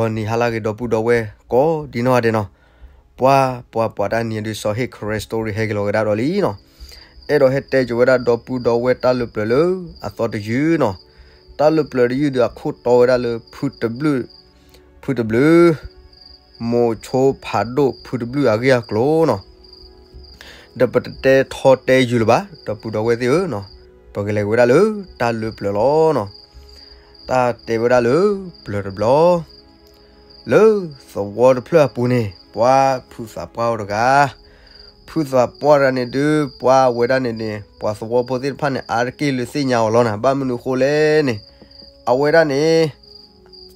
ဒီးနံၤဟါလၢအဂ့ၤ ဒီပုၢ်ဒီဝဲၢ်ကိးဒ်နီၢ်ဂၤဒဲးနီၤ, ပှၤ ပှၤ ပှၤတၢ်နံၤအဒုး စီၤဟ့ၣ် ခရံး story ဟဲက့ၤလီၤကဒါဒီးလံနီၤ, အဲၣ်ဒိးဟဲတဲက့ၤဝဲဒၣ်ဒီပုၢ်ဒီဝဲၢ်တၢ်လၢပျၢၤလၢအသီတယုၢ်နီၤ, တၢ်လၢပျၢၤတယုၢ်ဒုးအခိၣ်တီဝဲဒၣ်လၢဖုတဘျုး, ဖုတဘျုး မိၤဆိဖးဒိၣ်ဖုတဘျုးအဂ့ၢ်အကျိၤနီၤ, ဒီးပတတဲထီတဲယုာ်လၢၤဘၣ် ဒီပုၢ်ဒီဝဲၢ်သ့ၣ်ဧၢနီၤ, ပကလဲၤက့ၤဝဲဒၣ်လၢတၢ်လၢပျၢၤလီၤနီၤ, တၢ်တဲဝဲဒၣ်လၢပျၢၤတဘျီ လၢသဝီတဖျၢၣ်အပူၤန့ၣ် ပှၤဖုသးပှၢ်အိၣ်တဂၤ, ဖုသးပှၢ်တဂၤန့ၣ်ဒုး ပှၤဝဲဒၣ်န့ၣ်န့ၣ် ပှၤသဝီဖိသ့ၣ်တဖၣ်န့ၣ် အါတက့ၢ်လၢသ့ၣ်ညါအီၤလီၤနၤ, ဘၣ်မနုၤဃိလဲၣ်န့ၣ်, အဝဲဒၣ်န့ၣ်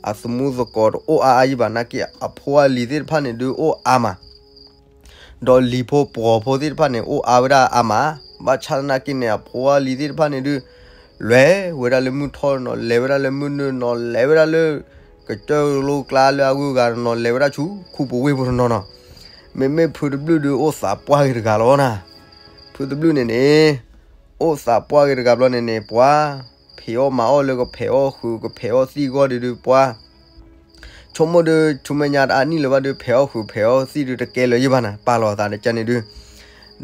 အသမူသကိးတအိၣ်အါအါယံၤဘၣ်နာ်က့ အဖိအလံၤသ့ၣ်တဖၣ်န့ၣ်ဒုးအိၣ်အါမး ဒီးလံၤဖိပှီၤဖိသ့ၣ်တဖၣ်န့ၣ် အိၣ်အါဝဲဒၣ်အါမး, ဘၣ်ဆၣ်သနာ်က့န့ၣ် အဖိအလံၤသ့ၣ်တဖၣ်န့ၣ်ဒုး လဲၤဝဲဒၣ်လၢမုၢ်ထီၣ်နီၤ, လဲၤဝဲဒၣ်လၢမုၢ်နုာ်နီၤ, လဲၤဝဲဒၣ်လၢ ကစၢၢ်လိကျါလၢအဂုၤအဂၤတနီၤ, လဲၤဝဲဒၣ်ဆူခူပူၤဝ့ၢ်ပူၤတနီၤနီၤ, မ့မ့ၢ်ဖုတဘျုးဒုးအိၣ်သးပှၢ်ဂ့ၤတဂၤလီၤနၤ, ဖုတဘျုးန့ၣ်န့ၣ် အိၣ်သးပှၢ်ဂ့ၤတဂၤဘျီန့ၣ်န့ၣ် ပှၤ ဖံးအီၣ်မၤအီၣ်လၢကဖံးအီၣ်ဃုာ်ကဖံးအီၣ်သံၣ်အဂီၢ်ဒုးဒုး ပှၤ ဆိကမိၣ်ဒုး ဆူမဲာ်ညါတအါနံၣ်လၢၤဘၣ်ဒုး ဖံးအီၣ်ဃုာ်ဖံးအီၣ်သံၣ်ဒုးတကဲလၢၤယံၤဘၣ်နၤ, ပာ်လီၤအသးတကန့ၣ်ဒုး,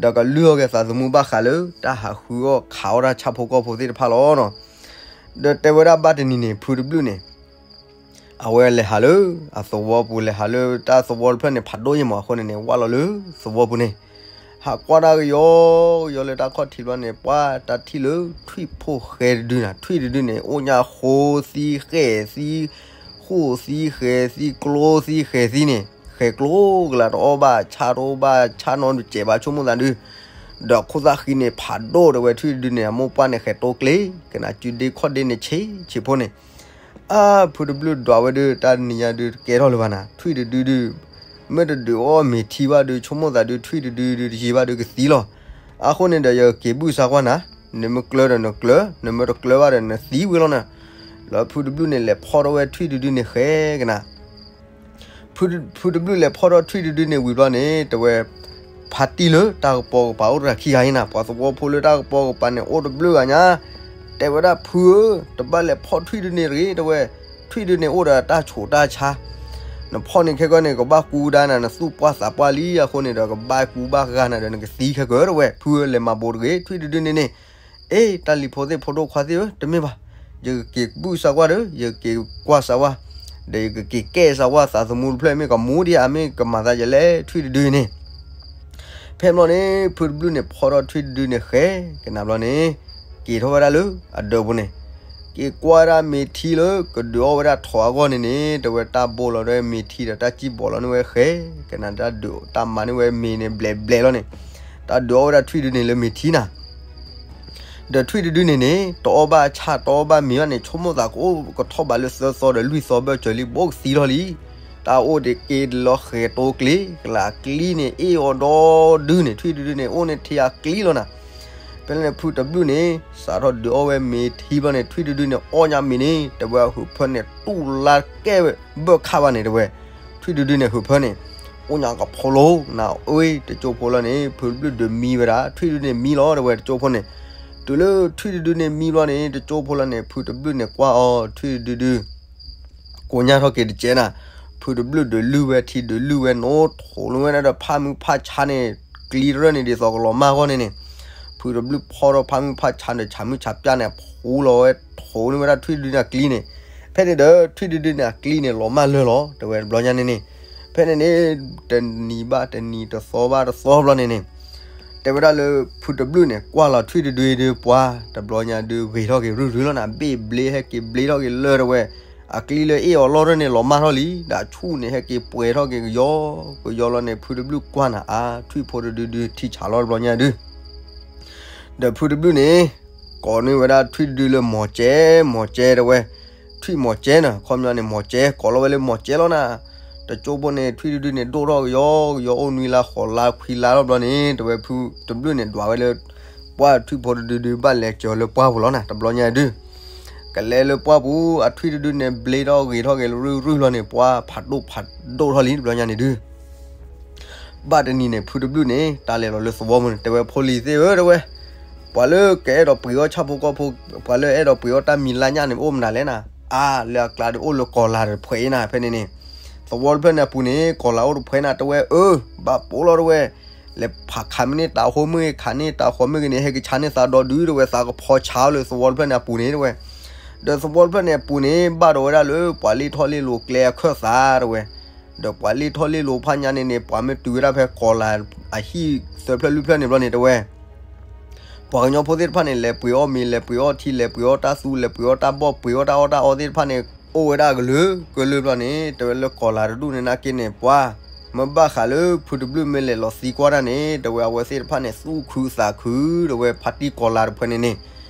ဒီးကလုၢ်အီၣ်က့ၤသးသမူဘၣ်ဃးလၢ တၢ်ဟးဃုအီၣ်ခးအီၣ်တၢ်ဆၣ်ဖိကီၢ်ဖိသ့ၣ်တဖၣ်လီၤနီၤ, ဒီးတဲဝဲဒၣ်ဘၣ်တနံၤန့ၣ် ဖုတဘျုးန့ၣ် အဝဲလဲၤဟးလၢအသဝီပူၤ, လဲၤဟးလၢတၢ်သဝီတဖျၢၣ်န့ၣ် ဖးဒိၣ်ယံၤမးအဃိန့ၣ်န့ၣ် ဝၢ်လီၤလၢသဝီပူၤန့ၣ်, ဟးကွၢ်တၢ်ကယီကယီလၢတၢ်ခီၣ်ထံးဘျီန့ၣ် ပှၤတၢ်ထံၣ်လၢထွံၣ်ဖိဃဲတဒုနၤ, ထွံၣ်တဒုန့ၣ် အိၣ်ညါဃိသံဃဲးသံ, ဃိၣ်သံဃဲးသံ ကျိသံဃဲးသံန့ၣ်, ဃဲးကျိကလး တအီၣ်ဘၣ်ဆၣ် တအီၣ်ဘၣ်ဆၣ်နီတစဲးဘၣ် ဆိကမိၣ်သးဒုး, ဒီးခိၣ်သၣ်ဃံန့ၣ် ဖးဒိၣ်တဲဝဲ ထွံၣ်တဒုန့ၣ် အမိၢ်ပှၢ်န့ၣ် ဃဲးတိကျ့ ကနၤစုဒ့ခီၣ်ဒ့န့ၣ် ဆံးဆံးဖိန့ၣ် အါ ဖုတဘျုးဒွးဝဲဒုး တၢ်နံၤညါဒုးတကဲထီၣ်လၢၤဘၣ်နၤ, ထွံၣ်တဒုဒုး မ့ၢ်တဒုးအီၣ်မ့ၤထံဘၣ်ဒုး ဆိကမိၣ်သးဒုး ထွံၣ်တဒုဒုးတယံၤဘၣ်ဒုးကသံလီၤ. အဃိန့ၣ်ဒီး ယကက့ၤဘုၣ်စၢ်ကွၢ်နၤ, နမ့ၢ်ကျၢဒီးနကျၢ, နမ့ၢ်တကျၢဘၣ်ဒီးနသံဝံၤလီၤနၤ. လၢဖုတဘျုးန့ၣ် လဲၤဖီၣ်ထီၣ်ဝဲထွံၣ်တဒုန့ၣ်ဃဲကနၤ ဖုတဘျုးလဲၤဖီၣ်ထီၣ်ထွံၣ်တဒုန့ၣ်ဝံၤဘျီန့ၣ် တဲဝဲ ဖါတံၢ်လၢတၢ်ကပီၤကပၤအိၣ်တဂၤခံဂၤအံၤနၤ, ပှၤသဝီဖိလၢတၢ်ကပီၤကပၤန့ၣ် အိၣ်တဘျုးဂၤညါ, တဲဝဲဒၣ် ဖုဧၢ, တဘၣ်လဲၤဖီၣ်ထွံၣ်တဒုန့ၣ်တဂ့ၤ တဲဝဲ, ထွံၣ်တဒုန့ၣ်အိၣ်ဒီးတၢ်ဆိးတၢ်ဆါ, နဖီၣ်န့ၣ်ခဲကီန့ၣ် ကဘၣ်ကူဒါနၤ, နသူၣ်ပှၢ်သးပှၢ်လံအဃိန့ၣ်ဒီး ကဘၣ်ကူဘၣ်ဂာ်နၤဒီး နကသံခဲကီ တဲဝဲ, ဖုဧၢ, လဲၤမၤဘိးတဂ့ၤ ထွံၣ်တဒုန့ၣ်န့ၣ်, အ့ တၢ်လံၤဖိသ့ၣ်ဖိဒိၣ်ခွါသ့ၣ်ဧၢ, တမ့ၢ်ဘၣ်, ယကက့ၤဘုၣ်စၢ်ကွၢ်ဒီး ယကက့ၤကွၢ်စၢ်ဝဲ, ဒီးယကက့ၤကဲစၢ်ဝဲ သးသမူတဖျၢၣ်မ့ၢ်ကမူဒံးဧါ မ့ၢ်ကမၤသးယလဲၣ် ထွံၣ်တဒုန့ၣ် ဖဲဘျီန့ၣ် ဖုတဘျုးန့ၣ် ဖီၣ်ထီၣ်ထွံၣ်တဒုန့ၣ်ဃဲကနၤဘျီန့ၣ်, က့ၤထီၣ်ဝဲဒၣ်လၢအဒၢးပူၤန့ၣ်, က့ၤကွၢ်ဝဲဒၣ်မ့ၤထံလၢကဒုးအီၣ်ဝဲဒၣ်ထိးအဂီၢ်န့ၣ်န့ၣ် တဲဝဲတၢ်ဘိလီၤဒီးမ့ၤထံဒီးတၢ်စံၣ်ဘီးလီၤန့ၢ်ဝဲဃဲကနၤ, တၢ်ဒုးတၢ်မၤန့ၢ်ဝဲမ့ၤန့ၣ် ဘျဲးဘျဲးလီၤန့ၣ်, တၢ်ဒုးအီၣ်ဝဲဒၣ်ထွံၣ်တဒုန့ၣ်လၢမ့ၤထံနၤ ဒီးထွံၣ်တဒုန့ၣ်န့ၣ် တအီၣ်ဘၣ်ဆၣ်တအီၣ်ဘၣ်မ့ၤဘၣ်န့ၣ် ဆိကမိၣ်သးကအိၣ်ကထီၣ်ဘးလၢသၢသီဒီးလွံၢ်သီဘၢၣ်စၢၤလံ ဘိကသံလီၤလံ. တၢ်အိၣ်ဒံးက့ၤလီၤဃဲၤတိကျ့, ကလးအကျံန့ၣ် အ့ၣ်အီၤဒီဒုန့ၣ် ထွံၣ်တဒုန့ၣ် အိၣ်န့ၣ်ထံအကျံလီၤနၤ. ဖဲန့ၣ် ဖုတဘျုးန့ၣ် စးထီၣ်ဒုးအီၣ်ဝဲမ့ၤထံဘျီန့ၣ် ထွံၣ်တဒုန့ၣ် အီၣ်ညါမ့ၤန့ၣ် တဲဝဲအဟုးဖၢန့ၣ် တူၢ်လါကဲဝဲ ဘၢၣ်ခၣ်ဘၣ်န့ၣ် တဲဝဲ, ထွံၣ်တဒုန့ၣ် ဟုးဖၢန့ၣ် အိၣ်ညါကဖိလိၤနၤ, အ့ တကၠိဖိလီၤန့ၣ် ဖုတဘျုးဒုးမံဝဲဒၣ် ထွံၣ်တဒုန့ၣ်မံလီၤ တဲဝဲ တကၠိဖိန့ၣ်. တုၤလၢထွံၣ်တဒုန့ၣ်မံဘျီန့ၣ် တကၠိဖိလီၤန့ၣ် ဖုတဘျုးန့ၣ်ကွၢ်အီၤ ထွံၣ်တဒုဒုး ကိညၢ်ထီၣ်က့ၤတကဲနၤ, ဖုတဘျုးဒုးလုၢ်ဝဲထံဒုးလုၢ်ဝဲနိ ထိးလီၤဝဲဒၣ်ဒီးဖၣ်မုၢ်ဖၣ်ဆါန့ၣ် ကျံတရၢၢ်န့ၣ် ဒ်သိးကလီၤမၢ်အဂီၢ်န့ၣ်န့ၣ်, ဖုတဘျုးဖီၣ်ထီၣ်ဖၣ်မုၢ်ဖၣ်ဆါဒီးဆးမုၢ်ဆးပျၢ်န့ၣ် ဖူလီၤဝဲ ထိးန့ၢ်ဝဲဒၣ်ထွံၣ်တဒုန့ၣ်အကျံန့ၣ်. ဖဲန့ၣ်ဒီး ထွံၣ်တဒုန့ၣ်အကျံန့ၣ် လီၤမၢ်လၢာ်လီၤ တဲဝဲတဘျီညါန့ၣ်န့ၣ်. ဖဲန့ၣ်န့ၣ် တနံၤဘၣ်တနံၤ တသီဘၣ်တသီဘျီန့ၣ်န့ၣ် တဲဝဲဒၣ်လၢ ဖုတဘျုးန့ၣ် ကွၢ်လီၤထွံၣ်တဒုဒုး ပှၤတဘျီညါဒုးဂ့ၤထီၣ်က့ၤရုၢ်ရုၢ်လီၤနၤ, ဘ့ၣ်ဘျ့ဟဲက့ၤဘျ့ထီၣ်က့ၤလၢာ်တဲဝဲ, အကျံလၢအ့ၣ်အီၤလီၢ်ထီၣ်န့ၣ် လီၤမၢ်ထီၣ်လံ, ဒီးအဆူၣ်န့ၣ် ဟဲက့ၤပှဲၤထီၣ်က့ၤကယီကယီလီၤန့ၣ် ဖုတဘျုးကွၢ်နၤအါ ထွံၣ်ဖိတဒုဒုးထံဆးလီၤတဘျီညါဒုး ဒီးဖုတဘျုးန့ၣ် ကိးန့ၢ်ဝဲဒၣ်ထွံၣ်တဒုလၢမီၤကဲ, မီၤကဲတဲဝဲ, ထွံၣ်မီၤကဲနၤ, ခီပညီန့ၣ် မီၤကဲ ကိးလီၤဝဲလၢမီၤကဲလီၤနၤ. တကၠိဖိန့ၣ် ထွံၣ်တဒုန့ၣ် ဒိၣ်ထီၣ်ကယီကယီ အိၣ်နွံလါဃိးလါခွံလါထီၣ်ဘျီန့ၣ် တဲဝဲဖုတဘျုးန့ၣ် ဒွးဝဲလၢ ပှၢ်ထွံၣ်ဖိတဒုဒုး ဘၣ်လဲၤစၢၤလၢပှၢ်ပူၤလီၤနၤ တဘျီညါဒုး ကလဲၤလၢပှၢ်ပူၤ အထွံၣ်တဒုန့ၣ် ဘျ့ထီၣ်ဂ့ၤထီၣ်က့ၤရုၢ်ရုၢ်လီၤန့ၣ် ပှၢ်ဖးဒိၣ်ဖးဒိၣ်ထီၣ်လံ တဘျီညါန့ၣ်ဒုး ဘၣ်တနံၤန့ၣ် ဖုတဘျုးန့ၣ် တၢ်လဲၤလီၤလၢသဝီပူၤန့ၣ် တဲဝဲဖိလံၤသ့ၣ်ဧၢ တဲဝဲ, ပှၤလၢကအဲၣ်ဒိးပှ့ၤအီၣ်ဆၣ်ဖိကီၢ်ဖိ, ပှၤလၢအဲၣ်ဒိးပှ့ၤအီၣ်တၢ်မံၤလါညၣ်န့ၣ် အိၣ်မနုၤလဲၣ်နၤ, အါ လၢအကျါဒီးအိၣ်လၢကီၤလၤဒီးတဖှဲးအံၤနၤ ဖဲန့ၣ်န့ၣ် သဝီတဖျၢၣ်န့ၣ်အပူၤန့ၣ် ကီၤလၤအိၣ်တဖှဲနၤတဲဝဲ, အၢ ဘၣ်ပိာ်လီၤတဲဝဲ, လဲၤဖးခးမ့ၢ်န့ၢ်တၤဟိမ့ၢ်ဂ့ၤ ခးန့ၢ်တၤဃီၤမ့ၢ်ဂ့ၤန့ၣ် ဟဲက့ၤဆါန့ၢ်သးဒီဒုတဲဝဲ, သးကဖီဆါလၢသဝီတဖျၢၣ်န့ၣ်အပူၤန့ၣ်တဲဝဲ. ဒီးသဝီတဖျၢၣ်န့ၣ်အပူၤန့ၣ် ဘၣ်ဒီးဝဲဒၣ်လၢပှၤလ့ၢ်ထီၣ်လ့ၢ်လိၤကျဲအခၢၣ်သးတဲဝဲ. ဒီးပှၤလ့ၢ်ထီၣ်လ့ၢ်လိၤဖးညါန့ၣ်န့ၣ် ပှၤမ့ၢ်တုၤဝဲဒၣ်ဖဲကီၤလၤအဟံၣ်သၢဖျၢၣ်လွံၢ်ဖျၢၣ်န့ၣ်ဘျီန့ၣ်တဲဝဲ ပှၤကညီဖိသ့ၣ်တဖၣ်န့ၣ် လဲၤပှ့ၤအီၣ်မ့ၤ လဲၤပှ့ၤအီၣ်ထံ လဲၤပှ့ၤအီၣ်တၢ်သူ လဲၤပှ့ၤအီၣ်တၢ်ဘီၣ် ပှ့ၤအီၣ်တၢ်အီၣ်တၢ်အီသ့ၣ်တဖၣ်န့ၣ် အိၣ်ဝဲဒၣ်ကလုာ်ကလုာ်ဘျီန့ၣ် တဲဝဲလၢကီၤလၤတဒူၣ်န့ၣ်နာ်က့န့ၣ် ပှၤ မ့ၢ်ဘၣ်ဃးလၢဖုတဘျုးမ့ၢ်လဲၤလီၤသံကွၢ်တၢ်န့ၣ် တဲဝဲအဝဲသ့ၣ်တဖၣ်န့ၣ် သူၣ်ခုသးခု တဲဝဲဖါတံၢ်ကီၤလၤတဖှဲန့ၣ်န့ၣ်,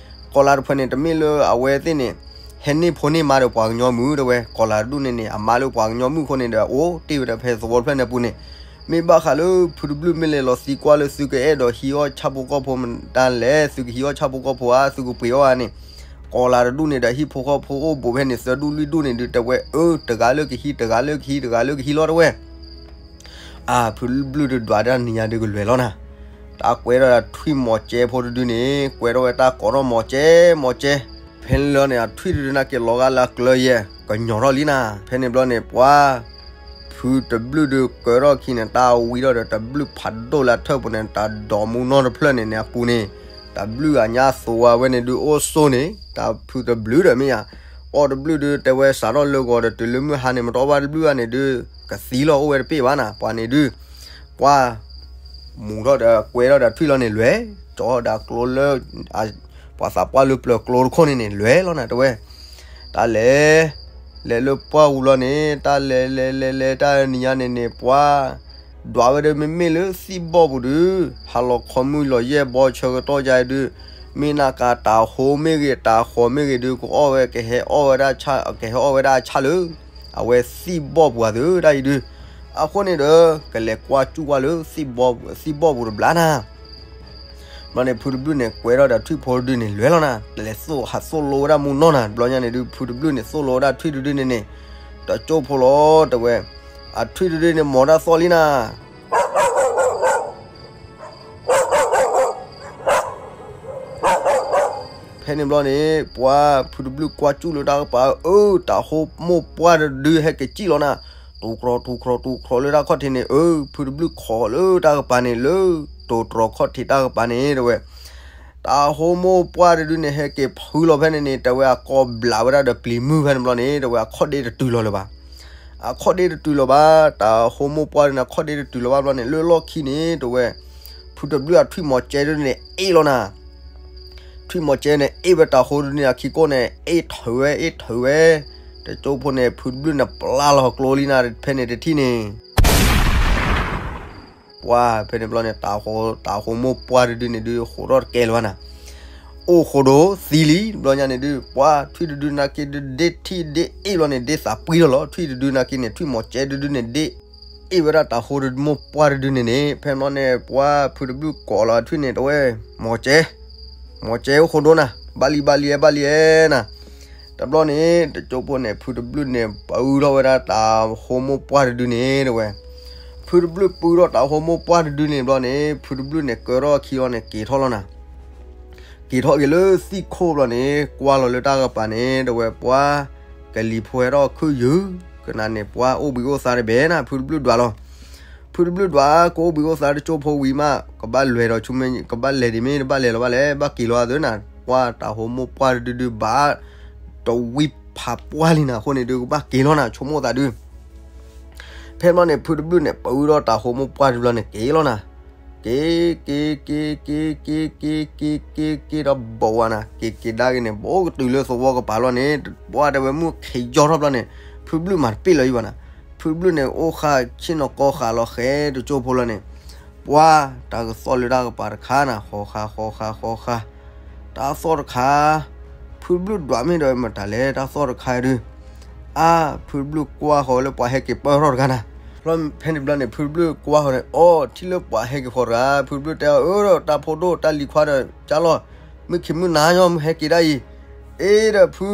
ကီၤလၤတဖှဲန့ၣ် တမ့ၢ်လၢအဝဲသ့ၣ်န့ၣ် ဟဲန့ၢ်ဖိန့ၢ်မါဒီးပှၤကညီမုၣ်တဲဝဲ ကီၤလၤတဒူၣ်န့ၣ်န့ၣ် အမါလၢပှၤကညီမုၣ်အဃိန့ၣ်ဒီး အိၣ်တ့ၢ်ဝဲဒၣ်ဖဲသဝီတဖျၢၣ်န့ၣ်အပူၤန့ၣ် မ့ၢ်ဘၣ်ဃးလၢဖုတဘျုးမ့ၢ်လဲၤလီၤသံကွၢ်လၢသုကအဲၣ်ဒိးဟံးအီၣ်ဆၣ်ဖိကီၢ်ဖိမတၤလဲၣ် သုကဟံးအီၣ်ဆၣ်ဖိကီၢ်ဖိဧါ သုကပှ့ၤအီၣ်ဧါန့ၣ်, ကီၤလၤတဒူၣ်န့ၣ်ဒီးဟံၣ်ဖိဃီဖိအိၣ်ဘူးဖဲန့ၣ် သၢဒူၣ်လွံၢ်ဒူၣ်န့ၣ်ဒုးတဲဝဲ အၢ တဂၤလၢကဟံး တဂၤလၢကဟံး တဂၤလၢကဟံးလီၤတဲဝဲ အၢ ဖုတဘျုးဒုးဒွးဒၣ်နံၤညါဒုးကလွဲၤလီၤနၤ, တၢ်ကွဲးထီၣ်ဒၣ်ထွံၣ်မီၤကဲဖိတဒုန့ၣ် ကွဲးထီၣ်ဝဲတၢ်ကိးထီၣ်မီၤကဲ မီၤကဲ, ဖဲန့ၣ်လီၤန့ၣ် အထွံၣ်တဒုနာ်က့ၤလီၤဂာ်လၢအကျၢၤယဲၢ် ကညီၤထီၣ်လံနၤ, ဖဲန့ၣ်ဘျီန့ၣ် ပှၤ ဖုတဘျုးဒုးကၢထီၣ်ခံန့ၣ် တၢ်ဝံထီၣ်ဒီးတဘျုးဖးဒိၣ်လၢအထၢၣ်ပူၤန့ၣ် တၢ်ဒိးမူနီၢ်တဖျၢၣ်န့ၣ်န့ၣ် အပူၤန့ၣ် တဘျုးအညါသိးဝဲန့ၣ်ဒုးအိၣ်ဆိန့ၣ် တၢ်ဖုတဘျုးဒီးမ့ၢ်ဧါ, အီၣ်တဘျုးဒုးတဲဝဲစးထီၣ်လၢဂီၤဒီးတုၤလၢမုၢ်ဟါန့ၣ် မ့ၢ်တအီၣ်ဘၣ်တဘျုးဘၣ်န့ၣ်ဒုး ကသံလီၤအိၣ်ဝဲတပ့ၢ်ဘၣ်နၤ, ပှၤန့ၣ်ဒုး ပှၤ မူထီၣ်ဒီးကွဲထီၣ်ဒီးထွံၣ်လီၤန့ၣ်လွဲၤ, ကၠီဒီးကျိလၢ ပှၤသးပှၢ်လၢပျၢၤကျိတခိၣ်န့ၣ်န့ၣ် လွဲၤလီၤနၤတဲဝဲ, တၢ်လဲၤ လဲၤလၢပှၢ်ပူၤလီၤန့ၣ် တၢ်လဲၤလဲၤလဲၤလဲၤတၢ်နံၤညါန့ၣ်န့ၣ် ပှၤ ဒွးဝဲဒီးမ့မ့ၢ်လၢသံၣ်ဘီၣ်ပူၤဒုး ဟါလီၤခီမုၢ်လီၤယဲၢ်ဘီဆၢကတီၢ်ယါအံၤဒုး မ့ၢ်နၤကၤတၤဟိမ့ၢ်ဂ့ၤ တၤဃီၤမ့ၢ်ဂ့ၤဒုး ကအီၣ်ဝဲ ကဟဲအီၣ်ဝဲဒၣ်ဆၣ် ကဟဲအီၣ်ဝဲဒၣ်ဆၣ်လၢ အဝဲသံၣ်ဘီၣ်ပူၤအသုးဒၣ်အံၤဒုး, အဃိန့ၣ်ဒီး ကလဲၤကွၢ်စူၣ်ကွၢ်လၢ သံၣ်ဘီၣ်ပူၤတဘျီနၤ ဘျီန့ၣ် ဖုတဘျုးန့ၣ် ကွဲထီၣ်ဒီးထွံၣ်ဖိတဒုန့ၣ် လွဲၤလီၤနၤ, လဲၤသိၣ်ဟးသိၣ်လိဝဲဒၣ်မူနီၢ်နၤ, ဘျီညါန့ၣ်ဒုး ဖုတဘျုးန့ၣ် သိၣ်လိဝဲဒၣ်ထွံၣ်တဒုန့ၣ်န့ၣ်, တကၠိဖိလီၤတဲဝဲ, အထွံၣ်တဒုန့ၣ် မီၤတၢ်သီၣ်လံနၤ ဖဲန့ၣ်ဘျီန့ၣ် ပှၤဖုတဘျုးကွၢ်စူၣ်လၢတၢ်ကပၤ အၢ တၤဟိမိၢ်ပှၢ်တဒုဟဲက့ၤစံၣ်လီၤနၤ, တူၢ်ကြီၤတူၢ်ကြီၤတူၢ်ကြီၤလၢတၢ်ခီၣ်ထံးန့ၣ် အၢ ဖုတဘျုးခိးလၢတၢ်ကပၤန့ၣ် လၢတိၤတြီၤခီၣ်ထံးတၢ်ကပၤန့ၣ်တဲဝဲ, တၤဟိမိၢ်ပှၢ်တဒုန့ၣ် ဟဲက့ၤဖုလီၤဖဲန့ၣ်န့ၣ် တဲဝဲအကိးဘျးဝဲဒၣ်ဒီးပျံၤမုၢ်ဖဲန့ၣ်ဘျီန့ၣ် တဲဝဲအခီၣ်ဒ့တတုၤလီၤလၢၤဘၣ် အခီၣ်ဒ့တတုၤလီၤဘၣ်, တၤဟိမိၢ်ပှၢ်ဒုန့ၣ် အခီၣ်ဒ့တတုၤလီၤဘၣ်ဘျီန့ၣ် လၢလီၢ်ခံန့ၣ် တဲဝဲ ဖုတဘျုးအထွံၣ်မီၤကဲဒုန့ၣ် အ့ၣ်လီၤနၤ, ထွံၣ်မီၤကဲန့ၣ် အ့ၣ်ဝဲတၤဟိဒုန့ၣ် အခံကိၣ်န့ၣ် အ့ၣ်ထုးဝဲ အ့ၣ်ထုးဝဲ, တကၠိဖိန့ၣ် ဖုတဘျုးန့ၣ် ပျၢ်လီၤကျိလံနၤ ဖဲန့ၣ်တထံၣ်န့ၣ် ပှၤဖဲန့ၣ်ဘျီန့ၣ် တၤဟိမိၢ်ပှၢ်တဒုန့ၣ်ဒုး ဟိးထီၣ်တကဲလၢၤဘၣ်နၤ, အိၣ်ဃိးဒိၣ်သံလံ ဘျီညါန့ၣ်ဒုး ပှၤထွံၣ်တဒုနာ်က့ဒုး ဒ့ထံၣ်ဒ့အ့ၣ်ဘျီန့ၣ် ဒ့သးပှံၢ်ထီၣ်လီၤ, ထွံၣ်တဒုနာ်က့န့ၣ် ထွံၣ်မီၤကဲတဒုန့ၣ် ဒ့အ့ၣ်ဝဲဒၣ်တၤဟိမိၢ်ပှၢ်တဒုန့ၣ်န့ၣ် ဖဲန့ၣ်ဘျီန့ၣ် ပှၤဖုတဘျုးကိးလီၤထွံၣ်န့ၣ် တဲဝဲ မီၤကဲ မီၤကဲအိၣ်ဃိးဒိၣ်နၤ ဘၣ်လံဘၣ်လံဘၣ်လံနၤ, တဘျီန့ၣ် တကၠိဖိန့ၣ် ဖုတဘျုးန့ၣ် ပၢထီၣ်ဝဲဒၣ်တၤဟိမိၢ်ပှၢ်တဒုန့ၣ် တဲဝဲ, ဖုတဘျုးပၢထီၣ်တၤဟိမိၢ်ပှၢ်တဒုန့ၣ်ဘျီန့ၣ် ဖုတဘျုးန့ၣ် ကၢထီၣ်ခံလီၤန့ၣ် က့ၤထီၣ်လီၤနၤ က့ၤထီၣ်က့ၤလၢသံၣ်ခိၣ်ဘျီန့ၣ် ကွၢ်လီၤလၢတၢ်ကပၤန့ၣ် တဲဝဲပှၤ ကလံၤဖိဟဲထီၣ်ခုၣ်ယုၢ် ကနၤန့ၣ် ပှၤအိၣ်ဘှံးအိၣ်သါတဘ့ၣ်နၤ ဖုတဘျုးဒွးလီၤ, ဖုတဘျုးဒွး ကအိၣ်ဘှံးအိၣ်သါတကၠိဖိဝံၤမး ကဘၣ်လဲၤဒီးဆိမ့ၢ် ကဘၣ်လဲၤဒံးမ့ၢ် တဘၣ်လဲၤလီၤဘၣ်လဲၣ် ဘၣ်က့ၤလီၤအသးနၤ, ပှၤတၤဟိမိၢ်ပှၢ်တဒုဒုးဘၣ် တဝံဖးပှၢ်လံနၤ အဃိန့ၣ်ဒုး ကဘၣ်က့ၤလီၤနၤ ဆိကမိၣ်သးဒုး ဖဲဘျီန့ၣ် ဖုတဘျုးန့ၣ် ပၢထီၣ်တၤဟိမိၢ်ပှၢ်တဘျီန့ၣ် က့ၤလီၤနၤ, က့ၤ က့ၤ က့ၤ က့ၤ က့ၤ က့ၤ က့ၤ က့ၤ က့ၤ က့ၤဒီးဘီဝါနၤ, က့ၤက့ၤဒၣ်က့ၤန့ၣ် ဘီကတုၤလၢသဝီကပၤလီၤန့ၣ် ပှၤတဲဝဲမုၢ်ခ့ယီၢ်ထီၣ်ဘျီန့ၣ် ဖုတဘျုးမၤတပ့ၢ်လၢၤဘၣ်နၤ, ဖုတဘျုးန့ၣ် အိၣ်ဃာ်ဆ့ၣ်နီၤကီဃာ်လီၤဃဲတကၠိဖိလီၤန့ၣ် ပှၤတၢ်ကသီၣ်လၢတၢ်ကပၤတခါနၤ ဃီဃာ်ဃီဃာ်ဃီဃာ် တၢ်သီၣ်တခါ ဖုတဘျုးဒွးမ့ၢ်ဒီးမတၤလဲၣ် တၢ်သီၣ်တခါဒုး အါ ဖုတဘျုးကွၢ်ဃီၤလၢပှၤဟဲက့ၤပၢထီၣ်တဂၤနၤ, ဖဲန့ၣ်ဘျီန့ၣ် ဖုတဘျုးကွၢ်ဃီၤန့ၣ် အိၣ်ထံၣ်လၢပှၤဟဲက့ၤဃီၤတဂၤ ဖုတဘျုးတဲအီၤ အၢ ဒီးတၢ်ဖိဒိၣ်တၢ်လံၤခွါဒီးကၢ်လီၤ, မုၢ်ခံမုၢ်နၤညီ မုၢ်ဟဲက့ၤဒၣ်အံၤ, အ့ဒီးဖု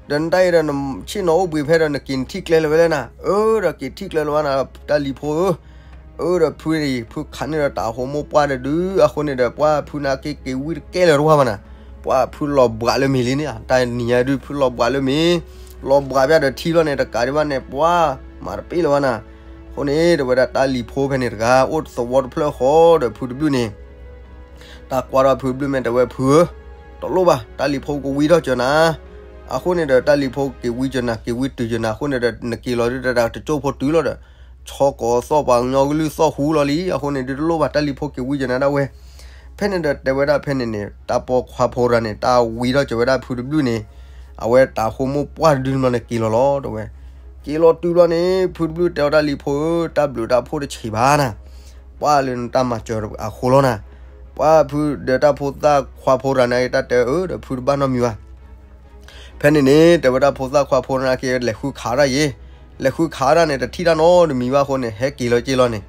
ဒီးနတၢ်အံၤဒီးနဆ့ၣ်နီၤအိၣ်ဘှံးဖဲဒီးနက့ၤနထံၣ်ကျဲလၢၤဝဲလဲၣ်နၤ, အၢ ဒီးက့ၤထံၣ်ကျဲလၢၤဘၣ်နၤ တၢ်လံၤဖိဧၢ, အၢ ဒီးဖုအံၤ ဖုခးန့ၢ်ဒီးတၤဟိမိၢ်ပှၢ်တဒု အဃိန့ၣ်ဒီး ပှၤဖုနာ်က့က့ၤဝံတကဲလၢၤတဝၢ်ဘၣ်နၤ, ပှၤဖုလီၤဘှးလၢမ့ၤလံန့ၣ် တၢ်နံၤညါဒုး ဖုလီၤဘှးလၢမ့ၤ, လီၤဘှးပျၢ်ဒီးထံလီၤန့ၣ် တကးဒံးဘၣ်န့ၣ် ပှၤ မၤတပ့ၢ်လၢၤဘၣ်နၤ. အဃိန့ၣ် တဲဝဲဒၣ်တၢ်လံၤဖိဖဲန့ၣ်တဂၤ အိၣ်သဝီတဖျၢၣ်ဃီဒီးဖုတဘျုၣ်န့ၣ် တၢ်ကွၢ်ထီၣ်ဖုတဘျုၣ်မ့ၢ် တဲဝဲဖုဧၢ, တလိၣ်ဘၣ်, တၢ်လံၤဖိကဝံထီၣ်စၢၤနၤ. အဃိန့ၣ်ဒီး တၢ်လံၤဖိက့ၤဝံစၢၤနၤ က့ၤဝံတုၤစၢၤနၤ အဃိန့ၣ်ဒီး နက့ၤလီၤဒုးတၢ်တကၠိၢ်ဖိတုၤလီၤဒီး ဆီကိးသီၣ်ပှၤကညီကလုၢ်သီၣ်ဟူလီၤလံ. အဃိန့ၣ်ဒုးတလိၣ်ဘၣ် တၢ်လံၤဖိက့ၤဝံစၢၤနၤဒၣ်ဝဲ. ဖဲန့ၣ်ဒီးတဲဝဲဒၣ်ဖဲန့ၣ်န့ၣ် တၢ်ပိာ်ခွါဖိတဂၤန့ၣ် တၢ်ဝံထီၣ်စၢၤဝဲဒၣ်ဖုတဘျုၣ်န့ၣ် အဝဲတၢ်ဟိမိၢ်ပှၢ်တဒုန့ၣ်ဘျီန့ၣ် က့ၤလီၤလီၤ တဲဝဲ. က့ၤလီၤတုၤဘျီန့ၣ် ဖုတဘျုၣ်တဲအီၤ တၢ်လံၤဖိဧၢ, တၢ်ဘျုးတၢ်ဖှိၣ်တဆံးဘၣ်နၤ, ပှၢ်လၢနတၢ်မၤစၢၤအဃိလီၤနၤ. ပှၢ်ဖုဒီးတၢ်ဖိသၣ်ခွါဖိတဂၤန့ၣ် တၢ်တဲအၢဒီးဖုတဘၣ်နီတမံၤဘၣ်. ဖဲန့ၣ်န့ၣ် တဲဝဲဒၣ်ဖိသၣ်ခွါဖိန့ၣ်က့ၤ လဲၤဃုခးတၢ်ယ့ၤ, လဲၤဃုခးတၢ်န့ၣ် တထံၣ်တၢ်နီတမံၤဘၣ်အဃိန့ၣ် ဟဲက့ၤလီၤက့ၤလီၤန့ၣ်.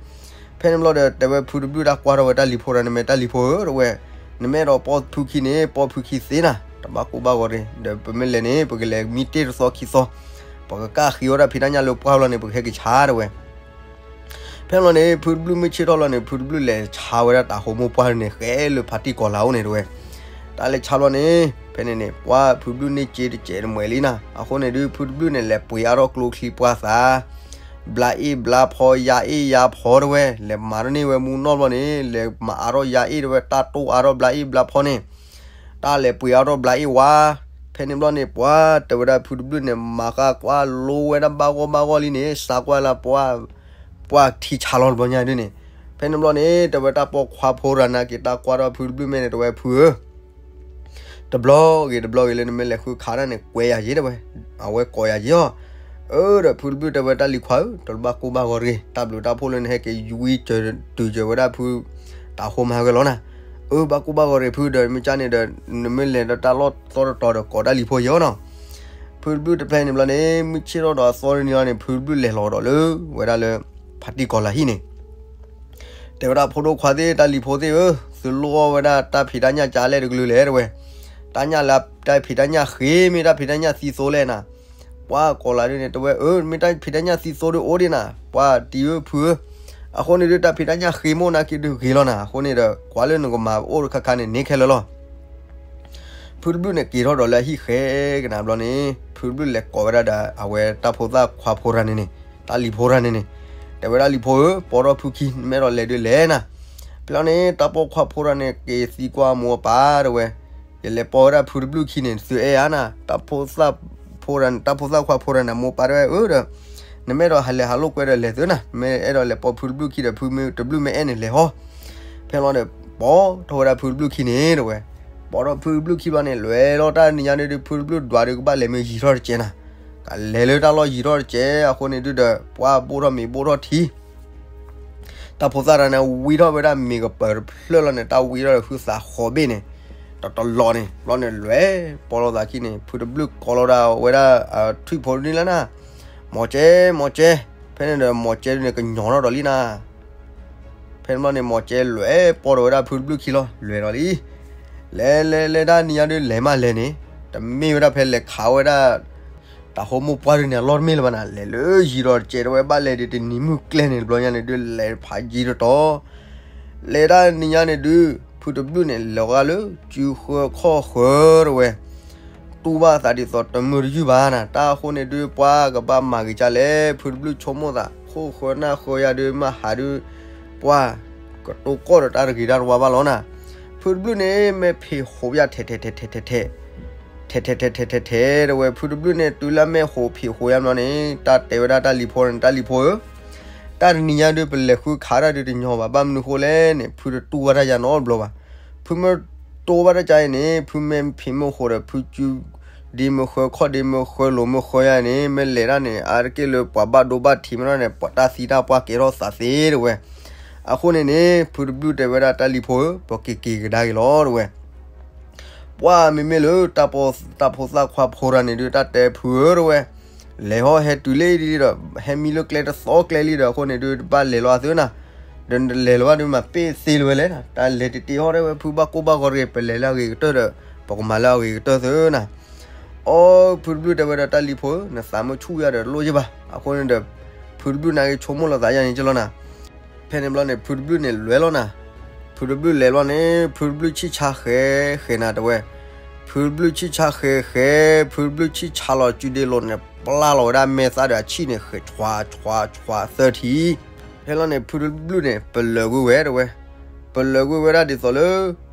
ဖဲန့ၣ်ဘျီဒီး တဲဝဲဖုတဘျုၣ်တၢ်ကွၢ်ထီၣ်ဝဲတၢ်လံၤဖိတဂၤန့ၣ် မ့ၢ်တၢ်လံၤဖိဧၢ တဲဝဲ, နမ့ၢ်အဲၣ်ဒိးပိာ်ဖုခံန့ၣ် ပိာ်ဖုခံသ့နၤ, တဘၣ်ကိၢ်ဘၣ်ဂီၤတဂ့ၤ, ဒီးပမ့ၢ်လဲၤန့ၣ် ပကလဲၤမံတ့ၢ်တသီခံသီ, ပကကၣ်ဃ့အီၣ်တၢ်ဖံးတၢ်ညၣ်လၢပှၢ်လီၤန့ၣ် ပကဟဲက့ၤဆါ တဲဝဲ. ဖဲန့ၣ်ဘျီန့ၣ် ဖုတဘျုၣ်မ့ၢ်ဆ့ၣ်ထီၣ်လီၤန့ၣ် ဖုတဘျုၣ်လဲၤဆါဝဲဒၣ်တၢ်ဟိမိၢ်ပှၢ်န့ၣ် ဃဲလၢဖါတံၢ်ကီၤလၤအိၣ်န့ၣ် တဲဝဲ. တၢ်လဲၤဆါဘျီန့ၣ် ဖဲန့ၣ်န့ၣ် ပှၢ်ဖုတဘျုၣ်န့ၢ်စ့တစဲးတမှဲၤလံနၤ. အဃိန့ၣ်ဒုး ဖုတဘျုၣ်န့ၣ် လဲၤပှ့ၤအါထီၣ်ကျိချံပှၢ်သး, ဘျးအ့ၣ်ဘျါဖီ ယါအ့ၣ်ယါဖီ တဲဝဲ, လဲၤမၤထီၣ်န့ၢ်ဝဲမူနီၢ်ဘျီန့ၣ် လဲၤမၤအါထီၣ်ယါအ့ၣ် တဲဝဲ, တၢ်တိၢ်အါထီၣ်ဘျးအ့ၣ်ဘျါဖီန့ၣ် တၢ်လဲၤပှ့ၤအါထီၣ်ဘျးအ့ၣ်ဝါ. ဖဲန့ၣ်ဘျီန့ၣ် ပှၢ်တဲဝဲဒၣ်ဖုတဘျုၣ်န့ၣ် မၤဃၣ်ကွၢ်လိဝဲဒၣ်ဘၣ်ဂီၢ်ဘၣ်ဂီၢ်လံန့ၣ် စးကွၢ်လၢပှၢ် ပှၢ်ထံဆါလီၤတဘျီညါဒုးန့ၣ်. ဖဲန့ၣ်ဘျီန့ၣ် တဲဝဲတၢ်ပိာ်ခွါဖိတဂၤန့ၣ်က့ၤ တၢ်ကွၢ်ထီၣ်ဖုတဘျုၣ်မ့ၢ်န့ၣ် တဲဝဲဖုဧၢ တဘျီဂ့ၤတဘျီဂ့ၤလၢနမ့ၢ်လဲၤဃုခးတၢ်န့ၣ် ကွဲးယၤယ့ၤ တဲဝဲ, အဝဲကိးယၤယ့ၤအီၤ. အၢ ဒီးဖုတဘျုၣ်တဲဝဲတၢ်လံၤခွါဧၢ, တဘၣ်ကိၢ်ဘၣ်ဂီၤတဂ့ၤ, တၢ်ဘျုးတၢ်ဖှိၣ်လၢနဟဲက့ၤဝံစၢၤတုၤစၢၤဝဲဒၣ်ဖု တၢ်ဟိမၤဝဲလီၤနၤ. အၢ ဘၣ်ကိၢ်ဘၣ်ဂီၤတဂ့ၤဖု, ဒီးမ့ၢ်ကၢ်န့ၣ်ဒီး နမ့ၢ်လဲၤဒီးတၢ်လီၢ်သီတတီၤဒီးကိးတၢ်လံၤဖိယ့ၤအီၤနီၤ. ဖုတဘျုၣ်တဖျဲန့ၣ်ဘျီန့ၣ် မုၢ်ဆ့ၣ်ထီၣ်ဒီးအသီတနံၤအီၤန့ၣ် ဖုတဘျုၣ်လဲၤလီၤဒီးလၢ ဝဲဒၣ်လၢ ဖါတံၢ်ကီၤလၤဟံၣ်န့ၣ် တဲဝဲဒၣ်ဖိဒိၣ်ခွါသ့ၣ် တၢ်လံၤဖိသ့ၣ်ဧၢ, သုလိၣ်အီၣ်ဝဲဒၣ်တၢ်ဖံးတၢ်ညၣ်ကလဲၣ်တကလုာ်လဲၣ် တဲဝဲ. တၢ်ညၣ်လၢတၢ်ဖံးတၢ်ညၣ်ဃ့ မ့ၢ်တၢ်ဖံးတၢ်ညၣ်သံသိလဲၣ်နၤ. ပှၢ်ကီၤလၤဒုးန့ၣ် တဲဝဲအၢ မ့ၢ်တၢ်ဖံးတၢ်ညၣ်သံသိဒုးအိၣ်ဒံးနၤ, ပှၢ်တံၤဧၢဖုဧၢ. အဃိန့ၣ်ဒုး တၢ်ဖံးတၢ်ညၣ်ဃ့မိၣ်နၤက့ၤဒုးဂ့ၤလီၤနၤ. အဃိန့ၣ်ဒီး ကွၢ်လၢနကမၤအိၣ်တခါခါန့ၣ် န့ၢ်ခဲလၢာ်လီၤ. ဖုတဘျုၣ်န့ၣ်က့ၤထီၣ်ဒီးလၢအဟံၣ်ဃဲကနၤဘျီန့ၣ် ဖုတဘျုၣ်လဲၤကိးဝဲဒၣ်ဒီး အဝဲတၢ်ဖိသၣ်ခွါဖိတဂၤန့ၣ်န့ၣ် တၢ်လံၤဖိတဂၤန့ၣ်န့ၣ် တဲဝဲဒၣ်လံၤဖိဧၢ, ပိာ်ထီၣ်ဖုခံ နမ့ၢ်အဲၣ်ဒိးလဲၤဒုးလဲၤနၤ. ဖဲလီၤန့ၣ် တၢ်ပိာ်ခွါဖိတဂၤန့ၣ် က့ၤသံကွၢ်အမိၢ်အပၢ်တဲဝဲ, ယလဲၤပိာ်ဝဲဒၣ်ဖုတဘျုၣ်ခံန့ၣ် သုအဲၣ်ဧါနၤ. တၢ်ဖိသၣ်ဖိတဂၤန့ၣ် တၢ်ဖိသၣ်ခွါဖိတဂၤန့ၣ် အမိၢ်ပၢ်တဲဝဲအၢဒီး နမ့ၢ်အဲၣ်ဒိးဟးလဲၤဟးလိာ်ကွဲဒီးလဲၤသုနၤ, မ့ၢ်အဲၣ်ဒိးလဲၤပိာ်ဖုတဘျုၣ်ခံဒီး ဖုတဘျုၣ်မ့ၢ်အဲၣ်န့ၣ်လဲၤဟီ. ဖဲလီၤဒီး ပိာ်ထီၣ်ဝဲဒၣ်ဖုတဘျုၣ်ခံန့ၣ်တဲဝဲ, ပိာ်ထီၣ်ဖုတဘျုၣ်ခံဘျီန့ၣ် လဲၤလီၤတၢ်နံၤညါဒုး ဖုတဘျုၣ်ဒွးဒုးကဘၣ်လဲၤမ့ၢ်ယံာ်ထီၣ်တစဲးနၤ, ကလဲၤလၢတၢ်လီၢ်ယံာ်ထီၣ်တစဲးအဃိန့ၣ်ဒုးဒီး ပှၢ်ဘိၣ်ထီၣ်မ့ၤဘိၣ်ထီၣ်ထံ တၢ်ဖိသၣ်တဂၤန့ၣ် ဝံထီၣ်ဝဲဒၣ်မ့ၤကပၢၤတဖျၢၣ်လီၤန့ၣ် တၢ်ဝံထီၣ်ဒီးဟုသးဃီၤဘ့ၣ်န့ၣ် တတလီၤန့ၣ် ဘျီန့ၣ်လဲၤ ပိာ်လိာ်သးခံန့ၣ် ဖုတဘျုၣ်ကိးလီၤဒၣ်ဝဲဒၣ် ထွံၣ်ဖိဒုန့ၣ်လီၤနၤ, မိၤကဲ မိၤကဲ, ဖဲန့ၣ်ဒီးမိၤကဲဒုန့ၣ်ကညီၤထီၣ်ဒီးလံနၤ. ဖဲန့ၣ်ဘျီန့ၣ် မိၤကဲလဲၤပိာ်ဒီးဝဲဒၣ်ဖုတဘျုၣ်ခံလီၤ လဲၤဒီးလံ. လဲၤလဲၤလဲၤတၢ်နံၤညါဒုးလဲၤမးလဲၤန့ၣ် တမ့ၢ်ဝဲဒၣ်ဖဲလဲၤခးဝဲဒၣ် တၢ်ဟိမိၢ်ပှၢ်ဒုန့ၣ် အလီၢ်တမ့ၢ်လၢၤဘၣ်နၤ, လဲၤလၢယံၤဒီးတစဲးတဲဝဲ ဘၣ်လဲၤဒုးတနံၤမုၢ်ကျဲန့ၣ် တဘျီညါန့ၣ်ဒုး လဲၤဖးယံၤတတီၤ လဲၤတၢ်နံၤညါန့ၣ်ဒုး ဖုတဘျုၣ်န့ၣ် လဲၤဃီၤလၢစုဃၢခီၣ်ဃၢတဲဝဲ, တူၢ်ဘၣ်သးဒ်သိးတမုာ်တယုၢ်ဘၣ်နၤ. တၢ်အဃိန့ၣ်ဒုး ပှၤကဘၣ်မၤဂ့ၤကလဲၣ်, ဖုတဘျုၣ်ဆိကမိၣ်သး ခိၣ်ဃၢနၢ်ဃၢယၤဒုး မ့ၢ်ဟးဒုး ပှၤကတိၤကီၢ်ဒီးတၢ်တဂ့ၤတၢ်တဝါဘၣ်လီၤနၤ. ဖုတဘျုၣ်န့ၣ် မ့ၢ်ဖံးဃိးယၤထဲးထဲးထဲးထဲးထဲး ထဲးထဲးထဲးထဲးထဲးထဲးတဲဝဲ, ဖုတဘျုၣ်န့ၣ် တုၤလၢမ့ၢ်ဃိးဖံးဃိးယၤမီၤန့ၣ် တၢ်တဲဝဲဒၣ်တၢ်လံၤဖိန့ၣ် တၢ်လံၤဖိဧၢ, တၢ်တနံၤညါဒုး ပလဲၤဃုခးတၢ်ဒုးတညီဘၣ်, ဘၣ်မနုၤဃိလဲၣ်န့ၣ် ဖုတတူၢ်ဘၣ်တၢ်ယၤနီတဘျီဘၣ်. ဖုမ့ၢ်တူၢ်ဘၣ်တၢ်ကါအံၤန့ၣ် ဖုမ့ၢ်ဖံးမ့ၢ်ဃိးဒီး ဖုစု ဒ့မ့ၢ်ဃၢခီၣ်ဒ့မ့ၢ်ဃၢလိၤမ့ၢ်ဃၢယၤန့ၣ် မ့ၢ်လဲၤတၢ်န့ၣ် အါတက့ၢ်လၢပှၤဘၣ်ဒိဘၣ်ထံးမ့ၢ်ထီၣ်န့ၣ် ပှၤတၢ်သံတၢ်ပှၢ်ကဲထီၣ်သးသ့တဲဝဲ. အဃိန့ၣ်န့ၣ် ဖုတဘျုၣ်တဲဝဲဒၣ်တၢ်လံၤဖိဧၢ, ပက့ၤက့ၤကဒါက့ၤလီၤတဲဝဲ. ပှၢ်မ့မ့ၢ်လၢ တၢ်ဖိသၣ်ခွါဖိတဂၤန့ၣ်ဒုး တၢ်တဲဖုဧၢတဲဝဲ, လဲၤဟီၣ်ဟဲတုၤလံဒီး ဟဲမံလၢကျဲတသီကျဲလံဒီး အဃိန့ၣ်ဒုး တဘၣ်လဲၤလီၤအသၢနၤ, ဒီးလဲၤလီၤဘၣ်ဒုးမၤပ့ၢ်သ့လၢၤဝဲလဲၣ်နၤ, တၢ်လဲၤတတ့ဟီၣ်တဲဝဲ ဖုဘၣ်ကိၢ်ဘၣ်ဂီၤတဂ့ၤ, ပလဲၤလၢအဂ့ၤကတၢၢ်ဒီး ပကမၤလၢအဂ့ၤကတၢၢ်သၢနၤ. အိ ဖုတဘျုၣ်တဲဝဲဒီးတၢ်လံၤဖိဧၢ, နသးမုာ်ဆူၣ်ယၤဒီးတလိၣ်ယဲၢ်ဘၣ်. အဃိန့ၣ်ဒီး ဖုတဘျုၣ်နာ်က့ၤဆိကမိၣ်လီၤသးယၤန့ၣ်ကလီၤနၤ. ဖဲန့ၣ်ဘျီန့ၣ် ဖုတဘျုၣ်န့ၣ်လဲၤလီၤနၤ, ဖုတဘျုၣ်လဲၤလီၤန့ၣ် ဖုတဘျုၣ်ဆံၣ်ဆါဃဲဃဲနၤတဲဝဲ, ဖု ဖုတဘျုးဆံၣ်ဆါဃဲဃဲ, ဖုတဘျုးဆံၣ်ဆါလီၤစုဒ့လိၤန့ၣ် ပျၢ်လီၤဝဲဒၣ်မဲာ်သၣ်ဒီးအဆံၣ်န့ၣ် ဃဲးဆွးဆွးဆွးသၢထံၣ်. ဖဲလီၤန့ၣ် ဖုတဘျုးန့ၣ် ပလၢၤကွံာ်ဝဲတဝဲ, ပလၢၤကွံာ်ဝဲဒၣ်ဒ်သိးလၢ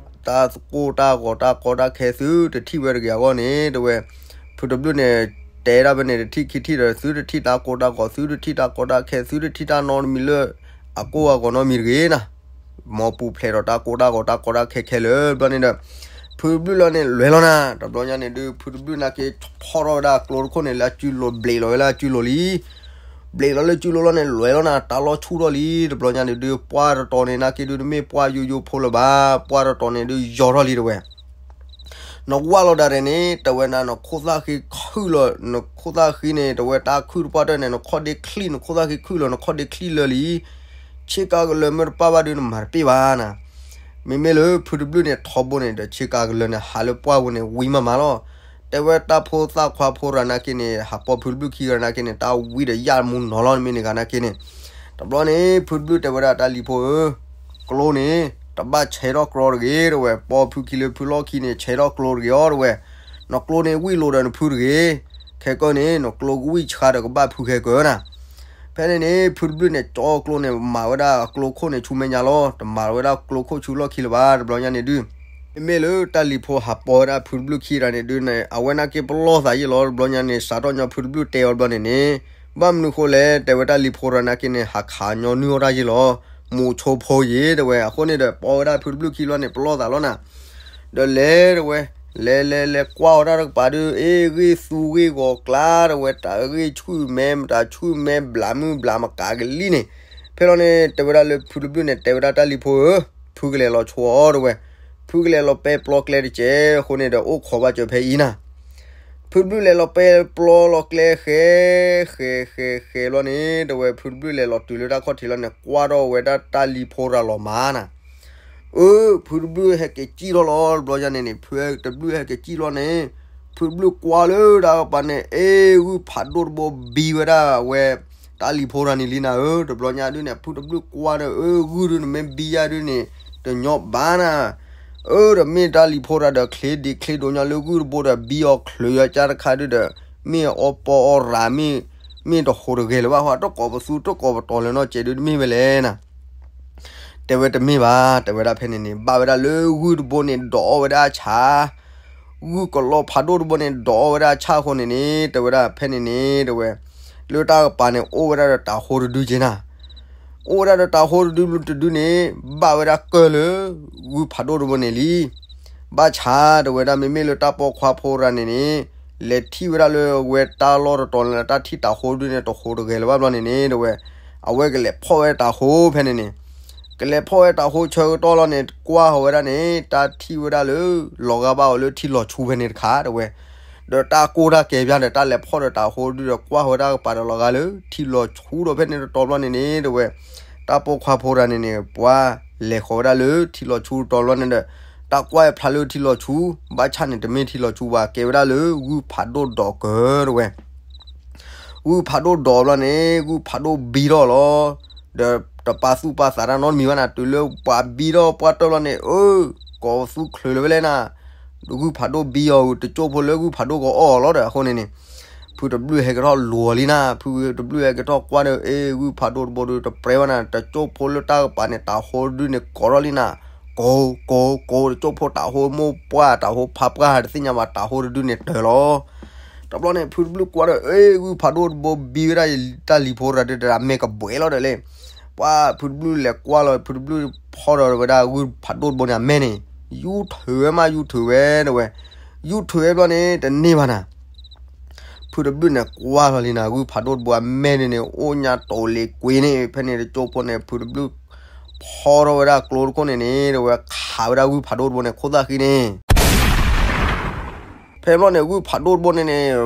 တၢ်ကိၢ်တၢ်ဂီၤတၢ်ကီတၢ်ခဲသုတထံၣ်ဝဲတဂ့ၤအဂီၢ်န့ၣ် တဝဲ ဖုတဘျုးန့ၣ် တဲဒၣ်ဖဲန့ၣ် တထံၣ်ခံထံၣ်ဒီး သုတထံၣ်တၢ်ကိၢ်တၢ်ဂီၤ သုတထံၣ်တၢ်ကီတၢ်ခဲ သုတထံၣ်တၢ်နီတမံၤလၢ အကိၢ်အဂီၤနီတမံၤတဂ့ၤနၤ. မ်ပူၤဖျဲးဒီးတၢ်ကိၢ်တၢ်ဂီၤတၢ်ကီတၢ်ခဲခဲလၢာ် ဘျီန့ၣ်ဒီး ဖုတဘျုးလီၤန့ၣ် လဲၤလီၤနၤ. တဘျီညါန့ၣ်ဒုး ဖုတဘျုးနာ်က့ ဖီၣ်ထီၣ်ဝဲဒၣ်ကျိတခိၣ်န့ၣ် လၢအစုလိၤ ဘျ့းလီၤဝဲလၢအစုလိၤလံ. ဘျ့းလီၤလၢစုလိၤလီၤန့ၣ် လဲၤလီၤနၤ တၢ်လီၢ်ဆူၣ်ထီၣ်လံ. တဘျီညါန့ၣ်ဒုး ပှၢ်တတီၤန့ၣ် နာ်က့ဒုး တမ့ၢ်ပှၢ်ယိယိဖိလၢၤဘၣ်, ပှၢ်တတီၤန့ၣ်ဒုး ယီၤထီၣ်လံတဝဲ. နဝၢ်လီၤဒၣ်ရဲၣ်န့ၣ် တဝဲနၤ နခိၣ်သၣ်ဃ့ခုၣ်လီၤ, နခိၣ်သၣ်ဃ့န့ၣ် တဝဲတၢ်ခုၣ်တပှၢ်တၢၢ်န့ၣ် နခီၣ်ဒ့ချံၣ် နခိၣ်သၣ်ဃ့ခုၣ်လီၤ နခီၣ်ဒ့ချံၣ်လၢာ်လံ. ဆ့ကၤကလၢၤမ့ၢ်တပၢ်ဘၣ်ဒုး နမၤတပ့ၢ်ဘၣ်နၤ. မ့မ့ၢ်လၢဖုတဘျုးန့ၣ် ထီဘိန့ၣ်ဒီး ဆ့ကၤကလၢၤန့ၣ် ဟးလၢပှၢ်ပူၤန့ၣ် ဝံၤမးမးလီၤ. တဲဝဲတၢ်ဖိသၣ်ခွါဖိရၤနာ်က့န့ၣ် ဟးပိာ်ဖုတဘျုးခံဂၤနာ်က့န့ၣ် တၢ်ဝံဒီးယၣ်မူနီၤလီၤ မ့ၢ်န့ၣ်ဂၤနာ်က့န့ၣ်. တဘျီန့ၣ် ဖုတဘျုးတဲဝဲဒၣ်တၢ်လံၤဖိဧၢ, ကျိန့ၣ် တဘၣ်ဆဲးထီၣ်ကျိတဂ့ၤ တဝဲ, ပိာ်ဖုခံလၢဖုလီၢ်ခံန့ၣ် ဆဲးထီၣ်ကျိတဂ့ၤအီၤ တဝဲ. နကျိန့ၣ်ဝံၣ်လိၤဒီးနဖုတဂ့ၤ, ခဲကၢန့ၣ် နကျိကဝံၣ်ဆှါဒီးကဘၣ်ဖုခဲကၢနၤ. ဖဲန့ၣ်န့ၣ် ဖုတဘျုးန့ၣ် ကၠီကျိန့ၣ် မၤဝဲဒၣ်အကျိခိၣ်န့ၣ်ဆူမဲာ်ညါလီၤ, တမၤဝဲဒၣ်ကျိခိၣ်ဆူလီၢ်ခံလၢၤဘၣ်. တဘျီညါန့ၣ်ဒုး မ့မ့ၢ်လၢတၢ်လံၤဖိဟးပိာ်ဝဲဒၣ်ဖုတဘျုးခံတဂၤန့ၣ်ဒုးန့ၣ် အဝဲနာ်က့ပလီၢ်သးယ့ၣ်လီၤ. တဘျီညါန့ၣ် စးထီၣ်ညီဖုတဘျုးတဲအီၤတဘျီန့ၣ်န့ၣ် ဘၣ်မနုၤဃိလဲၣ် တဲဝဲတၢ်လံၤဖိရၤနာ်က့န့ၣ် ဟးခးညီနုၢ်အီၣ်တၢ်ယ့ၣ်လီၤ, မိးဆိဖိယ့ၣ် တဝဲ. အဃိန့ၣ်ဒီး ပိာ်ဝဲဒၣ်ဖုတဘျုးခံလီၤန့ၣ် ပလီၢ်သးလီၤနၤ. ဒီးလဲၤတဝဲ, လဲၤလဲၤလဲၤကွၢ်ဝဲဒၣ်တကပၤဒုး အ့ၣ်ဂ့ၢ်သူဂ့ၢ်ဂီၤကျါ တဝဲ တၢ်ဂ့ၢ်ဆူၣ်မဲ တၢ်ဆူၣ်မဲ ဘျးမုၢ်ဘျးမကးကလံၣ်န့ၣ်. ဖဲလီၤန့ၣ် တဲဝဲဒၣ်လၢဖုတဘျုးန့ၣ် တဲဝဲဒၣ်တၢ်လံၤဖိဧၢ, ဖုကလဲၤလီၤဆိအီၤ တဝဲ. ဖုကလဲၤလီၤပဲပျီကျဲတကဲး အဃိန့ၣ်ဒီး အိၣ်ခိးဘၣ်စၢၤဖဲအံၤနၤ. ဖုတဘျုးလဲၤလီၤပဲပျီလီၤကျဲဃဲ, ဃဲဃဲဃဲလီၤန့ၣ် တဝဲ ဖုတဘျုးလဲၤလီၤတုၤလၢတၢ်ခီၣ်ထံးလီၤန့ၣ် ကွၢ်ထီၣ်ဝဲဒၣ်တၢ်လံၤဖိရၤလီၤမးနၤ. အၢ ဖုတဘျုးဟဲက့ၤစံၣ်ထီၣ်လီၤ တဘျီညါန့ၣ်န့ၣ် ဖုတဘျုးဟဲက့ၤစံၣ်လီၤန့ၣ် ဖုတဘျုးကွၢ်လၢတၢ်ကပၤန့ၣ် အ့ၣ် ဂုၢ်ဖးဒိၣ်တဘိဘံဝဲဒၣ်ဝဲ တၢ်လံၤဖိရၤန့ၣ်လံနၤဧၢ. တဘျီညါဒုးန့ၣ် ဖုတဘျုးကွၢ်ဒီး အၢ ဂုၢ်ဒုးနမ့ၢ်ဘံယါဒုးန့ၣ် တညီဘၣ်နၤ. အၢ တမ့ၢ်တၢ်လံၤဖိရၤဒီး ချ့ဒံးချ့ဒိးညီလၢဂုၢ်တဘိဒီး ဘံအီၤချုးအီၤကၢ်တခါဒုးဒီး မ့ၢ်အီပီအီရၤ မ့ၢ်တဟူးတဂဲၤလၢၤဘၣ်ဃီ တကိးပသူတကိးပတီၤလၢၤနီတစဲးဒုး တမ့ၢ်ဝဲလဲၣ်နၤ. တဲဝဲတမ့ၢ်ဘၣ် တဲဝဲဒၣ်ဖဲန့ၣ်န့ၣ် ဘၣ်ဝဲဒၣ်လၢဂုၢ်တဘိန့ၣ် ဒိးအီၣ်ဝဲဒၣ်အဆၣ်, ဂုၢ်ကလီဖးဒိၣ်တဘိန့ၣ် ဒိးအီၣ်ဝဲဒၣ်အဆၣ်အဃိန့ၣ်န့ၣ် တဲဝဲဒၣ်ဖဲန့ၣ်န့ၣ် တဲဝဲ လၢတၢ်ကပၤန့ၣ် အိၣ်ဝဲဒၣ်ဒီးတၤဟိတဒုက့နၤ. အိၣ်ဝဲဒၣ်ဒီးတၤဟိတဒုတဒုန့ၣ် ဘၣ်ဝဲဒၣ်ကၢၢ်လၢ ဂုၢ်ဖးဒိၣ်တဘိန့ၣ်လံ. ဘၣ်ဆၣ် တဲဝဲဒၣ် မ့မ့ၢ်လၢတၢ်ပိာ်ခွါဖိရၤန့ၣ်န့ၣ် လဲၤထံၣ်ဝဲဒၣ်လၢဝဲတၢ်လီၢ်တတီၤန့ၣ် တၢ်ထံၣ်တၤဟိဒုန့ၣ် တဟူးတဂဲၤလၢၤဘၣ်ဘျီန့ၣ်န့ၣ် တဲဝဲ အဝဲကလဲၤဖီၣ်ဝဲတၤဟိဖဲန့ၣ်န့ၣ် ကလဲၤဖီၣ်ဝဲတၤဟိဆၢကတီၢ်လီၤန့ၣ် ကွၢ်ဃီၤဝဲဒၣ်န့ၣ် တၢ်ထံၣ်ဝဲဒၣ်လၢ လီၤဂာ်ဘၣ်အီၤလၢထံလီၤဆူဖဲန့ၣ်တခါ တဲဝဲ. ဒီးတၢ်ကိၢ်တၢ်ကဲၤဖျါဒီး တၢ်လဲၤဖီၣ်ဒီးတၤဟိဒုဒီး ကွၢ်ဃီၤဝဲဒၣ်ကပၤဒီးလီၤဂာ်လၢထံလီၤဆူဒီးဖဲန့ၣ်တတီၤဘျီန့ၣ်န့ၣ် တဲဝဲ တၢ်ပိာ်ခွါဖိရၤန့ၣ်န့ၣ် ပှၤလဲၤဃီၤဝဲဒၣ်လၢထံလီၤဆူတတီၤဘျီန့ၣ်ဒီး တၢ်ကွၢ်ဖျါလၢထံလီၤဆူ ဘၣ်ဆၣ်န့ၣ် တမ့ၢ်ထံလီၤဆူဘၣ် ကဲဝဲဒၣ်လၢဂုၢ်ဖးဒိၣ်ဒိးကၢၢ် တဲဝဲ. ဂုၢ်ဖးဒိၣ်ဒိးဘျီန့ၣ် ဂုၢ်ဖးဒိၣ်ဘံထီၣ်လီၤ. ဒီးတပာ်သူၣ်ပာ်သးတၢ်နီတမံၤဘၣ်နၤ တုၤလၢပှၤဘံထီၣ်ပှၢ်တၢၢ်လီၤန့ၣ် အၢ ကိးသူချုးလၢၤဝဲလဲၣ်နၤ. ဂုၢ်ဖးဒိၣ်ဘံအီၤ တကၠိၢ်ဖိလၢဂုၢ်ဖးဒိၣ်ကအီၣ်အီၤလီၤဒီး အဃိန့ၣ်န့ၣ် ဖုတဘျုးဟဲကထီၣ်လူၤအီၤလံနၤ. ဖုတဘျုးဟဲကထီၣ်ကွၢ်ဒီး အ့ၣ် ဂုၢ်ဖးဒိၣ်တဘိဒုတပြဲဘၣ်နၤ တကၠိၢ်ဖိလၢတၢ်ကပၤန့ၣ် တၤဟိဒုန့ၣ် ကိးထီၣ်လံနၤ. ကိး ကိး ကိး တကၠိၢ်ဖိတၤဟိမိၢ်ပှၢ် တၤဟိဖါပှၢ် တသ့ၣ်ညါဘၣ် တၤဟိတဒုန့ၣ်တၢၤလီၤ. တဘျီန့ၣ် ဖုတဘျုးကွၢ်ဒီး အ့ၣ် ဂုၢ်ဖးဒိၣ်တဘိဘံဝဲဒၣ် တၢ်လံၤဖိရၤဒုး တၢ်မဲာ်ကဘှဲးလီၤဒီးလဲၣ်. ပှၤဖုတဘျုးလဲၤကွၢ်လီၤ ဖုတဘျုးဖီၣ်ဒီးဝဲဒၣ်ဂုၢ်ဖးဒိၣ်တဘိန့ၣ် အမဲာ်န့ၣ် ယူၢ်ထုးဝဲမး ယူၢ်ထုးဝဲ တဲဝဲ. ယူၢ်ထုးဝဲဘျီန့ၣ် တန့ၢ်ဘၣ်နၤ. ဖုတဘျုးန့ၣ်ကွၢ်လီၤလံနၤ ဂုၢ်ဖးဒိၣ်တဘိအမဲာ်န့ၣ်န့ၣ် အိၣ်ညါတိၤလ့ၤကွ့န့ၣ် ဖဲန့ၣ်တကၠိၢ်ဖိန့ၣ် ဖုတဘျုးဖီၣ်ထီၣ်ဝဲဒၣ်ကျိတခိၣ်န့ၣ်န့ၣ် တဲဝဲ ခးဝဲဒၣ်ဂုၢ်ဖးဒိၣ်တဘိန့ၣ် ခိၣ်သၣ်ဃံန့ၣ် ဖဲဘျီန့ၣ် ဂုၢ်ဖးဒိၣ်တဘိန့ၣ်န့ၣ်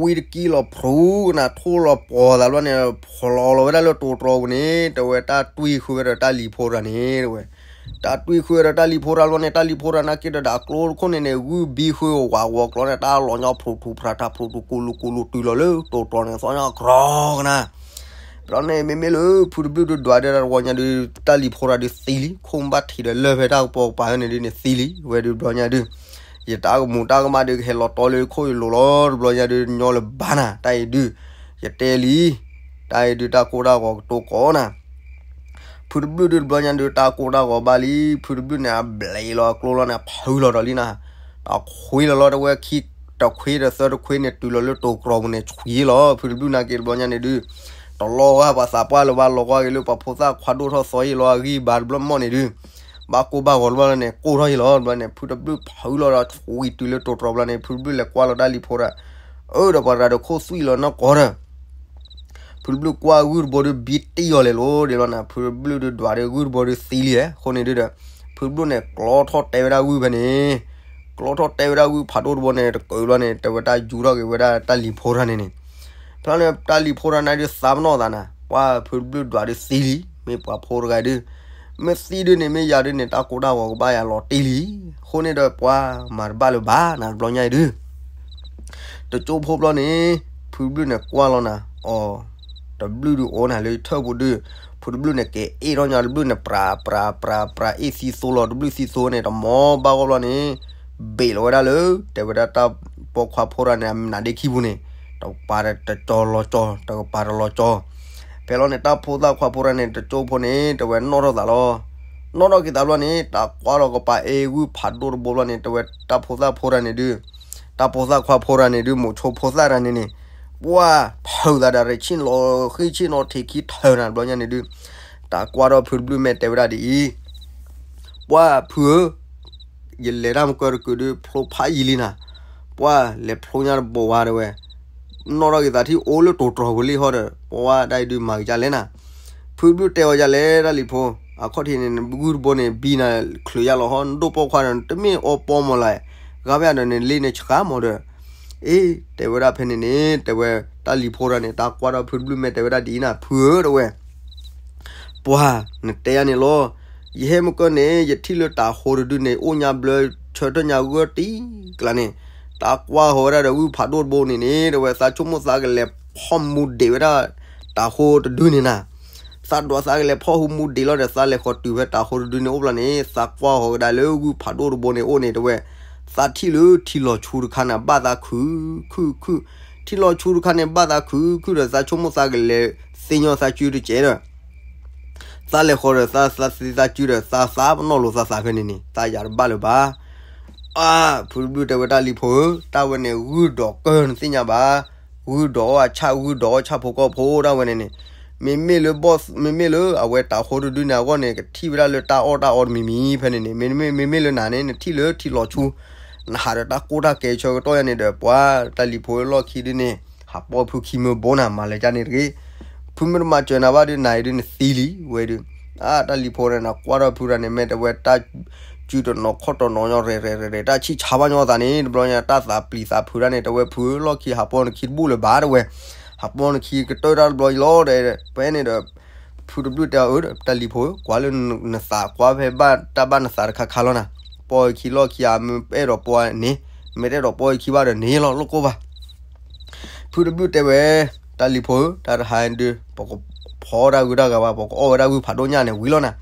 ဝံတကံလီၤဖြူကနၤ ထိၣ်လီၤပှီၤသးဘျီန့ၣ် ဖျိလီၤဝဲဒၣ်လၢတိၤတြီပူၤန့ၣ် တဲဝဲတၢ်တွံၢ်ဃုာ်ဝဲဒီးတၢ်လံၤဖိရၤန့ၣ် တဲဝဲ တၢ်တွံၢ်ဃုာ်ဝဲဒီးတၢ်လံၤဖိရၤဘျီန့ၣ် တၢ်လံၤဖိရၤနာ်က့ဒီး အကျိတခိၣ်န့ၣ်န့ၣ် ဂုၢ်ဘံဃုာ်ဝးဂီၤကျီန့ၣ် တၢ်လီၤညီဖျိထူဖျါထးဖျိထူကိလူကိလူတုၤလီၤလၢတိၤတြီန့ၣ် သီညါကြီကနၤ ဘျီန့ၣ် မ့မ့ၢ်လၢဖုတဘျုးဒုးဒွးဒီးတဝီညါဒုး တၢ်လံၤဖိရၤဒုးသံလံ ခိၣ်ဘၣ်ထံးဒီးလၢၢ်ဖဲတၢ်ကပီၤကပၤန့ၣ်ဒုးန့ၣ်သံလံ ဝဲဒုးဘျီညါဒုး ယတၢ်ကမူးတၢ်ကမၣ်ဒုးကဟဲလီၤတီလၢခိၣ်ယလိၤလီၤ တဘျီညါဒုးညီလၢၤဘၣ်နၤ တၢ်အံၤဒုး, ယတဲလံ, တၢ်အံၤဒုးတၢ်ကိၢ်တၢ်ဂီၤကတိၤကိးနၤ, ဖုတဘျုးဒုးတဘျီညါဒုးတၢ်ကိၢ်တၢ်ဂီၤဘၣ်လံ ဖုတဘျုးန့ၣ် အဘျဲးလီၤအကျိလီၤန့ၣ် ဖုလီၤဒီးလံနၤ, တခွ့လီၤလီၤ တဝဲခံတခွ့ဒီးသၢတခွ့န့ၣ် တုၤလီၤလၢတိၤကြီပူၤန့ၣ် ဆွံလီၤ ဖုတဘျုးနာ်က့တဘျီညါန့ၣ်ဒုး, တလီၤဂာ်ပှၤသးပှၢ်လၢၤဘၣ် လီၤဂာ်က့ၤလၢပှၤဖိသၣ်ခွါဒိၣ်ထီၣ်သီအံၤလီၤ အဂံၢ်ဘါတဘျီမီၢ်န့ၣ်ဒုး, ဘၣ်ကိၢ်ဘၣ်ဂီၤတဘျီလီၤန့ၣ် ကိၢ်ထီၣ်အံၤလီၤ တဘျီန့ၣ် ဖုတဘျုးဖုလီၤဒီးဆွံတုၤလၢတိၤကြီပူၤလီၤန့ၣ် ဖုတဘျုးလဲၤကွၢ်လီၤတၢ်လံၤဖိဒီး, အၢ ဒီးပှၤရၤဒီးခိၣ်သွံၣ်လီၤနီၢ်ကီၢ်ဒီး ဖုတဘျုးကွၢ်ဂုၢ်တဘိဒုးဘံတ့ၢ်အီၤလဲၤလိၤဒ်လီၤနၤ ဖုတဘျုးဒုးဒွးဒီးဂုၢ်တဘိဒုးသံလံ အဃိန့ၣ်ဒုးဒီး, ဖုတဘျုးန့ၣ် ကျီထီၣ်တဲဝဲဒၣ်ဂုၢ်ဖဲန့ၣ်, ကျီထီၣ်တဲဝဲဒၣ်ဂုၢ်ဖးဒိၣ်တဘိန့ၣ် တကၢၤဘျီန့ၣ် တဲဝဲတၢ်ယူၤထီၣ်က့ၤဝဲဒၣ်တၢ်လံၤဖိတဂၤန့ၣ်န့ၣ်, ဖဲန့ၣ်တၢ်လံၤဖိတဂၤန့ၣ်ဒုးသးပနီၣ်သးနၤ ပှၤဖုတဘျုးဒွးဒုးသံလံ မ့ၢ်ပှၤဖိတဂၤဒုး, မ့ၢ်သံဒုးန့ၣ် မ့ၢ်ယၤဒုးန့ၣ် တၢ်ကိၢ်တၢ်ဂီၤကဘၣ်ယၤလီၤတ့ၢ်လံ, အဃိန့ၣ်ဒီးပှၤမၤတဘၣ်လၢၤဘၣ်နၤ တဘျီညါအံၤဒုး တကၠိဖိဘျီန့ၣ်, ဖုတဘျုးန့ၣ်ကွၢ်လီၤနၤ, အီၤ, တဘျုးဒုးအိၣ်နၤလၢထၢၣ်ပူၤဒုး, ဖုတဘျုးန့ၣ်က့ၤအ့ၣ်ထီၣ်ညါတဘျုးန့ၣ် ပြးပြးပြးပြးအ့ၣ်သံသိလီၤ တဘျုးသံသိန့ၣ် တမီဘၣ်ဂီၢ်ဘျီန့ၣ်, ဘ့ၣ်လီၤဝဲဒၣ်လၢ, တဲဝဲဒၣ်တၢ်ပိာ်ခွါဖိတဂၤန့ၣ် အမနုၤဒ့ခံပူၤန့ၣ်, တကပၤတကၠီၤလီၤကၠီၤ တကပၤတလီၤကၠီၤ, ဖဲလီၤန့ၣ် တၢ်ဖိသၣ်ခွါဖိတဂၤန့ၣ် တကၠိဖိန့ၣ် တဲဝဲနီၣ်ထီၣ်သးလီၤ နီၣ်ထီၣ်က့ၤသးဘျီန့ၣ် တၢ်ကွၢ်လီၤကပၤအ့ၣ်ဂုၢ်ဖးဒိၣ်တဘိဘျီန့ၣ် တဲဝဲတၢ်ဖိသၣ်ဖိတဂၤန့ၣ်ဒုး, တၢ်ဖိသၣ်ခွါဖိတဂၤန့ၣ်ဒုး မိၤဆိဖိသၣ်တဂၤန့ၣ်န့ၣ်, ပှၤ, ထုးသးဒီးရ့ၣ်ဆ့ၣ်နီၤဃ့ၣ်ဆ့ၣ်နီၤထံးခံထုးနၤတဘျီညါန့ၣ်ဒုး, တၢ်ကွၢ်ထီၣ်ဖုတဘျုးမဲာ်တဲဝဲဒၣ်ဒ်အံၤ, ပှၤဖုဧၢ, ယလဲၤတၢ်မုၢ်ကၢတကုးဒုး ဖျိဖးယံာ်လံနၤ, ပှၤလဲၤဖျိညါတဘိဝါတဲဝဲ, နီၣ်ထီၣ်က့ၤသးထံၣ်အိၣ်လၢတိၤတြီၤပူၤလံဟီဒီး ပှၤဝဲဒၣ်အံၤဒုးမၤက့ၤဒ်လဲၣ်နၤ, ဖုတဘျုးတဲဝဲဒ်လဲၣ်တၢ်လံၤဖိ, အခီၣ်ထံးန့ၣ် ဂုၢ်တဘိန့ၣ် ဘံနၤချုးယါလီၤဟီ နဒိၣ်ပိာ်ခွါဒီး တမ့ၢ်အီပီမီၤလၢ်, ဂၤဖဲဒီးန့ၣ်လ့န့ၣ်ဆှးမီၤဒီး, အ့ တဲဝဲဒၣ်ဖဲန့ၣ်န့ၣ် တဲဝဲတၢ်လံၤဖိတဂၤန့ၣ် တၢ်ကွၢ်ထီၣ်ဖုတဘျုးမဲာ်တဲဝဲဒၣ်ဒ်အံၤနၤ ဖုဧၢ တဲဝဲ ပှၤ, နတဲယၤန့ၣ်လီၤ, ယဟဲမုၢ်ကၢန့ၣ် ယထံၣ်လၢတၤဟိတဒုန့ၣ် အိၣ်ညါဘျၢဆၢထၢၣ်ညါဂၢၢ်တံၢ်ကျါန့ၣ်, တၢ်ကွၢ်ဃီၤဝဲဒၣ်ဒီးဂုၢ်ဖးဒိၣ်တဘိန့ၣ်န့ၣ် တဲဝဲ သးဆိကမိၣ်သးကလဲၤဖီၣ်မူဒံးဝဲဒၣ်တၤဟိတဒုန့ၣ်နၤ, သးဒွးသးကလဲၤဖီၣ်ဟူမူဒံးလီၤဒီး သးလဲၤဃီၤတုၤဖဲတၤဟိတဒုန့ၣ်အိၣ်ဘျီန့ၣ် သးကွၢ်ဃီၤကဒါလၢဂုၢ်ဖးဒိၣ်တဘိန့ၣ်အိၣ်န့ၣ် တဲဝဲ သးထံၣ်လၢထံလီၤဆူတခါန့ၣ် ဘၣ်သးခုၣ်ခုၣ်ခုၣ်, ထံလီၤဆူတခါန့ၣ် ဘၣ်သးခုၣ်ခုၣ်ဒီး သးဆိကမိၣ်သးကလဲၤသ့ၣ်ညါသးစုတကဲးဒီး သးလဲၤဃီၤဒီးသးသးသ့သးစုဒီး သးသးပနီၣ်လိာ်သးသးဖဲန့ၣ်န့ၣ် သးယၤတဘၣ်လၢၤဘၣ်. အါ, ဖုတဘျုးတဲဝဲတၢ်လံၤဖိဧၢ, တၢ်ဝဲန့ၣ်ဂုၢ်ဒီးကၢၢ်နသ့ၣ်ညါဘၣ်, ဂုၢ်ဒီးအီၣ်အဆၣ် ဂုၢ်ဒီးအီၣ်ဆၣ်ဖိကီၢ်ဖိတၢ်ဝဲန့ၣ်န့ၣ်, မ့မ့ၢ်လၢဘီၣ်, မ့မ့ၢ်လၢအဝဲတၤဟိတဒုန့ၣ်အဂီၢ်န့ၣ် ကထံၣ်ဝဲဒၣ်လၢတၢ်အီၣ်တၢ်အီတမံၤမံၤဖဲန့ၣ်န့ၣ်, မ့မ့ၢ်လၢနၤန့ၣ် နထံၣ်လၢထံလီၤဆူ နဟးဒီးတၢ်ကိၢ်တၢ်ကဲဆၢကတီၢ်ယါန့ၣ်ဒီး ပှၤတၢ်လံၤဖိလီၢ်ခံဒုန့ၣ် ဟးပီဖုခံမၢဘိနၤ မၤလၢၤကန့ၣ်တဂ့ၤ. ဖုမ့ၢ်တမၤစၢၤနၤဘၣ်ဒုး နၤအံၤဒုးနသံလံဝဲဒုး. အါ တၢ်လံၤဖိန့ၣ် နကွၢ်ထီၣ်ဖုတဂၤန့ၣ် မ့ၢ်တဲဝဲတၢ်စုတနီၤခီၣ်တနီၤညီ ရဲၣ်ရဲၣ်ရဲၣ်ရဲၣ် တၢ်ဆံၣ်ဆါဘၣ်ညီသးန့ၣ် တဘျီညါတၢ်သးပျံၤသးဖုးတၢ်န့ၣ် တဲဝဲဖုလီၢ်ခံဟးပီနခံတဘူၣ်လၢၤဘၣ်တဲဝဲ. ဟးပီနခံကတၢၢ်တၢ်တဘျီလီၤဒီး ဖဲန့ၣ်ဒီး ဖုတဘျုးတဲအီၤ အၢ တၢ်လံၤဖိဧၢ ကွၢ်လၢနသးကွၢ်ဖဲဘၣ်တၢ်ဘၣ်နသးတခါခါလီၤနၤ. ပီခံလီၢ်ခံ အမ့ၢ်အဲၣ်ဒိးပီန့ၣ် မ့ၢ်တအဲၣ်ဒိးပီခံဘၣ်ဒီးန့ၣ်လီၤ လိၣ်ကိၢ်ဘၣ်. ဖုတဘျုးတဲဝဲ တၢ်လံၤဖိဧၢ တၢ်တဟါဒုး ပကဖီတၢ်ဂုၤတၢ်ဂၤဘၣ် ပကအီၣ်ဝဲဒၣ်ဂုၢ်ဖးဒိၣ်ညၣ်န့ၣ်ဝံၤလီၤနၤ.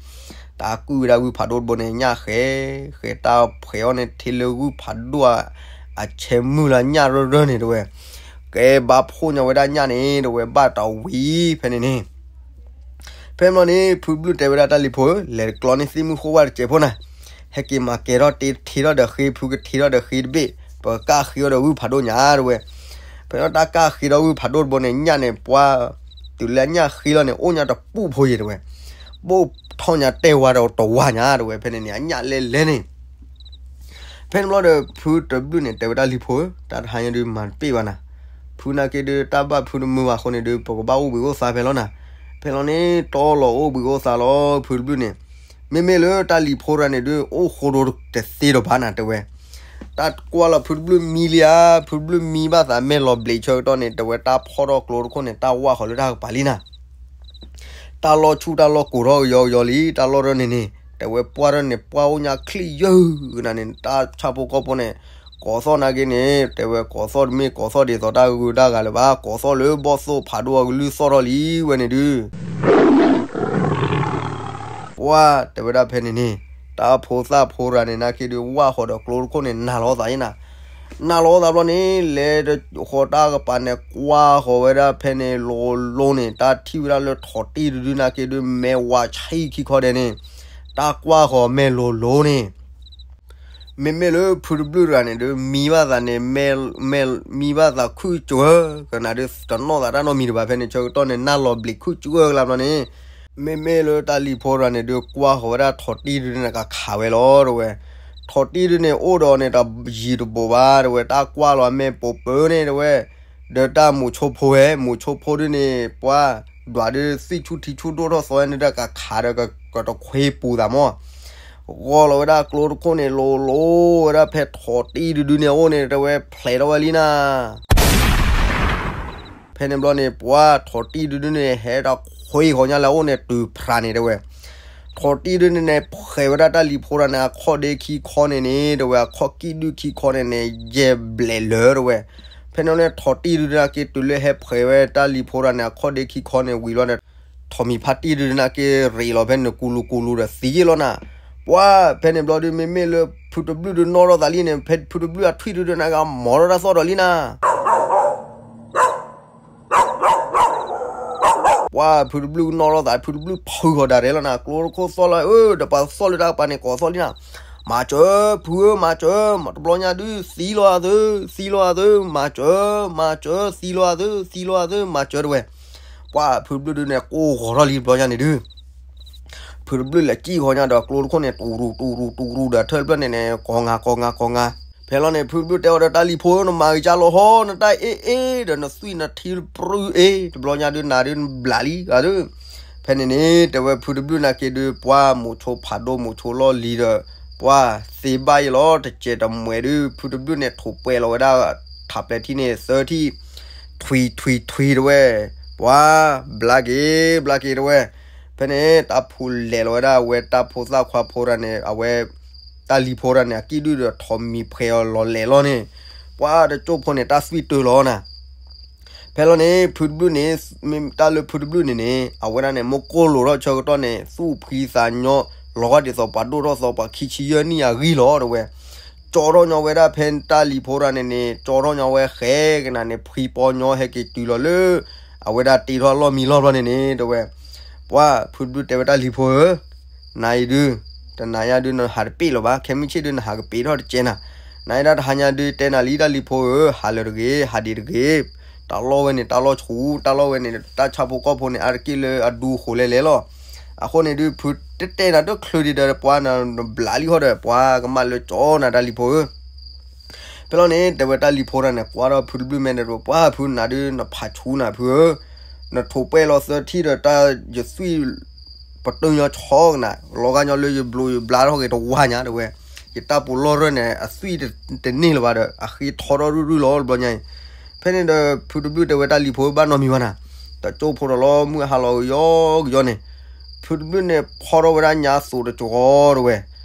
တၢ်ကွံာ်ဝဲဒၣ်ဂုၢ်ဖးဒိၣ်တဘိန့ၣ် ညၣ်ဃဲ ဃဲတၢ်ဖှဲးအီၤန့ၣ် ထဲလၢဂုၢ်ဖးဒိၣ်အဆဲမုၢ်လၢညၣ်ရၢရၢန့ၣ်တဲဝဲ ကဲဘၣ်ဖှိၣ်ညါဝဲဒၣ်ညၣ်န့ၣ် တဲဝဲဘၣ်တဝံၤဖဲန့ၣ်န့ၣ် ဖဲမ့ၢ်န့ၣ် ဖုတဘျုးတဲဝဲဒၣ်တၢ်လံၤဖိဧၢ လဲၤတကျီန့ၢ်သ့ၣ်မုၢ်ဃိဝဲတစဲးဖိနၤ. ဟဲက့ၤမၤကဲထီၣ်တ့ထံထီၣ်ဒီးဃ့ ဖုကထံထီၣ်ဒီးဃ့တဘ့ၣ် ပကကၢ်ဃ့အီၤဒီးဂုၢ်ဖးဒိၣ်ညါတဲဝဲ. ဖဲလီၤတၢ်ကၢ်ဃ့ဒီးဂုၢ်ဖးဒိၣ်တဘိန့ၣ် ညၣ်န့ၣ်ပှၤ တုၤလၢညၣ်ဃ့လီၤန့ၣ် အိၣ်ညါတပူၤဖိယံၤတဲဝဲ. ဘိၣ်ထီၣ်ညါတဲဝါဒီးတဝါညါတဲဝဲ ဖဲန့ၣ်န့ၣ် အညၣ်လဲလဲန့ၣ် ဖဲန့ၣ်ဘျီဒီး ဖုတဘျုးန့ၣ် တဲဝဲဒၣ်လံၤဖိဧၢ တၢ်တဟါညါဒုးမၤတပ့ၢ်ဘၣ်နၤ. ဖုနာ်က့ဒုး တၢ်ဘၣ်ဖုတမုာ်ဘၣ်အဃိန့ၣ်ဒုး ပကဘၣ်အိၣ်ဘှံးအိၣ်သါဖဲလီၤနၤ. ဖဲလီၤန့ၣ် တီလီၤအိၣ်ဘှံးအိၣ်သါလီၤ ဖုတဘျုးန့ၣ်. မ့မ့ၢ်လၢတၢ်လံၤဖိတဂၤန့ၣ်ဒုး အိၣ်ဃိဒိတသ့ဒီးဘၣ်နၤတဲဝဲ. တၢ်ကွၢ်လီၤဖုတဘျုးမံလံဧါ, ဖုတဘျုးမံဘၣ်သးမဲာ်လီၤဘျံးဆၢကတီၢ်န့ၣ် တဲဝဲတၢ်ဖီၣ်ထီၣ်ကျိတခိၣ်န့ၣ် တၢ်ဝၢ်ဃီၤလၢတၢ်ကပၤလံနၤ. တၢ်လီၢ်ဆူၣ်တၢ်လီၢ်ကိးထီၣ်ကယီကယီလံ တၢ်လီၢ်ရၢန့ၣ်န့ၣ် တဲဝဲပှၢ်ထီၣ်န့ၣ် ပှၢ်အိၣ်ညါချံၣ်ယၢၢ်နၤန့ၣ် တၢ်ဆၣ်ဖိကီၢ်ဖိန့ၣ် ကိးသီၣ်နာ်က့န့ၣ် တဲဝဲကိးသီၣ်တမ့ၢ်ကိးသီၣ်ဒ်သိးတၢ်ဂုၤတၢ်ဂၤလၢၤဘၣ် ကိးသီၣ်လၢဘီၣ်သိၣ်ဖးဒိၣ်အကလုၢ်သီၣ်ထီၣ်လံဝဲန့ၣ်ဒုး ပှၢ်တဲဝဲဒၣ်ဖဲန့ၣ်န့ၣ် တၢ်ဖိသၣ်ဖိရၤန့ၣ် နာ်က့ဒုး ဝၢ်ဃီၤဒီးကျိတခိၣ်န့ၣ် နၤလီၤသးအံၤနၤ, နၤလီၤသးဘျီန့ၣ် လဲၤဃီၤတၢ်ကပၤန့ၣ် ကွၢ်ဃီၤဝဲဒၣ်ဖဲန့ၣ် လိၤလိၤန့ၣ် တၢ်ထံၣ်ဝဲဒၣ်လၢထိးတံၢ်တဒုနာ်က့ဒုး မဲာ်ဝးဆံခံခီဒဲးန့ၣ် တၢ်ကွၢ်ဃီၤမဲာ်လိၤလိၤန့ၣ် မ့မ့ၢ်လၢဖုတဘျုးတဂၤန့ၣ်ဒုး မံဘၣ်သးန့ၣ် မံဘၣ်သးခုၣ်စှၢကနၤဒုး တနီၣ်သးတၢ်နီတမံၤဒံးဘၣ် ဖဲန့ၣ်ဆၢကတီၢ်န့ၣ် နၢ်လီၤဘျံးခုၣ်စှၢကလါဘျီန့ၣ် မ့မ့ၢ်လၢတၢ်လံၤဖိတဂၤန့ၣ်ဒုး ကွၢ်ဃီၤဝဲဒၣ်ထိးတံၢ်ဒုးန့ၣ် ကခးဝဲလီၤတဲဝဲ, ထိးတံၢ်ဒုးန့ၣ် အိၣ်ဒီးန့ၣ် တယံၤတဘူးဘၣ်တဲဝဲ တၢ်ကွၢ်လီၤအမဲာ်ပိာ်ပၢၤန့ၣ်တဲဝဲ, ဒီးတၢ်မိၤဆိဖိဝဲ မိၤဆိဖိဒုးန့ၣ် ပှၤဒွးဒုးသွံၣ်ဆူၣ်ထံဆူၣ်ဒိၣ်ထီၣ်သီန့ၣ်ဒီး ကခးဒီးကတခွ့ပူၤသးမၢ် ဂီၤလီၤဝဲဒၣ်ကျိတခိၣ်န့ၣ် လိၤလိၤဝဲဒၣ်ဖဲထိးတံၢ်ဒုဒုန့ၣ်အအိၣ်န့ၣ် တဲဝဲ ဖျဲးထီၣ်ဝဲလံနၤ ဖဲန့ၣ်ဘျီန့ၣ် ပှၤထိးတံၢ်ဒုဒုန့ၣ် ဟဲတခွ့ဃီၤညါလၢအအိၣ်န့ၣ် တုၤဖြးန့ၣ်တဲဝဲ, ထိးတံၢ်ဒုန့ၣ်န့ၣ် ဖှဲးဝဲဒၣ်တၢ်လံၤဖိတဂၤန့ၣ် အခီၣ်ဒ့ခံခီန့ၣ်န့ၣ် တဲဝဲ အခီၣ်ကံၣ်ဒုၣ်ခံခီန့ၣ်န့ၣ် ယဲၢ်ဘျဲးလၢာ်တဲဝဲ, ဖဲန့ၣ်န့ၣ် ထိးတံၢ်ဒုဒုနာ်က့ တုၤလၢဟဲဖှဲးဝဲတၢ်လံၤဖိတဂၤန့ၣ် အခီၣ်ဒ့ခံခီန့ၣ်ဝံၤလီၤဒီး ထိးမံၤဖါတံၢ်ဒုဒုနာ်က့ ရ့းလီၤဖဲန့ၣ် ကူလူကူလူဒီးသံယ့ၢ်လီၤနၤ, ပှၤဖဲန့ၣ်ဘျီဒု မ့မ့ၢ်လၢဖုတဘျုးဒုနီၣ်ထီၣ်သးလံန့ၣ် ဖဲဖုတဘျုးအထွံၣ်ဒုဒုနာ်က့ အမိၢ်ထီၣ်တၢ်သီၣ်ဒီးလံနၤ ပှၤဖုတဘျုးကနီၣ်ထီၣ်သး ဖုတဘျုးဖုးဃီၤဒၣ်ရဲၣ်လီၤနၤ ကျိတခိၣ်သီၣ်လီၤ အၢ ဒီးပှၤသီၣ်လၢတၢ်ကပၤန့ၣ် ကိးသီၣ်လံနၤ, မၤစၢၤ ဖုဧၢ မၤစၢၤ တဘျီညါဒု သံလီၤအသၢ သံလီၤအသၢ မၤစၢၤ မၤစၢၤ သံလီၤအသၢ သံလီၤအသၢ မၤစၢၤတဲဝဲ, ပှၤဖုတဘျုးဒုန့ၣ် ကိးဃီၤထီၣ်လံတဘျီညါန့ၣ်ဒု ဖုတဘျုးလဲၤစံၣ်ဃီၤညါဒီးကျိတခိၣ်န့ၣ် တူၣ်ရူၣ်တူၣ်ရူၣ်တူၣ်ရူၣ်ဒီးထၢၣ်တဖျၢၣ်န့ၣ်န့ၣ် ကိးငါကိးငါကိးငါ, ဖဲလီၤန့ၣ် ဖုတဘျုးတဲအီၤဒီးတၢ်လံၤဖိဧၢ နမၤဂ့ၤကၢ်လီၤဟီ နတၢ်အ့ၣ်အ့ၣ်ဒီးနသွံၣ်နထံပြူအ့ၣ် တဘျီညါဒု နၤဒုနဘျးလံဂၤဒု, ဖဲန့ၣ်န့ၣ် တဲဝဲဖုတဘျုးနာ်က့ဒု ပှၤမိၤဆိဖးဒိၣ်မိၤဆိလီၢ်လံၤဒီး ပှၤသ့ဘၣ်ယဲလီၤ တစဲးတမှဲးဒု ဖုတဘျုးန့ၣ် ထိးပှဲၤလီၤဝဲဒၣ် ထးပျဲထံန့ၣ် သၢထံၣ် ထွံထွံထွံတဲဝဲ, ပှၤ ဘျါက့ၤ ဘျါက့ၤတဲဝဲ, ဖဲန့ၣ် တၢ်ဖူးလဲၤလီၤဝဲဒၣ် အဝဲတၢ်ဖိသၣ်ခွါဖိတဂၤန့ၣ် အဝဲ တၢ်လံၤဖိတဂၤန့ၣ် အကံၣ်ဒုၣ်ဒီးထိးမံၤဖှဲးအီၤလီၤလဲာ်လီၤန့ၣ်, ပှၤတကၠိၣ်ဖိန့ၣ် တၢ်သွံၣ်တၢ်လီၤနၤ ဖဲလီၤန့ၣ် ဖုတဘျုးန့ၣ် မ့ၢ်တၢ်လၢဖုတဘျုးန့ၣ်န့ၣ် အဝဲဒၣ်န့ၣ် မ့ၢ်ကိၢ်လိာ်ထီၣ်ဆၢကတီၢ်န့ၣ် သူၣ်ဖှံသးညီ လီၤဂာ်ဒ်သိးပှၤဒိၣ်ထီၣ်သီ ပှၤခံဆံယဲၢ်နံၣ်အဂံၢ်လီၤတဲဝဲ, ကၠီထီၣ်ညီဝဲဒၣ်ဖဲတၢ်လံၤဖိတဂၤန့ၣ်န့ၣ် ကၠီထီၣ်ညီဝဲဃဲကနၤန့ၣ် ဖှံပီညီဟဲက့ၤတုၤလီၤလၢ အဝဲဒၣ်တ့ထီၣ်အလီၢ်မံလီၢ်ဘျီန့ၣ်န့ၣ်တဲဝဲ, ပှၤဖုတဘျုးတဲဝဲတၢ်လံၤဖိဧၢ နၤအံၤဒု တနၤညါဒု နဟးတပ့ၢ်လၢၤဘၣ် ခဲမုၢ်ဆ့ၣ်ဒု နဟးကပ့ၤထီၣ်တကဲနၤ, နၤအံၤဒၣ်တဟါညါဒု တဲနၤလံတၢ်လံၤဖိဧၢ ဟးလၢၤတဂ့ၤ ဟးဒံးတဂ့ၤ, တၢ်လီၢ်ဝဲန့ၣ် တၢ်လီၢ်ဆူၣ် တၢ်လီၢ်ဝဲန့ၣ် တၢ်ဆၣ်ဖိကီၢ်ဖိန့ၣ် အါတက့ၢ်လၢအဒူအဃိးလဲၤလဲၤလီၤ, အဃိန့ၣ်ဒု ဖုတတဲနၤတချုးဒံးဒီးပှၤနဘျးလံဃီဒီး ပှၤကမၣ်လၢကၠီနၤတၢ်လံၤဖိဧၢ ဖဲလီၤန့ၣ် တဲဝဲတၢ်လံၤဖိတဂၤန့ၣ် ကွၢ်ထီၣ်ဖုတဘျုးမဲာ်ဒီး ပှၤဖုနၤဒု နဖးဆူၣ်နၤဖုဧၢ, နထိးပှဲၤလီၤသၢထံၣ်ဒီးတၢ်ယသွံၣ် ပတုာ်ညီဆီကနၤ လီၤဂာ်ညီလၢယဘျိးယဘျါထီၣ်က့ၤတဝါညါတဲဝဲ, ယတၢ်ပူၤလီၢ်ရၢၢ်န့ၣ် အသွံၣ်တန့ၢ်လၢၤဘၣ်ဒီး အဃ့ထီထီၣ်ရုၢ်ရုၢ်လီၤတဘျီညါအံၤ, ဖဲန့ၣ်ဒီး ဖုတဘျုးတဲဝဲတၢ်လံၤဖိဘၣ်နီတမံၤဘၣ်နၤ, တကၠိၣ်ဖိဒီးလီၤမုၢ်ဟါလီၤကယီကယီန့ၣ်, ဖုတဘျုးန့ၣ် ဖီထီၣ်ဝဲဒၣ်ညါသိးတကၠီၤတဲဝဲ,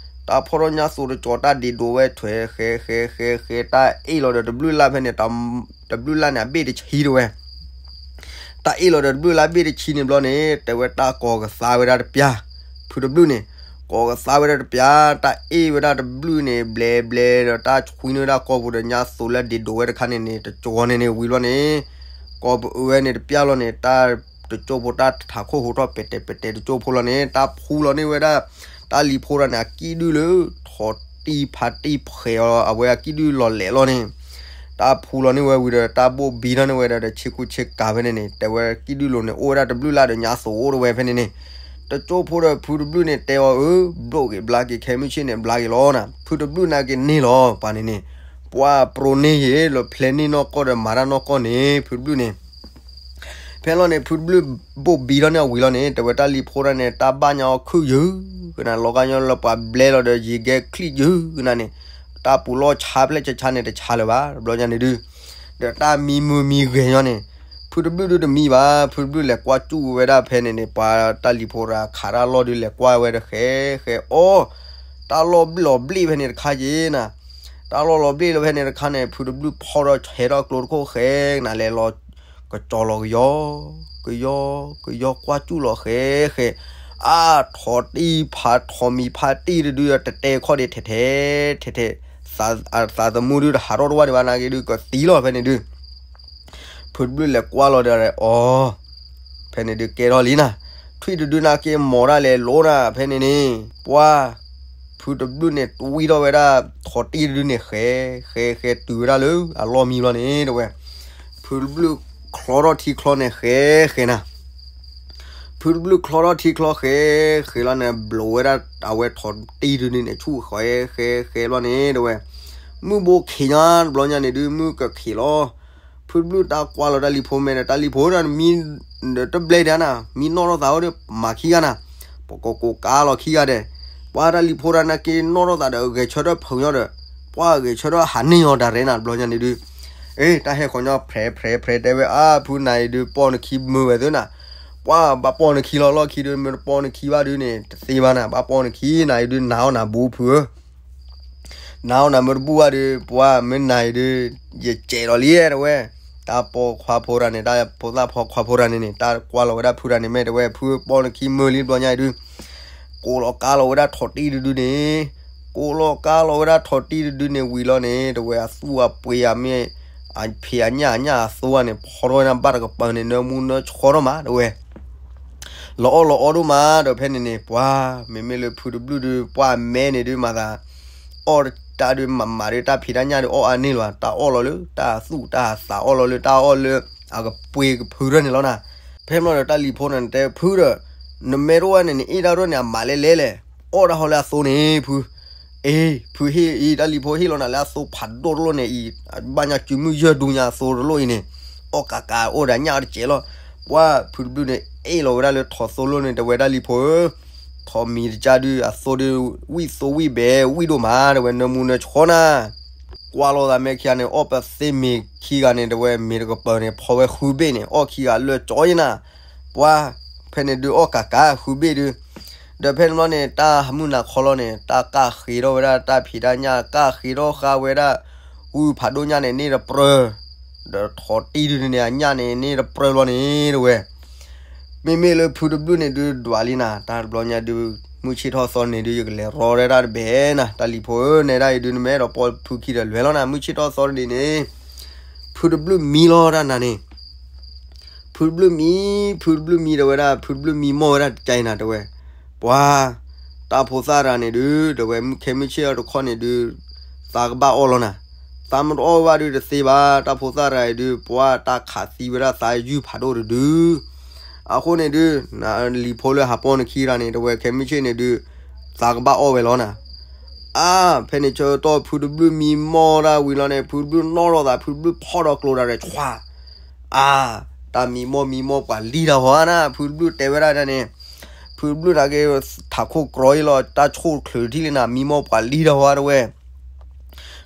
တၢ်ဖီထီၣ်ညါသိးတကၠီၤ တၢ်ဒ့ဒိးဝဲထွဲ ဃဲဃဲဃဲဃဲ တၢ်အ့ၣ်လီၤဒီးတဘျုးလၢ်ဖဲန့ၣ်, တဘျုးလၢ်န့ၣ် အဘ့ၣ်တဆံတဲဝဲ တၢ်အ့ၣ်လီၤဒီးတဘျုးလၢ်ဘ့ၣ်တဆံန့ၣ်ဘျီန့ၣ် တဲဝဲတၢ်ကိးကသါဝဲဒၣ်တပျၢ်, ဖုတဘျုးန့ၣ် ကိးကသါဝဲဒၣ်တပျၢ်, တၢ်အ့ၣ်ဝဲဒၣ်တဘျုးန့ၣ် ဘျဲးဘျဲးဒီးတၢ်ဆွံန့ၢ်ဝဲဒၣ်ကိာ်ပူၤဒီး ညါသိးလၢဒ့ဒိးဝဲတခါန့ၣ်န့ၣ် တကၠီၤန့ၣ်န့ၣ် ဝံၤဘျီန့ၣ် ကိးပအၢဝဲန့ၣ်တပျၢ်လီၤန့ၣ် တၢ်တကၠိၣ်ဖိတၢ်ထးခိၣ်ဟူးထီၣ်ပဲာ်တဲာ်ပဲာ်တဲာ်တကၠိၣ်ဖိလီၤန့ၣ် တၢ်ဖူလီၤန့ၢ်ဝဲဒၣ် တၢ်လံၤဖိတဂၤန့ၣ် အကံၣ်ဒုၣ်လၢ ထိးတံၢ်ဖးတံၢ်ဖှဲးအီၤ အဝဲအကံၣ်ဒုၣ်လီၤလဲာ်လီၤန့ၣ် တၢ်ဖူလီၤန့ၢ်ဝဲဝံၤဒီး တၢ်ဘိၣ်ဘံထီၣ်န့ၢ်ဝဲဒီး ဆ့ကူဆ့ကၤဖဲန့ၣ်န့ၣ် တဲဝဲကံၣ်ဒုၣ်လိၤန့ၣ် အိၣ်ဝဲဒၣ်တဘျုးလၢ်ဒီးညါသိးအိၣ်တဝဲဖဲန့ၣ်န့ၣ် တကၠိၣ်ဖိဒီးဖုတဘျုးန့ၣ် တဲအီၤအၢ ဘျိၣ်က့ၤဘျါက့ၤ ခဲမုၢ်ဆ့ၣ်န့ၣ် ဘျါက့ၤလီၤနၤ ဖုတဘျုးနာ်က့ၤန့ၢ်လီၤ ပှၤန့ၣ်န့ၣ် ပှၤပြိန့ၢ်ယ့ၤ လီၤဖျဲးန့ၢ်နီၢ်ကီၢ်ဒီးမၤတၢ်နီၢ်ကီၢ်န့ၣ် ဖုတဘျုးန့ၣ် ဖဲလီၤန့ၣ် ဖုတဘျုးဘိၣ်ဘံထီၣ်န့ၢ်အဝံၤလီၤန့ၣ် တဲဝဲတၢ်လံၤဖိတဂၤန့ၣ် တၢ်ဘၣ်ညါအီၤခုၣ်ယုၢ်ကနၤ လီၤဂာ်ညီလၢပှၤဘျဲလီၤဒီး ယံၤကဲချံၣ်ယုၢ်ကနၤန့ၣ် တၢ်ပူၤလီၢ်ဆါဖျဲၣ်ဆါဆါန့ၣ် တဆါလၢၤဘၣ် တဘျီညါန့ၣ်ဒု ဒီးတၢ်မံမုာ်မံဂဲၤညီန့ၣ် ဖုတဘျုးဒုတမံဘၣ် ဖုတဘျုးလဲၤကွၢ်စူၣ်ဝဲဒၣ်ဖဲန့ၣ်န့ၣ် ပှၤတၢ်လံၤဖိတဂၤခးတၢ်လီၢ်ဒုလဲၤကွၢ်ဝဲဒီးဃဲဃဲအီၣ် တၢ်လီၢ်ဘျီၣ်ဘျ့ၣ်ဖဲန့ၣ်တခါက့ၤနၤ တၢ်လီၢ်လီၤဘျ့ၣ်လၢဖဲန့ၣ်တခါန့ၣ် ဖုတဘျုးဖီထီၣ်ဆဲးထီၣ်ကျိတခိၣ်ဃဲကနၤလဲၤလီၤ ကကၠီၤလီၤကယီ ကယီ ကယီကွၢ်စူၣ်လီၤဃဲဃဲ အါ ထိးတံၢ်ဖး ထိးမံၤဖးတံၢ်တဒု တတဲခီၣ်ဒံးထဲထဲ ထဲထဲ သးသမူဒုတဟးထီၣ်တဝၢ်ဒံးဘၣ်နာ်က့ဒု ကသံလီၤဖဲန့ၣ်ဒု ဖုတဘျုးလဲၤကွၢ်လီၤဒီး အီ ဖဲန့ၣ်ဒုကဲထီၣ်လံနၤ, ထွံၣ်တဒုနာ်က့ မီၤတၢ်လဲၤလိနၤ ဖဲန့ၣ်န့ၣ် ပှၢ် ဖုတဘျုးန့ၣ် တွံၢ်ထီၣ်ဝဲဒၣ် ထိးတံၢ်တဒုန့ၣ် ဃဲ ဃဲ ဃဲတုၤဝဲဒၣ်လၢအလီၢ်မံဘျီန့ၣ် တဲဝဲ ဖုတဘျုးချီထီၣ်ထံချီန့ၣ် ဃဲ ဃဲနၤ ဖုတဘျုးချီထီၣ်ထံချီဃဲ ဃဲလီၤန့ၣ် ဘျိးဝဲဒၣ်အဝဲထိးတံၢ်တဒုန့ၣ် ဆူၣ်ဃဲ ဃဲ ဃဲလီၤန့ၣ် တဲဝဲ မုၢ်ဘိခံညါတဘျီညါန့ၣ်ဒု မုၢ်ကခံးလီၤ ဖုတဘျုးတၢ်ကွၢ်လီၤတၢ်လံၤဖိမဲာ်ဒီး တၢ်လံၤဖိဒီး မံ တဘျဲဒၣ်နၤ မံနီၣ်ထီၣ်သးဝဲဒီး မၤခံဂၤနၤ, ပကကိးကါလီၤခံဂၤဒဲး, ပှၢ်တၢ်လံၤဖိတၢ်နာ်က့ နီၣ်ထီၣ်သးဒီးဂဲၤဆၢထၢၣ်ဖုးညီဒီး, ပှၢ်ဂဲၤဆၢထၢၣ်ဟးန့ၢ်အီၤဒၣ်ရဲနၤ တဘျီညါန့ၣ်ဒု, အ့ တၢ်ဟဲဃီၤညီ ဖြဲးဖြဲးဖြဲးတဲဝဲ အါ ဖုနၤအံၤဒု ပီၣ်နခံမုာ်ဝဲသ့နၤ, ပှၢ်ဘၣ်ပီၣ်နခံလီၤလီၢ်ခံဒု မ့ၢ်တပီၣ်နခံဘၣ်ဒုန့ၣ် တသ့ဘၣ်နၤ ဘၣ်ပီၣ်နခံနၤအံၤဒု နၤအီၣ်နၤဘူဖုဧၢ နၤအီၣ်နၤမ့ၢ်တဘူၣ်ဘၣ်ဒီး ပှၢ်မ့ၢ်နၤအံၤဒုး ယစဲးဒီးလံတဲဝဲ, တၢ်ပိာ်ခွါဖိတဂၤန့ၣ် တၢ်ဖိသၣ်ဖိခွါဖိတဂၤန့ၣ်န့ၣ် တၢ်ကွၢ်လီၤဝဲဒၣ်ဖုတဂၤန့ၣ် မ့ၢ်တဲဝဲ ဖုပီၣ်နခံမုာ်လံတဘျီညါအံၤဒုး, ကိးလီၤကါလီၤဝဲဒၣ်ထိးတံၢ်တဒုန့ၣ်, ကိးလီၤကါလီၤဝဲဒၣ်ထိးတံၢ်တဒုန့ၣ်ဝံၤလီၤန့ၣ် တဲဝဲအသူၣ်အပှ့ၤအမ့ၢ် အဖံးအညၣ်အညၣ်အသိန့ၣ် ဖီထီၣ်ဝဲဒၣ်ဘၣ်တကပၤန့ၣ် နၢမူနၢဆှီထီၣ်မး တဲဝဲ လီၤအီၣ်လီၤအီဒိၣ်မးဒီးဖဲန့ၣ်န့ၣ် ပှၤ မ့မ့ၢ်လၢဖုတဘျုးဒုး ပှၢ်မဲန့ၣ်ဒုးမၤသး အီၣ်တၢ်ဒုးမးမးဒုး တၢ်ဖံးတၢ်ညၣ်ဒုးအီၣ်အါန့ၢ်လီၤ တၢ်အီၣ်လီၤလၢ တၢ်သူၣ်တၢ်သးအီၣ်လီၤလၢ တၢ်အီၣ်လၢ အကပှ့ၤကဖုထၢၣ်န့ၣ်လီၤနၤ, ဖဲမ့ၢ်ဒီးတၢ်လံၤဖိန့ၣ်တဲဖုဒီး နမ့ၢ်တအိၣ်ဝဲန့ၣ် နအ့ၣ်တၢ်ဒိၣ်န့ၣ် အမးလဲၣ်လဲၣ်လဲၣ်, အီၣ်တၢ်ဟီလၢအသိန့ၣ် ဖု အ့ ဖုဟ့ၣ်အံၤ တၢ်လံၤဖိဟ့ၣ်လီၤနၤလၢအသိဖးဒိၣ်တလိၣ်န့ၣ်အံၤ, ဘၣ်ညါစုမုၢ်ယဲၢ်ဒူညါအသိတလိၣ်အံၤန့ၣ်, အီၣ်ကးကးအိၣ်ဒီးညၣ်အီၣ်တစဲးလီၤ. ပှၢ်ဖုတဘျုးန့ၣ် အ့ၣ်လီၤဝဲဒၣ်လၢထိးသိလိၣ်န့ၣ် တဲဝဲတၢ်လံၤဖိဧၢ, ထိးမံၤတကါဒုး အသိဒုး ဝံၣ်သိဝံၣ်ဘဲ ဝံၣ်ဒိၣ်မး တဲဝဲ နၢမူနၢဆှီနၤ ကွၢ်လီၤသးမဲာ်ခံဂၤန့ၣ် အီၣ်ပသ့မ့ၤခံဂၤန့ၣ် တဲဝဲ မ့ၤတကပၤန့ၣ် ဖီဝဲဃုဘ့ၣ်န့ၣ် အီၣ်ခံဂၤလၢာ်ကၠီယဲနၤ, ပှၢ် ဖဲန့ၣ်ဒုးအီၣ်ကးကးဃုဘ့ၣ်ဒုး, ဒီးဖဲန့ၣ်ဘျီန့ၣ် တၢ်ဟးမုၢ်နၤခီလီၤန့ၣ် တၢ်ကၢ်ဃ့ထီၣ်ဝဲဒၣ် တၢ်ဖံးတၢ်ညၣ် ကၢ်ဃ့ထီၣ်ဃာ်ဝဲဒၣ် ဂုၢ်ဖးဒိၣ်ညၣ်န့ၣ် န့ၢ်တပြၢ, ဒီးထိးတံၢ်ဒုးန့ၣ် အညၣ်န့ၣ် န့ၢ်တပြၢဘျီန့ၣ် တဲဝဲ မ့မ့ၢ်လၢဖုတဘျုးန့ၣ်ဒုး ဒွးလံနၤ တၢ်တဘျီညါဒုး မုၢ်ဆ့ၣ်ထီၣ်သီန့ၣ်ဒုး ယကလဲၤရီဒၣ်တၢ်တဘ့ၣ်နၤ တၢ်လံၤဖိဧၢ နဲဒၣ်အံၤဒုး နမ့ၢ်အဲၣ်ဒိးပိာ်ဖုခံဒီးလဲၤလီၤနၤ မုၢ်ဆ့ၣ်ထီၣ်သီန့ၣ်န့ၣ် ဖုတဘျုးမံလီၤတၢ်နၤန့ၣ် ဖုတဘျုးမံ, ဖုတဘျုးမံတဲဝဲဒၣ် ဖုတဘျုးမံမီၢ်ဝဲဒၣ်တကါအံၤနၤ တဲဝဲ, ပှၤ တၢ်ဖိသၣ်တဂၤန့ၣ်ဒုး တဲဝဲ ခဲမုၢ်ဆ့ၣ်အီၤတခီန့ၣ်ဒုး သးကဘၣ်အီၣ်လီၤနၤ, သးမ့ၢ်တအီၣ်ဘၣ်ဒုးတသ့ဘၣ် တၢ်ဖိသၣ်တဂၤအံၤဒုး ပှၤတၢ်ခးသံဝဲဒၣ်သးယုၢ်ဖးဒိၣ်တဒု အဃိန့ၣ်ဒုး လံၤဖိလၢဟးပိာ်နခံတဂၤန့ၣ် တဲဝဲ ခဲမုၢ်ဆ့ၣ်န့ၣ်ဒုး သးကဘၣ်အီၣ်ဝဲလီၤနၤ, အါ ဖဲန့ၣ်ဆၢကတီၢ်ဖုတဘျုးမံမီၢ်တၢ်ဝံၤလီၤန့ၣ် ဖုတဘျုးနီၣ်ထီၣ်သး ဖုတဘျုးဖီၣ်ဒီးကျိၤတၢ်ရဲၣ်ဆှါ အါ တၢ်မံမီၢ်မံမီၢ်ပှၤလံတၢ်ဟီဧါနၤ ဖုတဘျုးတဲဝဲဒၣ်န့ၣ်, ဖုတဘျုးနာ်က့ ထးခိၣ်ကြီအံၤလီၤ တၢ်ဆိၣ်ချုးထံၣ်လံနၤ မံမီၢ်ပှၤလံတၢ်ဟီဧါတဲဝဲ,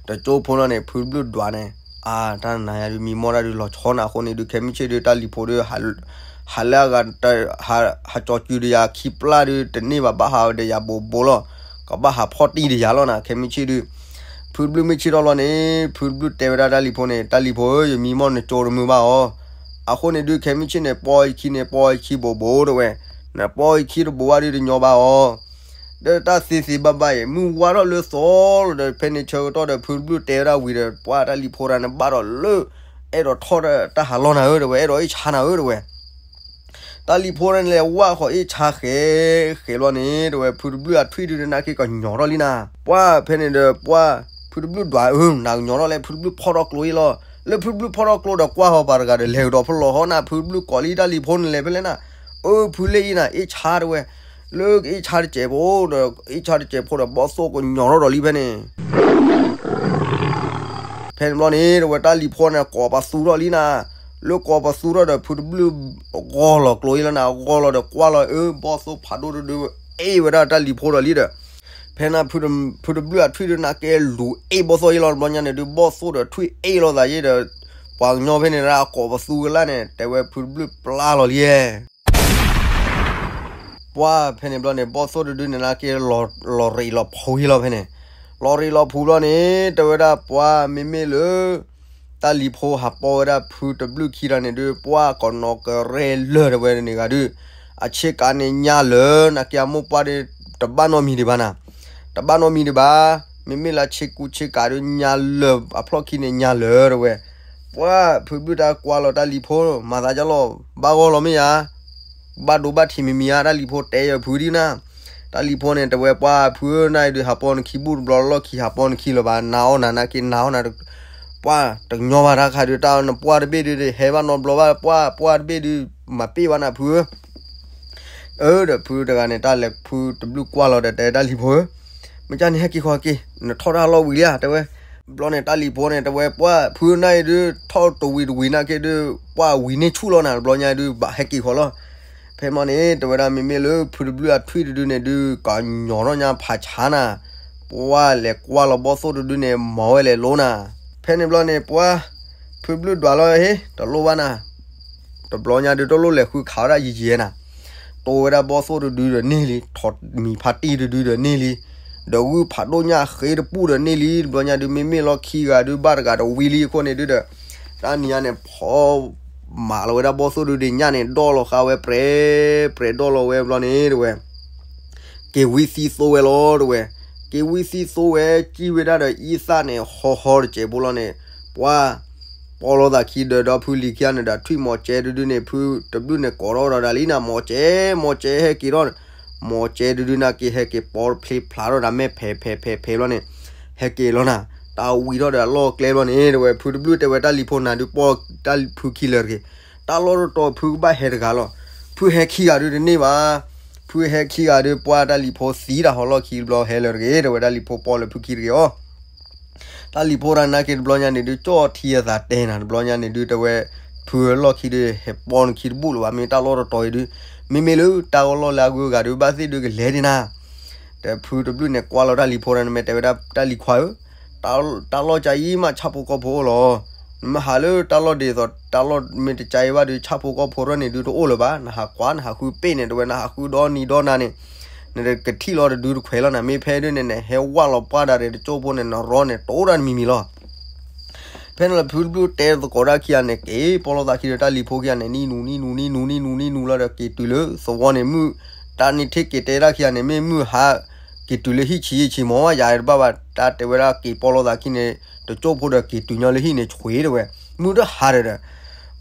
တကၠိဖိလီၤန့ၣ် ဖုတဘျုးဒွးန့ၣ်, အါ တၢ်နၤယၤဒုးမံမီၢ်တၢ်ဒုးလီၤဆီနၤအဃိန့ၣ်ဒုး ခဲမုၢ်ဆ့ၣ်ဒုးတၢ်လံၤဖိဒုး ဟးလၢအဂၤ ဟးကၠီၤစုၤဒီးယၤခံပျၢ်ဒုး တန့ၢ်ဘၣ်ဘၣ်ဟးဒီးယၤဘိးဘိးလီၤ, ကဘၣ်ဟးဖီၣ်တံၢ်ဒီးယၤလီၤနၤ ခဲမုၢ်ဆ့ၣ်ဒုး ဖုတဘျုးမုၢ်ဆ့ၣ်ထီၣ်လီၤန့ၣ် ဖုတဘျုးတဲဝဲဒၣ်တၢ်လံၤဖိန့ၣ် တၢ်လံၤဖိဧၢ ယမံမီၢ်နကၠိတမုာ်ဘၣ်အီၤ, အဃိန့ၣ်ဒုး ခဲမုၢ်ဆ့ၣ်န့ၣ် ပီၢ်ယခံန့ၣ် ပီၢ်ယခံဘိးဘိးတဲဝဲ, နပီၢ်ယခံတဘိးဘၣ်ဒုးတညီဘၣ်အီၤ ဒီးတၢ်သ့သ့ဘၣ်ဘၣ်အံၤ မုၢ်ဝါထီၣ်လၢသီလီၤဒီး ဖဲန့ၣ်ဆၢကတီၢ်ဒီး ဖုတဘျုးတဲဝဲဒၣ်ဝံၤဒီး ပှၤတၢ်လံၤဖိတဂၤန့ၣ်ဘၣ်ဒီးလၢ အဲၣ်ဒိးထီၣ်ဒီးတၢ်ဟးလီၢ်နၤဧၢ တဲဝဲ အဲၣ်ဒိးအ့ၣ်ဆါနၤဧၢ တဲဝဲ, တၢ်လံၤဖိတဂၤန့ၣ်လဲၤဝၢ်ဃီၤအ့ၣ်ဆါဃဲ ဃဲလီၤန့ၣ် တဲဝဲ ဖုတဘျုးအထွံၣ်ဒုးနနာ်က့ကညီၤထီၣ်လံနၤ, ပှၢ်ဖဲန့ၣ်ဒီး ပှၢ် ဖုတဘျုးဒွးအၢ နၤကညီၤထီၣ်လဲၣ် ဖုတဘျုးဖီၣ်ထီၣ်ကျိအံၤလီၤ, လၢဖုတဘျုးဖီၣ်ထီၣ်ကျိဒီးကွၢ်ဃီၤပှၤတဂၤဒီး လဲၤကဒီးဖဲလီၤဟီနၤ ဖုတဘျုးကိးလံတၢ်လံၤဖိန့ၣ်လဲၤဖဲလဲၣ်နၤ, အၢ ဖုလ့ၣ်အံၤနၤ အ့ၣ်ဆါတဲဝဲ, လၢအ့ၣ်ဆါတစဲးဖိဒီး အ့ၣ်ဆါတစဲးဖိဒီး ဘီၣ်သိၣ်ကညီၤထီၣ်ဒီးလံဖဲန့ၣ် ဖဲန့ၣ်ဘျီန့ၣ် တဲဝဲတၢ်လံၤဖိန့ၣ် ကိးပသူထီၣ်လံနၤ, လၢကိးပသူထီၣ်ဒီး ဖုတဘျုး ဂီၢ်လီၤကျိအံၤလီၤနၤ, ဂီၢ်လီၤဒီးကွၢ်လီၤ အၢ ဘီၣ်သိၣ်ဖးဒိၣ်တဒု အ့ၣ်ဝဲဒၣ်တၢ်လံၤဖိဒီးလံဒီး, ဖဲန့ၣ် ဖုတဘျုးအထွံၣ်ဒုးနနာ်က့လူၤအ့ၣ်ဘီၣ်သိၣ်ယဲလီၤ တဘျီညါန့ၣ်ဒုး ဘီၣ်သိၣ်ဒီးထွံၣ်အ့ၣ်လိာ်သးယဲဒီး ပှၤကညီဖဲန့ၣ်ဒၣ် ကိးပသူကလာ်န့ၣ် တဲဝဲဖုတဘျုးပျၢ်လီၤလံ ပှၢ်ဖဲန့ၣ်ဘျီန့ၣ် ဘီၣ်သိၣ်တဒုန့ၣ်နနာ်က့ လီၤရံးလီၤဖူးယဲလီၤဖဲန့ၣ်, လီၤရံးလီၤဖူးဘျီန့ၣ် တဲဝဲဒၣ်ပှၢ်မ့မ့ၢ်လၢ တၢ်လံၤဖိဟးပိာ်ဝဲဒၣ်ဖုတဘျုးခံတဂၤန့ၣ်ဒုး ပှၢ်ကနီၤကရဲလၢာ်တဲဝဲန့ၣ်ဂၤဒုး, အဆ့ကၤန့ၣ်ညါလၢာ် နာ်က့အမိၢ်ပှၢ်ဒီး တဘၣ်နီတမံၤဒံးဘၣ်နၤ, တဘၣ်နီတမံၤဒံးဘၣ်, မ့မ့ၢ်လၢဆ့ကူဆ့ကၤဒီးညါလၢာ် အဖျီၣ်ခံန့ၣ်ညါလၢာ်တဝဲ, ပှၢ်ဖုတဘျုးတၢ်ကွၢ်လီၤတၢ်လံၤဖိ မၤသးဒ်လီၤ, ဘၣ်ဂီၢ်လီၤမ့ၢ်ယါ, ဘၣ်ဒိဘၣ်ထံးမံၤမံၤဧါ တၢ်လံၤဖိတဲယဖုဒ်နၤ, တၢ်လံၤဖိန့ၣ် တဝဲပှၢ်ဖုဧၢ နၤအံၤဒုးဟးပီနခံဘူၣ်တဘျီလီၢ်ခံ ဟးပီနခံလၢၤဘၣ် နၤအီၣ်နၤ နာ်က့နၤအီၣ်နၤ ပှၢ်တညီဘၣ်တၢ်ခါဒုး တၢ်နပှၢ်တဘ့ၣ်ဒုး ဟဲဘၣ်နီတဘျီဘၣ် ပှၢ်ပှၢ်တဘ့ၣ်ဒုး မၤပ့ၢ်ဘၣ်နၤဖုဧၢ, အၢ ဒီးဖုတဂၤန့ၣ် တၢ်လဲၤဖုတဘျုးကွၢ်လီၤဒီး တဲတၢ်လံၤဖိဧၢ, မ့ၢ်ကၢ်န့ၣ် ဟဲက့ၤဃီက့ၤ နထီၣ်တၢ်လီၢ်ဝံၤလံဧါ တဲဝဲ, ဘျီန့ၣ် တၢ်လံၤဖိန့ၣ် တဝဲပှၢ်ဖု နၤအံၤဒုး ထီၣ်တဝံၤတဝံၤနာ်က့ဒုး ပှၢ်ဝံၤန့ၢ်ဆူၣ်လီၤနၤ တဘျီညါဒုး ဘၣ်ဟဲက့ၤဃီလီၤ, ဖဲမီန့ၣ် တဝဲဒၣ်မ့မ့ၢ်လၢဖုတဘျုးအထွံၣ်တဒုန့ၣ်ဒုး ကညီထီၣ်ညါဖးဆါနၤ, ပှၢ်လဲၤကွၢ်လီၤဘီၣ်သိၣ်တဒုန့ၣ် မ်ဝဲလဲၤလိနၤ, ဖဲန့ၣ်ဘျီန့ၣ် ပှၢ်ဖုတဘျုးဒွးလီၤဟ့ တလိၣ်ဘၣ်နၤ တဘျီညါဒုး တလိၣ်လဲၤဃုခးဝဲဒၣ်ယံာ်ယံာ်နၤ, တိဝဲဒၣ်ဘီၣ်သိၣ်တဒုဒီးန့ၢ်လံ, ထိးမံၤဖါတံၢ်တဒုဒီးန့ၢ်လံ, ဒီးဂုၢ်ဖးဒိၣ်ညၣ်ဃ့တပူၣ်ဒီးန့ၢ်လံ, တဘျီညါဒုး မ့မ့ၢ်လီၢ်ခံဂၤဒုး ဘၣ်တဂၤတဝံၤလံအဃိန့ၣ်ဒုးဒီး တၢ်နံၤညါန့ၣ် ဖီ မၤလီၤဝဲဒၣ်ဘီၣ်သိၣ်တဒုဒံးညၣ်န့ၣ် ဒီၣ်လီၤဃာ်ဝဲ ပြဲပြဲဒီၣ်လီၤဝဲဘျီန့ၣ်တဝဲ က့ၤဝံသံသိဝဲလီၤတဝဲ, က့ၤဝံသံသိဝဲ ကံၣ်ဝဲဒၣ်ဒီးအံသၣ်န့ၣ် ဟီဟီတစဲးဖိလီၤန့ၣ်, ပှၢ် ပီလီၤသးခံဒီး ဒီဖုလံၤခံဂၤန့ၣ်ဒီး ထွံၣ်မီၤကဲတဒုန့ၣ် ဖုတဘျုးန့ၣ် ကိးထီၣ်ဒီးဒၣ်လံနၤ မီၤကဲ မီၤကဲဟဲက့ၤထီၣ်, မီၤကဲတဒုနာ်က့ ဟဲက့ၤပီဖျ့ဖျါထီၣ်ဒီး မဲာ်ဖဲးဖဲးဖဲးဖဲးဘျီန့ၣ်, ဟဲက့ၤလီၤနၤ, တၢ်ဝံထီၣ်ဒီးအလီၢ်ကျဲဘျီန့ၣ်တဝဲ ဖုတဘျုးတဲဝဲတၢ်လံၤဖိနၤဒုး ပီတၢ်ဖုခံလၢာ်တဂ့ၤ, တၢ်လီၢ်တတီၤဖုကဘၣ်ဟဲတဂၤလီၤ, ဖုဟဲခံဂၤဒုးတန့ၢ်ဘၣ် ဖုဟဲခံဂၤဒုး ပှၢ်တၢ်လံၤဖိသံတၢ်ဟီလီၢ်ခံဘျီ ဟဲလၢာ်တဂ့ၤ တဝဲတၢ်လံၤဖိပီလၢဖုခံတဂ့ၤအီၤ, တၢ်လံၤဖိတၢ်နာ်က့တဘျီညါန့ၣ်ဒုး ကၠီၣ်ထံအသးတဲနၤ တဘျီညါန့ၣ်ဒုး တဝဲ ဖုလီၢ်ခံဒုး ဟဲပီနခံတဘူၣ်လၢၤဘၣ် မ့ၢ်တၢ်လီၢ်တတီၤအံၤဒုး, မ့မ့ၢ်လၢတၢ်ဂီၢ်လီၢ်လၢအဂုၤအဂၤဒုး ဘၣ်သ့ၣ်ဒုးကလဲၤဒံးနၤ, ဒီးဖုတဘျုးန့ၣ် ကွၢ်လီၤတၢ်လံၤဖိတၢ် နမ့ၢ်တဲဝဲဒၣ်တၢ်လံၤခွါဧၢ တၢ်လီၢ်ကၢအံၤမး ဆၣ်ဖိကီၢ်ဖိအိၣ်လီၤ, နမ့ၢ်ဟးလၢတၢ်လီၢ်ဒ်သိး တၢ်လီၢ်မ့ၢ်တကၢအံၤဘၣ်ဒုး ဆၣ်ဖိကီၢ်ဖိထီၣ်န့ၣ်ဒုး တအိၣ်လၢၤဘၣ်, နဟးကွၢ် နဟးဃုပ့ၢ်န့ၣ် တဝဲ နဟးဃုဒီနံၤဒီနၤန့ၣ်, နကထံၣ်လီၤတဒုတခွဲးလီၤနၤ, မ့ၢ်ဖဲဒုးန့ၣ် နဟဲဝၢ်လီၤပှၢ်ဒၣ်ရဲၣ်တကၠိၢ်ဖိန့ၣ် နရီန့ၣ် တအိၣ်ဒၣ်တမံၤမံၤလီၤ ဖဲန့ၣ်လီၤ ဖုတဘျုးတဲသကိးတၢ်ခံဂၤန့ၣ် က့ၤပီလီၤသးခံဒီးတၢ်လံၤဖိခံဂၤန့ၣ် နံၣ်နူၤနံၣ်နူၤနံၣ်နူၤနံၣ်နူၤနံၣ်နူၤလီၤဒီး က့ၤတုၤလၢသဝီန့ၣ် မုၢ် တၢ်န့ၣ်ထံၣ်က့ၤတဲတၢ်ခံဂၤန့ၣ် မ့ၢ်မုၢ်ဟါ က့ၤတုၤလၢဟံၣ်ဆံးယံာ်ဆံးမး ယၤတဘၣ်ဘၣ် တၢ်တဲဝဲဒၣ်က့ၤပီလီၤသးခံန့ၣ် တကၠိၢ်ဖိဒီးက့ၤတုၤညီလၢဟံၣ်န့ၣ် ဆွ့တဝဲ မုၢ်တဟါဒီးဒီး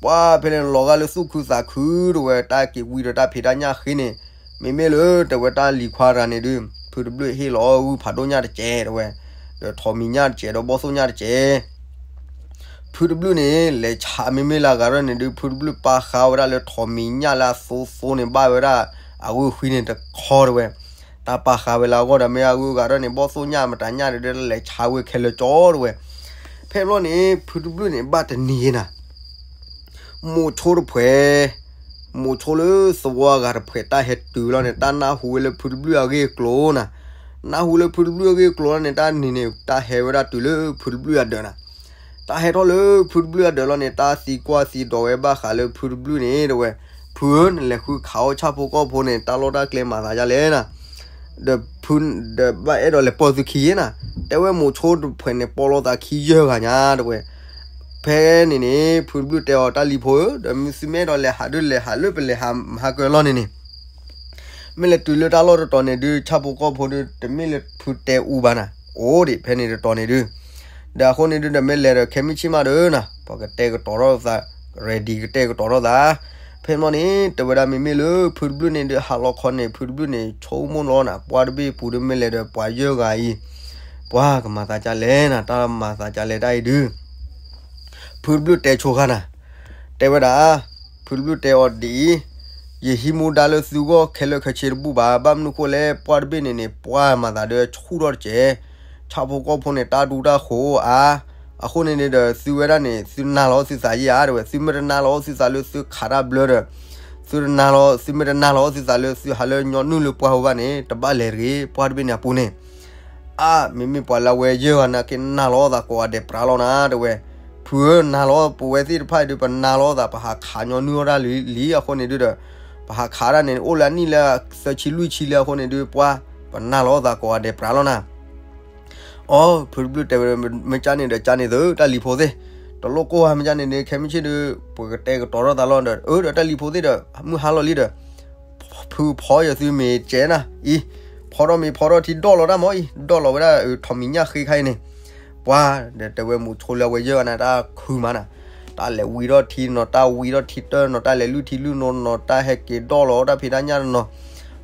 ပှၢ်ဖဲန့ၣ်လီၤဂာ်လၢသူၣ်ခုသးခုတဝဲ တၢ်က့ၤဝံဒီးတၢ်ဖံးတၢ်ညၣ်ဃ့န့ၣ် မ့မ့ၢ်လၢတဲဝဲတၢ်လံၤခွါတဂၤန့ၣ်ဒုး ဖုတဘျုးဟ့ၣ်လီၤဂုၢ်ဖးဒိၣ်ညၣ်တစဲးတဝဲ ဒီးထိးမံၤညၣ်တစဲးဒီးဘီၣ်သိၣ်ညၣ်တစဲး ဖုတဘျုးန့ၣ် လဲၤဆါမ့မ့ၢ်လၢအဂၤထီၣ်န့ၣ်ဒုး ဖုတဘျုးပာ်ဃာ်ဝဲဒၣ်လၢထိးမံၤညၣ်လၢအသိသိန့ၣ် ဘၣ်ဝဲဒၣ်အဂုၢ်ဃံန့ၣ်တခီတဝဲ တၢ်ပာ်ဃာ်ဝဲလၢအဂီၢ်ဒီးမ့ၢ်အဂုၢ်အဂၤထီၣ်န့ၣ် ဘီၣ်သိၣ်ညၣ်မတၤညၣ်ဒုး လဲၤဆါဝဲခဲလၢာ်ကၠီတဝဲ ဖဲဘျီန့ၣ် ဖုတဘျုးန့ၣ် ဘၣ်တနံၤနၤ မိၤဆိတဖှဲး မိၤဆိလၢသဝီအဂၤတဖှဲး တၢ်ဟဲတုၤလီၤန့ၣ် တၢ်နၢ်ဟူဝဲလၢဖုတဘျုးအဂ့ၢ်အကျိၤနၤ, နၢ်ဟူလၢဖုတဘျုးအဂ့ၢ်အကျိၤလီၤန့ၣ် တၢ်နံၤန့ၣ် တၢ်ဟဲဝဲဒၣ်တုၤလၢဖုတဘျုးအဒၢးနၤ, တၢ်ဟဲထီၣ်လၢဖုတဘျုးအဒၢးလီၤန့ၣ် တၢ်သံကွၢ်သံဒိးဝဲဘၣ်ဃးလၢဖုတဘျုးန့ၣ် တဝဲ ဖုဧၢ နလဲၤဃုခးအီၣ်ဆၣ်ဖိကီၢ်ဖိန့ၣ် တၢ်လီၢ်တၢ်ကျဲမၤသးဒ်လဲၣ်နၤ ဒီးဖု ဒီးဘၣ်အဲၣ်ဒိးလဲၤပီၢ်သုခံယဲနၤ, တဲဝဲမိၤဆိတဖှဲးန့ၣ် ပီလီၤသးခံယဲၢ်ဂၤညါ တဝဲ ဖဲန့ၣ်န့ၣ် ဖုတဘျုးတဲအီၤတၢ်လံၤဖိဧၢ ဒီးမ့ၢ်သုမ့ၢ်အဲၣ်ဒိးလဲၤဟးဒုးလဲၤဟးလၢပလဲၤဟးမဟါကၢလီၢ်န့ၣ်န့ၣ် မ့ၢ်လဲၤတုၤလၢတၢ်လီၢ်တတီၤန့ၣ်ဒုး ဆၣ်ဖိကီၢ်ဖိဒုး တမ့ၢ်လၢဖုတဲအူဘၣ်နၤ, အိၣ်ဒံးဖဲန့ၣ်တတီၤန့ၣ်ဒုး ဒီးအဃိန့ၣ်ဒုး ဒီးမ့ၢ်လဲၤဒီးခဲမုၢ်ဆ့ၣ်မးဒီးနၤ ပှၤကတဲာ်ကတီၤထီၣ်သး ready ကတဲာ်ကတီၤထီၣ်သး, ဖဲမီန့ၣ် တဲဝဲဒၣ်မ့မ့ၢ်လၢဖုတဘျုးန့ၣ်ဒုး ဟးလီၤခီန့ၣ် ဖုတဘျုးန့ၣ် ဆိကမိၣ်လီၤနၤ ပှၢ်တဘ့ၣ်ပူၤဒုးမ့ၢ်လဲၤဒီးပှၤယဲၢ်ဂၤအံၤ ပှၤကမၤသးဒ်လဲၣ်နၤ တၢ်မၤသးဒ်လဲၣ်တၢ်အံၤဒုး ဖုတဘျုးတဲဆိခါနၤ, တဲဝဲဒၣ်, ဖုတဘျုးတဲအီၤဒ်အံၤ, ယဟံးမူဒါလၢသုဂီၢ်ခဲလၢာ်ခဲဆ့တဘူၣ်ဘၣ်, ဘၣ်မနုၤဃိလဲၣ် ပှၢ်တဘ့ၣ်န့ၣ်န့ၣ် ပှၢ်မၤသးဒီးဆူၣ်ထီၣ်တက့ၢ်, ဆၣ်ဖိကီၢ်ဖိန့ၣ် တၢ်ဒူတၢ်ဃိၤအိၣ်အါ, အဃိန့ၣ်န့ၣ်ဒီး သုဝဲဒၣ်န့ၣ် သုနၤလီၤသုသးယံဧါ တဲဝဲ, သုမ့ၢ်တနၤလီၤသုသးလၢသုခးတၢ်ဘျၢဒီး, သုတနၤလီၤ သုမ့ၢ်တနၤလီၤသုသးလၢသုဟးလၢညီနုၢ်လၢပှၢ်ဖိဘၣ်န့ၣ် တဘၣ်လဲၤတဂ့ၤ, ပှၢ်တဘ့ၣ်န့ၣ်အပူၤန့ၣ် အါ, မ့မ့ၢ်ပှၤလၢအဝဲယဲၢ်ဂၤနာ်က့နၤလီၤသးကိးဂၤဒဲးပြးလီၤနၤ တဲဝဲ, ဖုဧၢ နၤလီၤပဝဲသ့ၣ်တဖၣ်အံၤဒုး ပနၤလီၤသး ပဟးခးညီနုၢ်အီၣ်တၢ်လံလံအဃိန့ၣ်ဒုးဒီး, ပဟးခးတၢ်န့ၣ် အိၣ်လၢအနံၣ်လၢသၢဆံလွံၢ်ဆံလံအဃိန့ၣ်ဒုး ပှၢ် ပနၤလီၤသးကိးဂၤဒဲးပြးလီၤနၤ အီ, ဖုတဘျုးတဲဝဲ, မ့ၢ်ကန့ၣ်ဒီးကန့ၣ်သု တၢ်လံၤဖိသ့ၣ်, တလိၣ်ကိၢ်ဧါ မ့ၢ်ကန့ၣ်န့ၣ် ခဲမုၢ်ဆ့ၣ်ဒုး ပကတဲာ်ကတီၤထီၣ်သးလီၤဒီး, အၢ ဒီးတၢ်လံၤဖိသ့ၣ်ဒီး မုၢ်ဟါလီၤလံဒီး, ဖ ဖုဖီယသုမ့ၤကဲနၤအံၤ, ဖီထီၣ်မ့ၤဖီထီၣ်ထံ ဒီၣ်လီၤတၢ်မီၤအံၤ, ဒီၣ်လီၤဝဲဒၣ် အၢ ထိးမံၤညၣ်ဃ့ခါအံၤန့ၣ်, ပှၤဒီးတဲဝဲ မိၤဆိလၢအဝဲယဲၢ်ဂၤန့ၣ် တၢ်ခုမးနၤ, တၢ်လဲၤဝံထီၣ်ထံနီၤ, တၢ်ဝံထီၣ်ထံတၢ်နီၤ, တၢ်လဲၤလုၢ်ထံလုၢ်နိနီၤ, တၢ်ဟဲက့ၤဒီၣ်လီၤတၢ်ဖံးတၢ်ညၣ်တနီၤ,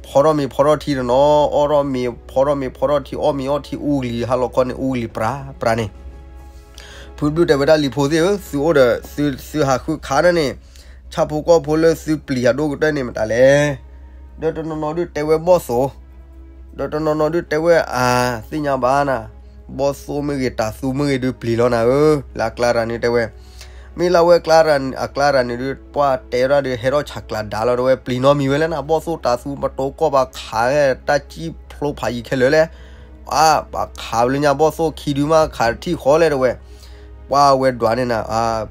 ဖီထီၣ်မ့ၤဖီထီၣ်ထံတနီၤ, အီၣ်ထီၣ်မ့ၤဖီထီၣ်မ့ၤဖီထီၣ်ထံ, အီၣ်မ့ၤအီၣ်ထံအူကလံၤ, ဟါလီၤခီန့ၣ် အူကလံၤပြးပြးန့ၣ် ဖုတဘျုၣ်တဲဝဲ တၢ်လံၤဖိသ့ၣ်ဧၢ, သုအိၣ်ဒီးသုဟးဃုခးနၤန့ၣ်, ဆၣ်ဖိကီၢ်ဖိလၢသုပျံၤအဒိၣ်ကတၢၢ်န့ၣ် မတၤလဲၣ်. ဒီးတနီၤနီၤဒုးတဲဝဲဘီၣ်သိၣ်, ဒီးတနီၤနီၤဒုးတဲဝဲအါ, သ့ၣ်ညါဘၣ်နၤ, ဘီၣ်သိၣ်မ့ၢ်ဂ့ၤ တၤသူမ့ၢ်ဂ့ၤဒုးပျံၤလီၤနၤဧၢ, လၢအကျါတဂၤန့ၣ်တဲဝဲ, မ့ၢ်လၢအဝဲအကျါတဂၤန့ၣ်ဒုး ပှၤတဲဝဲဒၣ်ဒီး ဟဲထီၣ်ဆးကျးဒါလီၤတဲဝဲ, ပျံၤနီတမံၤဝဲလဲၣ်နၤ, ဘီၣ်သိၣ်တၤသူ ပတိကီၢ်ဘၣ်ခးဝဲ တၢ်စံၣ်ဖျိဖးယံၤခဲလၢာ်လဲၣ် အါ, ပှၤခးဝဲလၢညါ ဘီၣ်သိၣ်ခံဒုမး ခးတထံၣ်ဃီလဲၣ်တဲဝဲ, ပှၤဝဲဒွးန့ၣ်နၤ,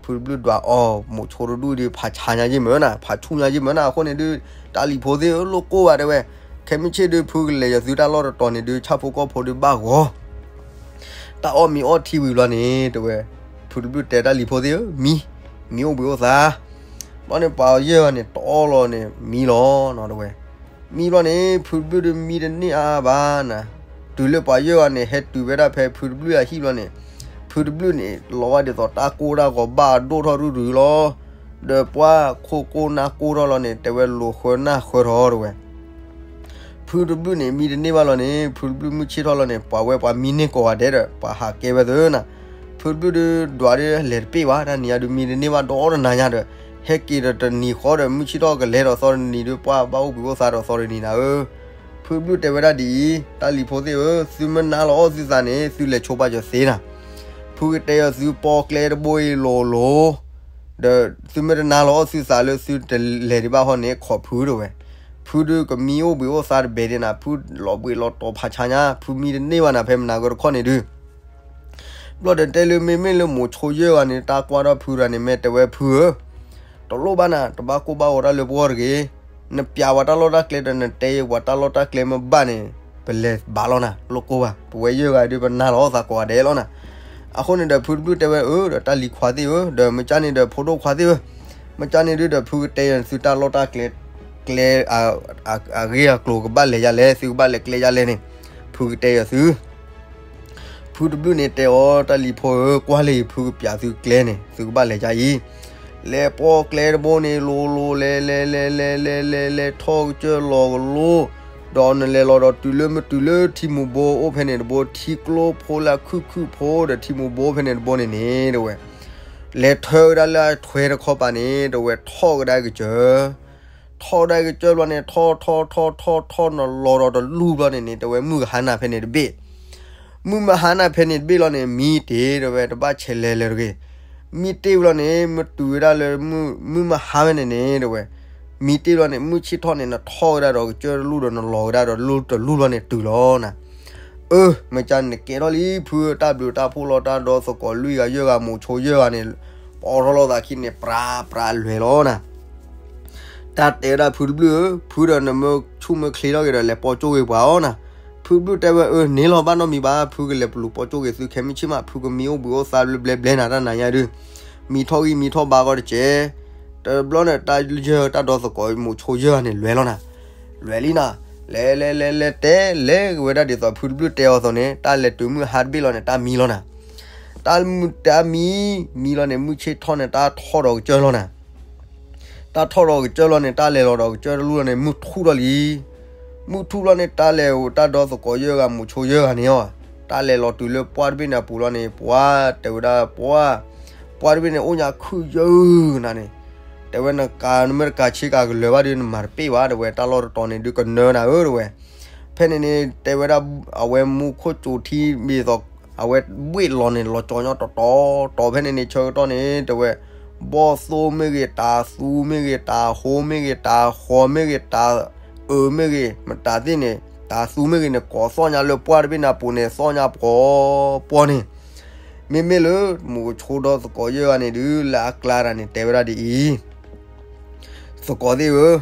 ဖုတဘျုၣ်ဒွးအီၤ, မိၤဆိတဒူၣ်ဒီး ဖးဆါညါယ့ၢ်မၢနၤ, ဖးဆူၣ်ညါယ့ၢ်မၢနၤ, အဃိန့ၣ်ဒုး တၢ်လံၤဖိသ့ၣ်ဧၢ, လိၣ်ကိၢ်ဘၣ်တဲဝဲ, ခဲမုၢ်ဆ့ၣ်ဒုး ဖုကလဲၤယသုတၢ်လီၢ်တတီၤန့ၣ်ဒုး ဆၣ်ဖိကီၢ်ဖိဒုးဘၣ်ဂီၤ တၢ်အီၣ်မ့ၤအီၣ်ထံဝံၤဘျီန့ၣ် တဲဝဲ, ဖုတဘျုၣ်တဲ တၢ်လံၤဖိသ့ၣ်ဧၢ, မံ, မံအိၣ်ဘှံးအိၣ်သါ, ဘျီန့ၣ် ပှၤယဲၢ်ဂၤန့ၣ် တအီၣ်လီၤန့ၣ် မံလီၤနီၤတဲဝဲ, မံဘျီန့ၣ် ဖုတဘျုၣ်ဒုးမံတန့ၢ်အါဘၣ်နၤ, တုၤလၢပှၤယဲၢ်ဂၤန့ၣ် ဟဲတုၤဝဲဒၣ်ဖဲဖုတဘျုၣ်အဟံၣ်ဘျီန့ၣ်, ဖုတဘျုၣ်န့ၣ် လီၤဝဲဒ်သိးတၢ်ကိၢ်တၢ်ဂီၤဘၣ်ဒိၣ်ထီၣ်ရုၢ်ရုၢ်လီၤ ဒီးပှၤခိၣ်ကိၢ်နၢ်ကိၢ်ထီၣ်လီၤန့ၣ် တဲဝဲ လိာ်ဃၢနၢ်ဃၢထီၣ်တဲဝဲ, ဖုတဘျုၣ်န့ၣ် မံတန့ၢ်ဘၣ်လီၤန့ၣ် ဖုတဘျုၣ်မုၢ်ဆ့ၣ်ထီၣ်လီၤန့ၣ် ပှၤဝဲပှၤမံန့ၢ်ကိးဂၤဒဲးဒီး ပှၤဟးကဲဝဲသ့နၤ, ဖုတဘျုၣ်ဒုးဒွးဒုးလဲၤတပ့ၢ်ဘၣ် တၢ်နံၤညါဒုးမံတန့ၢ်ဘၣ်ဒီးတနၤညါဒီး, ဟဲက့ၤဒီးတနံၤဃီဒီး မုၢ်ဆ့ၣ်ထီၣ်ကလဲၤဒီးသီတနံၤဒုး ပှၤဘၣ်အိၣ်ဘှံးအိၣ်သါဒီးသီတနံၤနၤဧၢ, ဖုတဘျုၣ်တဲဝဲဒၣ်ဒ်အံၤ, တၢ်လံၤဖိသ့ၣ်ဧၢ, သုမ့ၢ်နါလီၤအီၣ်သုသးန့ၣ် သုလဲၤဆိဘၣ်ယသ့နၤ, ဖုကတဲအီၤ သုပီကျဲတဘိအံၤလိၤလိၤ ဒီးသုမ့ၢ်တနါလီၤအီၣ်သုသးလၢသုတလဲၤဒံးဘၣ်ဟီန့ၣ် ခိးဖုတဲဝဲ, ဖုဒုးကမံအိၣ်ဘှံးအိၣ်သါတဘဲဒၣ်နၤ, ဖုလီၤဘှံးလီၤတီၤဖးဆါညါ, ဖုမံတန့ၢ်ဘၣ်နၤ ဖဲမနၤဂ့ၤတခီန့ၣ်ဒုး ဘျီဒီးတဲလၢမ့မ့ၢ်လၢမိၤဆိယဲၢ်ဂၤန့ၣ် တၢ်ကွၢ်ထီၣ်ဖုတဂၤန့ၣ် မ့ၢ်တဲဝဲဖုဧၢ, တလိၣ်ဘၣ်နၤ, တဘၣ်ကိၢ်ဘၣ်ဂီၤတၢ်လၢပဂီၢ်တဂ့ၤ, နပျးဝဲတၢ်လီၢ်တၢ်ကျဲဒီး နတဲပှၤတၢ်လီၢ်တၢ်ကျဲမ့ၢ်ဘၣ်န့ၣ် ပလဲၤဘၣ်လီၤနၤ, လိၣ်ကိၢ်ဘၣ်, ပဝဲယဲၢ်ဂၤဒုး ပနါလီၤအီၣ်သးကိးဂၤဒဲးလီၤနၤ, အဃိန့ၣ်ဒီး ဖုတဘျုၣ်တဲဝဲအၢ ဒီးတၢ်လံၤခွါသ့ၣ်ဧၢ, ဒီးမ့ၢ်ကၢ်န့ၣ်ဒီး ဖိဒိၣ်ခွါသ့ၣ်ဧၢ, မ့ၢ်ကၢ်န့ၣ်ဒုးဒီး ဖုကတဲယသုတၢ်လီၢ်တၢ်ကျဲ ကျဲ အဂ့ၢ်အကျိၤကဘၣ်လဲၤယါလဲၣ်, သုကဘၣ်လဲၤကျဲယါလဲၣ်န့ၣ်, ဖုကတဲယသု ဖုတဘျုၣ်န့ၣ်တဲအီၤ တၢ်လံၤဖိဧၢ, ကွၢ်လၢယဖုကပျးသုကျဲန့ၣ် သုကဘၣ်လဲၤယါအံၤ, လဲၤပီကျဲတဘိန့ၣ် လိၤလိၤ လဲၤလဲၤလဲၤလဲၤလဲၤလဲၤလဲၤ ထီၣ်ကစၢၢ်လီၤကလိ, ဒီးနလဲၤလီၤဒီးတုၤလၢမ့ၢ်တုၤလၢထံမူၤဘိအိၣ်ဖဲန့ၣ်တဘိ, ထံကျိဖိလၢအခုၣ်ခုၣ်ဖိဒီးထံမူၤဘိဖဲန့ၣ်တဘိန့ၣ်န့ၣ် တဲဝဲ လဲၤထၢကဒါလၢအထွဲတခီပၤန့ၣ် တဲဝဲ ထီၣ်ကဒါကစၢၢ်, ထီၣ်ကဒါကစၢၢ်ဘျီန့ၣ် ထီၣ်ထီၣ်ထီၣ်ထီၣ်ထီၣ် နလီၤဒီးတလူၢ်ဘျီန့ၣ်န့ၣ် တဲဝဲ မုၢ်ကဟါနၤဖဲန့ၣ်တဘ့ၣ်, မုၢ်မဟါနၤဖဲန့ၣ်တဘ့ၣ်လီၤန့ၣ် မံတ့ၢ် တဲဝဲ တဘၣ်ဆဲးလဲၤလၢၤတဂ့ၤ, မံတ့ၢ်ဘျီန့ၣ် မ့ၢ်တုၤဝဲဒၣ်လၢ မုၢ်မဟါဖဲန့ၣ်န့ၣ် တဲဝဲ, မံတ့ၢ်ဘျီန့ၣ် မုၢ်ဆ့ၣ်ထီၣ်န့ၣ် နထီၣ်ကဒါဒီးကစၢၢ်တလူၢ်ဒီး နလီၤကဒါဒီးတလူၢ်တလူၢ်ဘျီန့ၣ် တုၤလီၤနၤ အၢ မ့ၢ်ကၢ်န့ၣ် နကဲထီၣ်လံ ဖုတၢ်ဘျုးတၢ်ဖှိၣ်လီၤ တၢ်ဒီသကိးလွံၢ်ဂၤယဲၢ်ဂၤ မိၤဆိယဲၢ်ဂၤန့ၣ် ပိာ်ထီၣ်လိာ်သးခံန့ၣ် ပြးပြးလွဲၤလီၤနၤ, တၢ်တဲဝဲဒၣ်ဖုတဘျုးဧၢ, ဖုဒီးနမ့ၢ်ဆူၣ်မ့ၢ်ချ့ထီၣ်က့ၤဒီး လဲၤပိာ်ကၠိၣ်က့ၤပှၤအီၤနၤ, ဖုတဘျုးတဲဝဲ အၢ န့ၢ်လီၤဘၣ်နီတမံၤဘၣ်, ဖုကလဲၤပလူၤပိာ်ကၠိၣ်က့ၤသု ခဲမုၢ်ဆ့ၣ်မး ဖုကမံအိၣ်ဘှံးအိၣ်သါဘျဲဘျဲနၤ တၢ်နၤညါဒုး, မံထီၣ်ဂံၢ်မံထီၣ်ဘါကီတကဲး, တဘျီန့ၣ် တၢ်ယဲၢ်တၢ်ဒီသကိးမိၤဆိယဲၢ်ဂၤန့ၣ် လွဲၤလီၤနၤ, လွဲၤလံနၤ, လဲၤလဲၤလဲၤလဲၤတဲ လဲၤက့ၤဝဲဒၣ်ဒ်သိးဖုတဘျုးတဲအီၤအသိးန့ၣ် တၢ်လဲၤတုၤမုၢ်ဟါတဘ့ၣ်လီၤန့ၣ် တၢ်မံလီၤနၤ, တၢ်မုၢ်တၢ်မံ မံလီၤန့ၣ် မုၢ်ဆ့ၣ်ထီၣ်န့ၣ် တၢ်ထီၣ်ဒီးကစၢၢ်လီၤနၤ, တၢ်ထီၣ်ဒီးကစၢၢ်လီၤန့ၣ် တၢ်လဲၤလီၤဒီးကစၢၢ်တလူၢ်လီၤန့ၣ် မုၢ်ထူၣ်လီၤလံ, မုၢ်ထူၣ်လီၤန့ၣ် တၢ်လဲၤအိၣ်တၢ်ဒီသကိးယဲၢ်ဂၤမိၤဆိယဲၢ်ဂၤန့ၣ်အီၤ, တၢ်လဲၤလီၤတုၤလၢပှၢ်တဘ့ၣ်န့ၣ်အပူၤလီၤန့ၣ် ပှၤတဲဝဲဒၣ်ပှၢ်, ပှၢ်တဘ့ၣ်န့ၣ် အိၣ်ညါခုၣ်ယၢၢ်နၤန့ၣ်, တဲဝဲ နကၤနမ့ၢ်တကၤဆ့ကၤကလၢၤဘၣ်ဒီး နမၤတပ့ၢ်ဘၣ် တဲဝဲ တၢ်လီၢ်တတီၤန့ၣ်ဒုးကနၢနၤဧၢ တဲဝဲ, ဖဲန့ၣ်န့ၣ် တဲဝဲဒၣ် အဝဲမူခိၣ်စူၤထံဘ့ၣ်သိး အဝဲဘှ့ၣ်လီၤန့ၣ် လီၤကၠီညီတီတီတီၤ ဖဲန့ၣ်န့ၣ် ဆၢကတီၢ်န့ၣ် တဲဝဲ ဘီၣ်သိၣ်မ့ၢ်ဂ့ၤ တၤသူမ့ၢ်ဂ့ၤ တၤဟိမ့ၢ်ဂ့ၤ တၤဃီမ့ၢ်ဂ့ၤ တၤအၢမ့ၢ်ဂ့ၤ မတၤသ့ၣ်န့ၣ် တၤသူမ့ၢ်ဂ့ၤန့ၣ် ကိးသီၣ်ညါလၢပှၢ်တဘ့ၣ်န့ၣ်အပူၤန့ၣ် သီၣ်ညါပှီၤပှီၤန့ၣ်, မ့မ့ၢ်လၢ မိၤဆိဒီသကိးယဲၢ်ဂၤန့ၣ်ဒုး လၢအကျါတဂၤန့ၣ် တဲဝဲဒၣ်ဒ်အံၤ သကိးသ့ၣ်ဧၢ,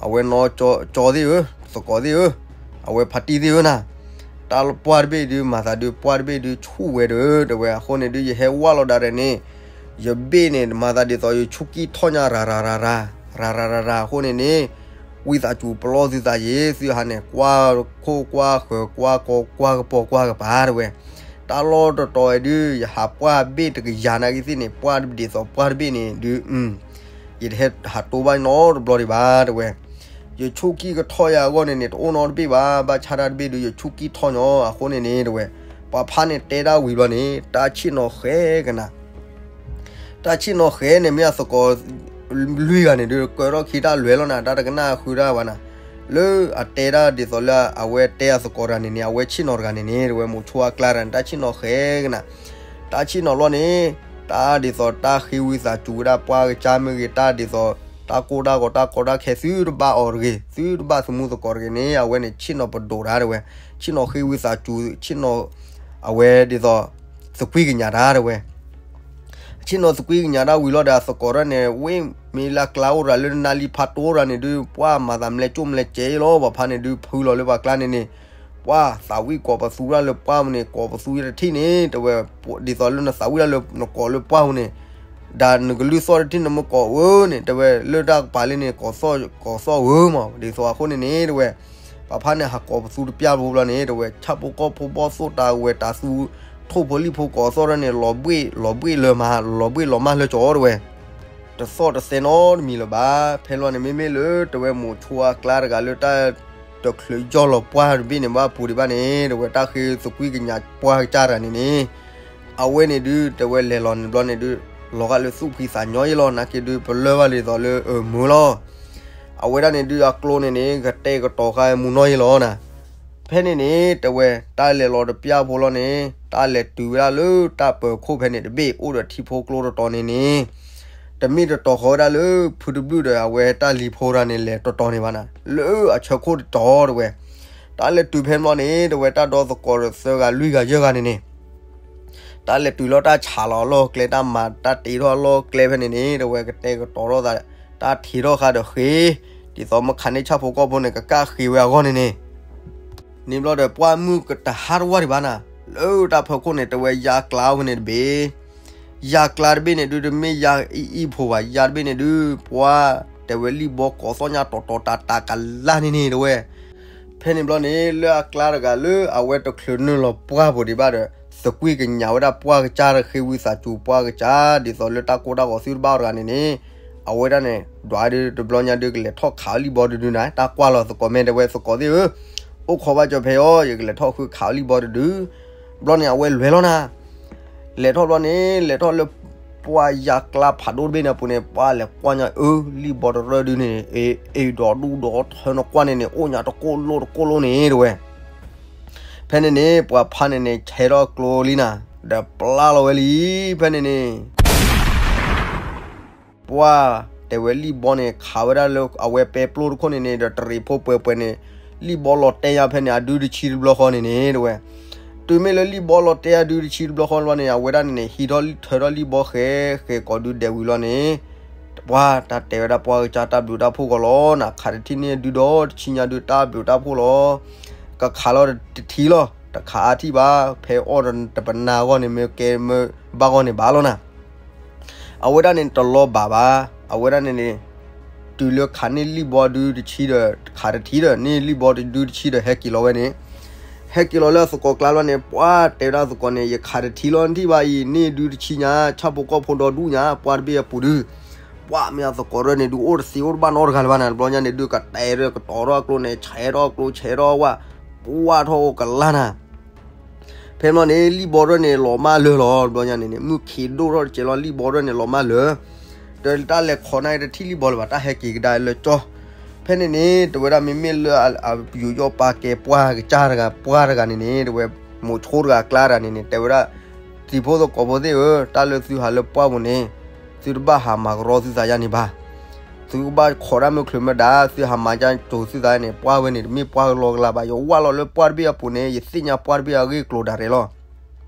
အဝဲနီၢ်ကၠီသ့ၣ်ဧၢ, သကိးသ့ၣ်ဧၢ, အဝဲဖါတံၢ်သ့ၣ်ဧၢနၤ, တၢ်ပှၢ်တဘ့ၣ်ဒုး မၤသးဒုး ပှၢ်တဘ့ၣ်ဒုး ဆူၣ်ဝဲဒီး တဲဝဲ အဃိန့ၣ်ဒုး ယဟဲဝၢ်လီၤဒၣ်ရဲၣ်န့ၣ် ယဘ့ၣ်န့ၣ် မၤသးဒ်သိးယဆူၣ်ကံၢ်ထီၣ်ညါ ရၤရၤရၤရၤ ရၤရၤရၤရၤ အဃိန့ၣ်န့ၣ် ဝံသးစူၤပလီၢ်သုသးယ့ၤ သုဟးန့ၣ် ကွၢ်ခိၣ်ကွၢ်ဃၢၤ ကွၢ်ကီကွၢ်ကပီၤကွၢ်ကပၤတဝဲ, တၢ်လီၢ်တတီၤဝဲဒုး ယဟးပှၢ်ဘ့ၣ်တကယၤနာ်က့သ့ၣ်န့ၣ် ပှၢ်ဒ်သိးပှၢ်တဘ့ၣ်န့ၣ်ဒုး ယတဟဲဟးတိဘၣ်နီတဘျီဒံးဘၣ်တဝဲ, ယဆူၣ်ကံၢ်ကထီၣ်ယၤအဂီၢ်န့ၣ်န့ၣ် တအိၣ်နီတဘ့ၣ်ဘၣ်, ဘၣ်ဆၣ်တၢ်တဘ့ၣ်ဒုး ယဆူၣ်ကံၢ်ထီၣ်ညီအဃိန့ၣ်န့ၣ်တဝဲ, ပှၤဖးန့ၣ်တဲဒၣ်ဝံၤဘျီန့ၣ် တၢ်ဆ့ၣ်နီၤဃဲကနၤ တၢ်ဆ့ၣ်နီၤဃဲန့ၣ် မ့ၢ်အသကိးလွံၢ်ဂၤန့ၣ်ဒုး ကၢထီၣ်ခံတၢ်လွဲၢ်လီၤနၤ, တၢ်တကနၣ်ဃုတၢ်ဘၣ်နၤ, လၢအတဲဒၣ်ဒ်သိးလၢအဝဲတဲအသကိးတဂၤန့ၣ်န့ၣ် အဝဲဆ့ၣ်နီၤတဂၤန့ၣ်န့ၣ် တဝဲမိၤဆိအကျါတဂၤန့ၣ် တၢ်ဆ့ၣ်နီၤဃဲကနၤ, တၢ်ဆ့ၣ်နီၤလီၤန့ၣ် တၢ်ဒ်သိးတၢ်ဃ့ဝံသးစူၤဝဲဒၣ်ပှၢ်ကစၢ်မ့ၢ်ဂ့ၤ တၢ်ဒ်သိး တၢ်ကိၢ်တၢ်ဂီၤတၢ်ကီတၢ်ခဲ သုတဘၣ်အီၤတဂ့ၤ သုတဘၣ်သမူသကိးတဂ့ၤန့ၣ် အဝဲန့ၣ်ဆ့ၣ်နီၤပဒိၣ်တၢ်တဝဲ, ဆ့ၣ်နီၤဃ့ဝံသးစူၤ ဆ့ၣ်နီၤ အဝဲဒ်သိး သကွံၢ်ကညးတၢ်တဝဲ ဆ့ၣ်နီၤသကွံၢ်ကညးတၢ်ဝံၤလီၤဒီး အသကိးတဂၤန့ၣ် ဝ့ၢ်မ့ၢ်လၢအကျါအိၣ်တဂၤလၢနါလံဖးတိၢ်တဂၤန့ၣ်ဒုး ပှၢ်မၤသးမလဲၤကၠိၣ်မလဲၤကဲးလီၤ, ပှၤဖးန့ၣ်ဒုး ဖုလီၤလၢပှၤကျါန့ၣ်န့ၣ် ပှၢ်သးဝံၣ်ကိးပသူတၢ်လၢပှၢ်ပူၤန့ၣ် ကိးပသူယတထံၣ်န့ၣ် တဝဲ ဒ်သိးလၢနသးဝံၣ်တၢ်လၢနကိးလၢပှၢ်ပူၤန့ၣ် ဒီးနကလုၢ်သီၣ်တထံၣ်န့ၣ်မ့ၢ်ကိးဧၢန့ၣ် တဝဲလၢတၢ်ကပၤလၢန့ၣ် ကိးသီၣ်ဧၢမး ဒ်သိးအဃိန့ၣ်န့ၣ် တဝဲ ပှၤဖးန့ၣ် ဟးကိးပသူတပျၢ်ဖိဘျီန့ၣ် တဝဲ ဆၣ်ဖိကီၢ်ဖိဘီၣ်သိၣ်တၢ်ဝဲၤတၢ်သူ ထိၣ်ဖိလံၣ်ဖိကိးသီၣ်တၢ်န့ၣ် လီၤဘှ့ၣ်လီၤဘှ့ၣ်လၢမၤ လီၤဘှ့ၣ်လီၤမၢ်လၢကၠီတဝဲ တသီၣ်တသဲနီတမံၤလၢၤဘၣ်. ဖဲလီၤန့ၣ် မ့မ့ၢ်လၢတဝဲမိၤဆိအကျါတဂၤလၢတၢ်တချုးယီၢ်လီၤပှၢ်တဘ့ၣ်န့ၣ် ဘၣ်ပူၤဒံးဘၣ်န့ၣ် တဝဲတၢ်ဃ့သကွံၢ်ကညးပှၢ်ကစၢ်တဂၤန့ၣ်န့ၣ် အဝဲန့ၣ်ဒုး တဝဲလဲၤလီၤန့ၣ်ဘျီန့ၣ်ဒုး လီၤဂာ်လၢသူၣ်ဖှံသးညီယဲလီၤ နာ်က့ဒုး ပလၢၢ်ဘၣ်လံသိးလၢအမုာ်လီၤ. အဝဲဒၣ်န့ၣ်ဒုး အကျိန့ၣ်န့ၣ် ကတဲာ်ကတီၤဃာ်မူနီၢ်ယဲလီၤနၤ. ဖဲန့ၣ်န့ၣ် တဝဲ တၢ်လဲၤလီၤတပျၢ်ဖိလီၤန့ၣ် တၢ်လဲၤတုၤဝဲဒၣ်လၢတၢ်ပၢၤခိၣ်ဖဲန့ၣ်တဘ့ၣ် အိၣ်ဒီးထံဖိကျိတတီၤန့ၣ်န့ၣ် တမ့ၢ်တတီၤဃီၤဝဲဒၣ်လၢ ဖုတဘျုၣ်ဒီးအဝဲတၢ်လံၤဖိတဂၤန့ၣ် လဲၤတတီၤန့ၣ်ဘၣ်နၤ လၢအဆၢခိၣ်တတီၤတဝဲ တၢ်လဲၤတုၤဖဲန့ၣ်ဘျီန့ၣ် တဝဲတၢ်ဒီသကိးသၢဂၤလွံၢ်ဂၤယဲၢ်ဂၤန့ၣ်န့ၣ် တၢ်လဲၤတုၤလီၤတၢ်ဆးလီၤအလီၢ်ကျဲ တၢ်မၤတၢ်တ့ထီၣ်အလီၢ်ကျဲဖဲန့ၣ်န့ၣ် တဝဲကတဲာ်ကတီၤထီၣ်သး တၢ်ထံးထီၣ်ဃာ်ဒီးဃ့ ဒ်သိးမ့ၢ်ခးန့ၢ်ဆၣ်ဖိကီၢ်ဖိန့ၣ် ကကၣ်ဃ့ဝဲအဂီၢ်န့ၣ်န့ၣ် န့ၣ်ဘျီဒီးပှၢ်မုၢ်ကတဟးတဝၢ်ဒံးဘၣ်နၤ လၢတၢ်ဖၢခိၣ်န့ၣ် တဝဲယါကျါဝဲန့ၣ်တဘ့ၣ် ယါကျါတဘ့ၣ်န့ၣ်ဒုး တမ့ၢ်ယါအံၣ်အံၣ်ဖိဘၣ် ယါတဘ့ၣ်န့ၣ်ဒုး ပှၢ်တဲဝဲလံၣ်ဘီကိးသီၣ်ညါတီၤတီၤတၤတၤကလါန့ၣ်န့ၣ်တဝဲ ဖဲန့ၣ်ဘျီန့ၣ် လၢအကျါတဂၤလၢအဝဲတချုးနုာ်လီၤပှၢ်ပူၤဒံးဘၣ်ဒီး သကွံၢ်ကညးဝဲဒၣ်ပှၢ်ကစၢ် ဃ့ဝံသးစူၤပှၢ်ကစၢ် ဒ်သိးလၢတၢ်ကိၢ်တၢ်ဂီၤသုတဘၣ်အီၤတဂၤန့ၣ်န့ၣ် အဝဲဒၣ်န့ၣ် ဒွးဒုးတဘျီညါဒုး ကလဲၤထီၣ်ခးအီၣ်လံၣ်ဘီတဒုနၤ တၢ်ကွၢ်လီၤသကိးမ့ၢ်တဲဝဲသကိးသ့ၣ်ဧၢ အိၣ်ခိးဘၣ်ကၠီၤဖဲအီၤ ယကလဲၤထီၣ်ဃုခးအီၣ်လံၣ်ဘီတဒု ဘျီန့ၣ် အဝဲလဲၤလီၤနၤ လဲၤထီၣ်ဘျီန့ၣ် လဲၤထီၣ်လၢပှၢ်ယါကျါဖးဒိၣ်တဘ့ၣ်န့ၣ်အပူၤန့ၣ် ပှၢ်လဲၤကွၢ်ညါအၢ လံၣ်ဘီတရၢဒုန့ၣ် အ့ၣ်ဒီးဒူဒီးထၢနကွၢ်န့ၣ်န့ၣ် အိၣ်ညါတကိၢ်လိၣ်တကိၢ်လိၣ်န့ၣ်တဝဲ ဖဲန့ၣ်န့ၣ် ပှၤဖးန့ၣ်န့ၣ် ဆဲးထီၣ်ကျိလံနၤ ဒီးပျၢ်လီၤဝဲလံ ဖဲန့ၣ်န့ၣ် ပှၢ်တဲဝဲလံၣ်ဘီန့ၣ် ခးဝဲဒၣ်လၢအဝဲပဲပျိတခိၣ်န့ၣ်န့ၣ် ဒီးတရံးဖိပှဲၤပှဲၤန့ၣ် လံၣ်ဘီလီၤတဲာ်ညါဖဲန့ၣ် အဒုတဆံတဘျီဃီန့ၣ်န့ၣ်တဝဲ တုၤမ့ၢ်လၢလံၣ်ဘီလီၤတဲာ်အဒုတဆံတဘျီဃီဘျီန့ၣ် အဝဲဒၣ်န့ၣ်န့ၣ် ဟံးထီၣ်ထၢထီၣ်လံၣ်ဘီဃဲဃဲကိးဒုဒဲးဝံၤလီၤန့ၣ် ပှၢ်တၢ်တဲဝဲဒၣ်ပှၢ်ကစၢ်တၢ်ဘျုးတၢ်ဖှိၣ်ကီးလီၤနၤ ခးတထံၣ်န့ၢ်ဒုဒီးတဆံညါဒုတၢ်ဘျုးတၢ်ဖှိၣ်လီၤ ကခးလီၤတထံၣ်လီၤ တခးအါထံၣ်ဘၣ် ဖဲအီၣ်တပနၢ်အဂီၢ်န့ၣ် မ့ၢ်ကဲမ့ၢ်ဘၣ်ဂီၢ်န့ၣ်ဘၣ်လီၤနၤ အဝဲဒၣ်န့ၣ်တလီၤဘၣ်ဘၣ် အဝဲဒၣ်န့ၣ်န့ၣ် တုၤလၢခးန့ၢ်လံၣ်ဘီဒုတဆံဒီး ခးတထံၣ်ဒီး န့ၢ်လံၣ်ဘီဒုတဆံဒီး ဟဲက့ၤလီၤဝဲန့ၣ် ဟဲက့ၤလီၤလၢအသကိးကျါလီၤန့ၣ် ပှၢ်တဲဝဲဒၣ်သကိးန့ၣ် ယခးတထံၣ်လီၤနထံၣ်ဘၣ်အံၤ န့ၢ်ဒုတဆံညါ ဆၣ်ဖိကီၢ်ဖိဒီဒူၣ်ညါ ပှၢ်တဘ့ၣ်အပူၤဒု ပှၢ်မ့ၢ်အသကိးရၢန့ၣ်ဒု အိၣ်တသ့အိၣ်တဘၣ်နီတဂၤလၢၤဘၣ်နၤ တဘျီညါန့ၣ်ဒု ကတဲာ်ရၢကတီၤထီၣ်အကျိန့ၣ် ဆဲးထီၣ်အကျိ ဆဲးထီၣ်ဝဲ ပှၢ်ထီၣ်အိၣ်ကလါနၤ ဖဲမ့ၢ်န့ၣ် လံၣ်ဘီရၢန့ၣ် လီၤမၢ်လၢာ်လီၤ တဘျီညါန့ၣ်န့ၣ် မုၢ်ခံးဒိၣ်ထီၣ်တကဲးလီၤ လံၣ်ဘီရၢန့ၣ် လီၤမၢ်လၢာ် ဒီးတၢ်လဲၤခိးန့ၢ်တထံၣ်လံၣ်ဘီလၢၤဘၣ် တၢ်ဟဲက့ၤကဒါလၢကၠီ ဖဲန့ၣ်န့ၣ် တဝဲဒၣ်မ့မ့ၢ်လၢအယူးယီၣ်ပာ်ကဲပှၢ်ကစၢ်တဂၤ ပှၢ်တဂၤန့ၣ်န့ၣ် တဝဲ မိၤဆိတဂၤအကျါတဂၤန့ၣ်န့ၣ် တဲဝဲဒၣ် တံၤဖိသကိးဖိသ့ၣ်ဧၢ တၢ်လၢသုဟးလၢပှၢ်ပူၤန့ၣ် သုတဘၣ်ဟးမၤကရီသုသးယါန့ၣ်ဘၣ် သုကဘၣ်ခိးတၢ်မုၢ်ချုးမ့ၢ်ဒါ သုဟးမၤကၠိသုသးန့ၣ် ပှၢ်ဝဲန့ၣ် တမ့ၢ်ပှၢ်ကလီကလါဘၣ် ယဝၢ်လီၤလၢပှၢ်တဘ့ၣ်အပူၤန့ၣ် ယသ့ၣ်ညါပှၢ်တဘ့ၣ်အဂ့ၢ်ကျိၤဒၣ်ရဲၣ်လီၤ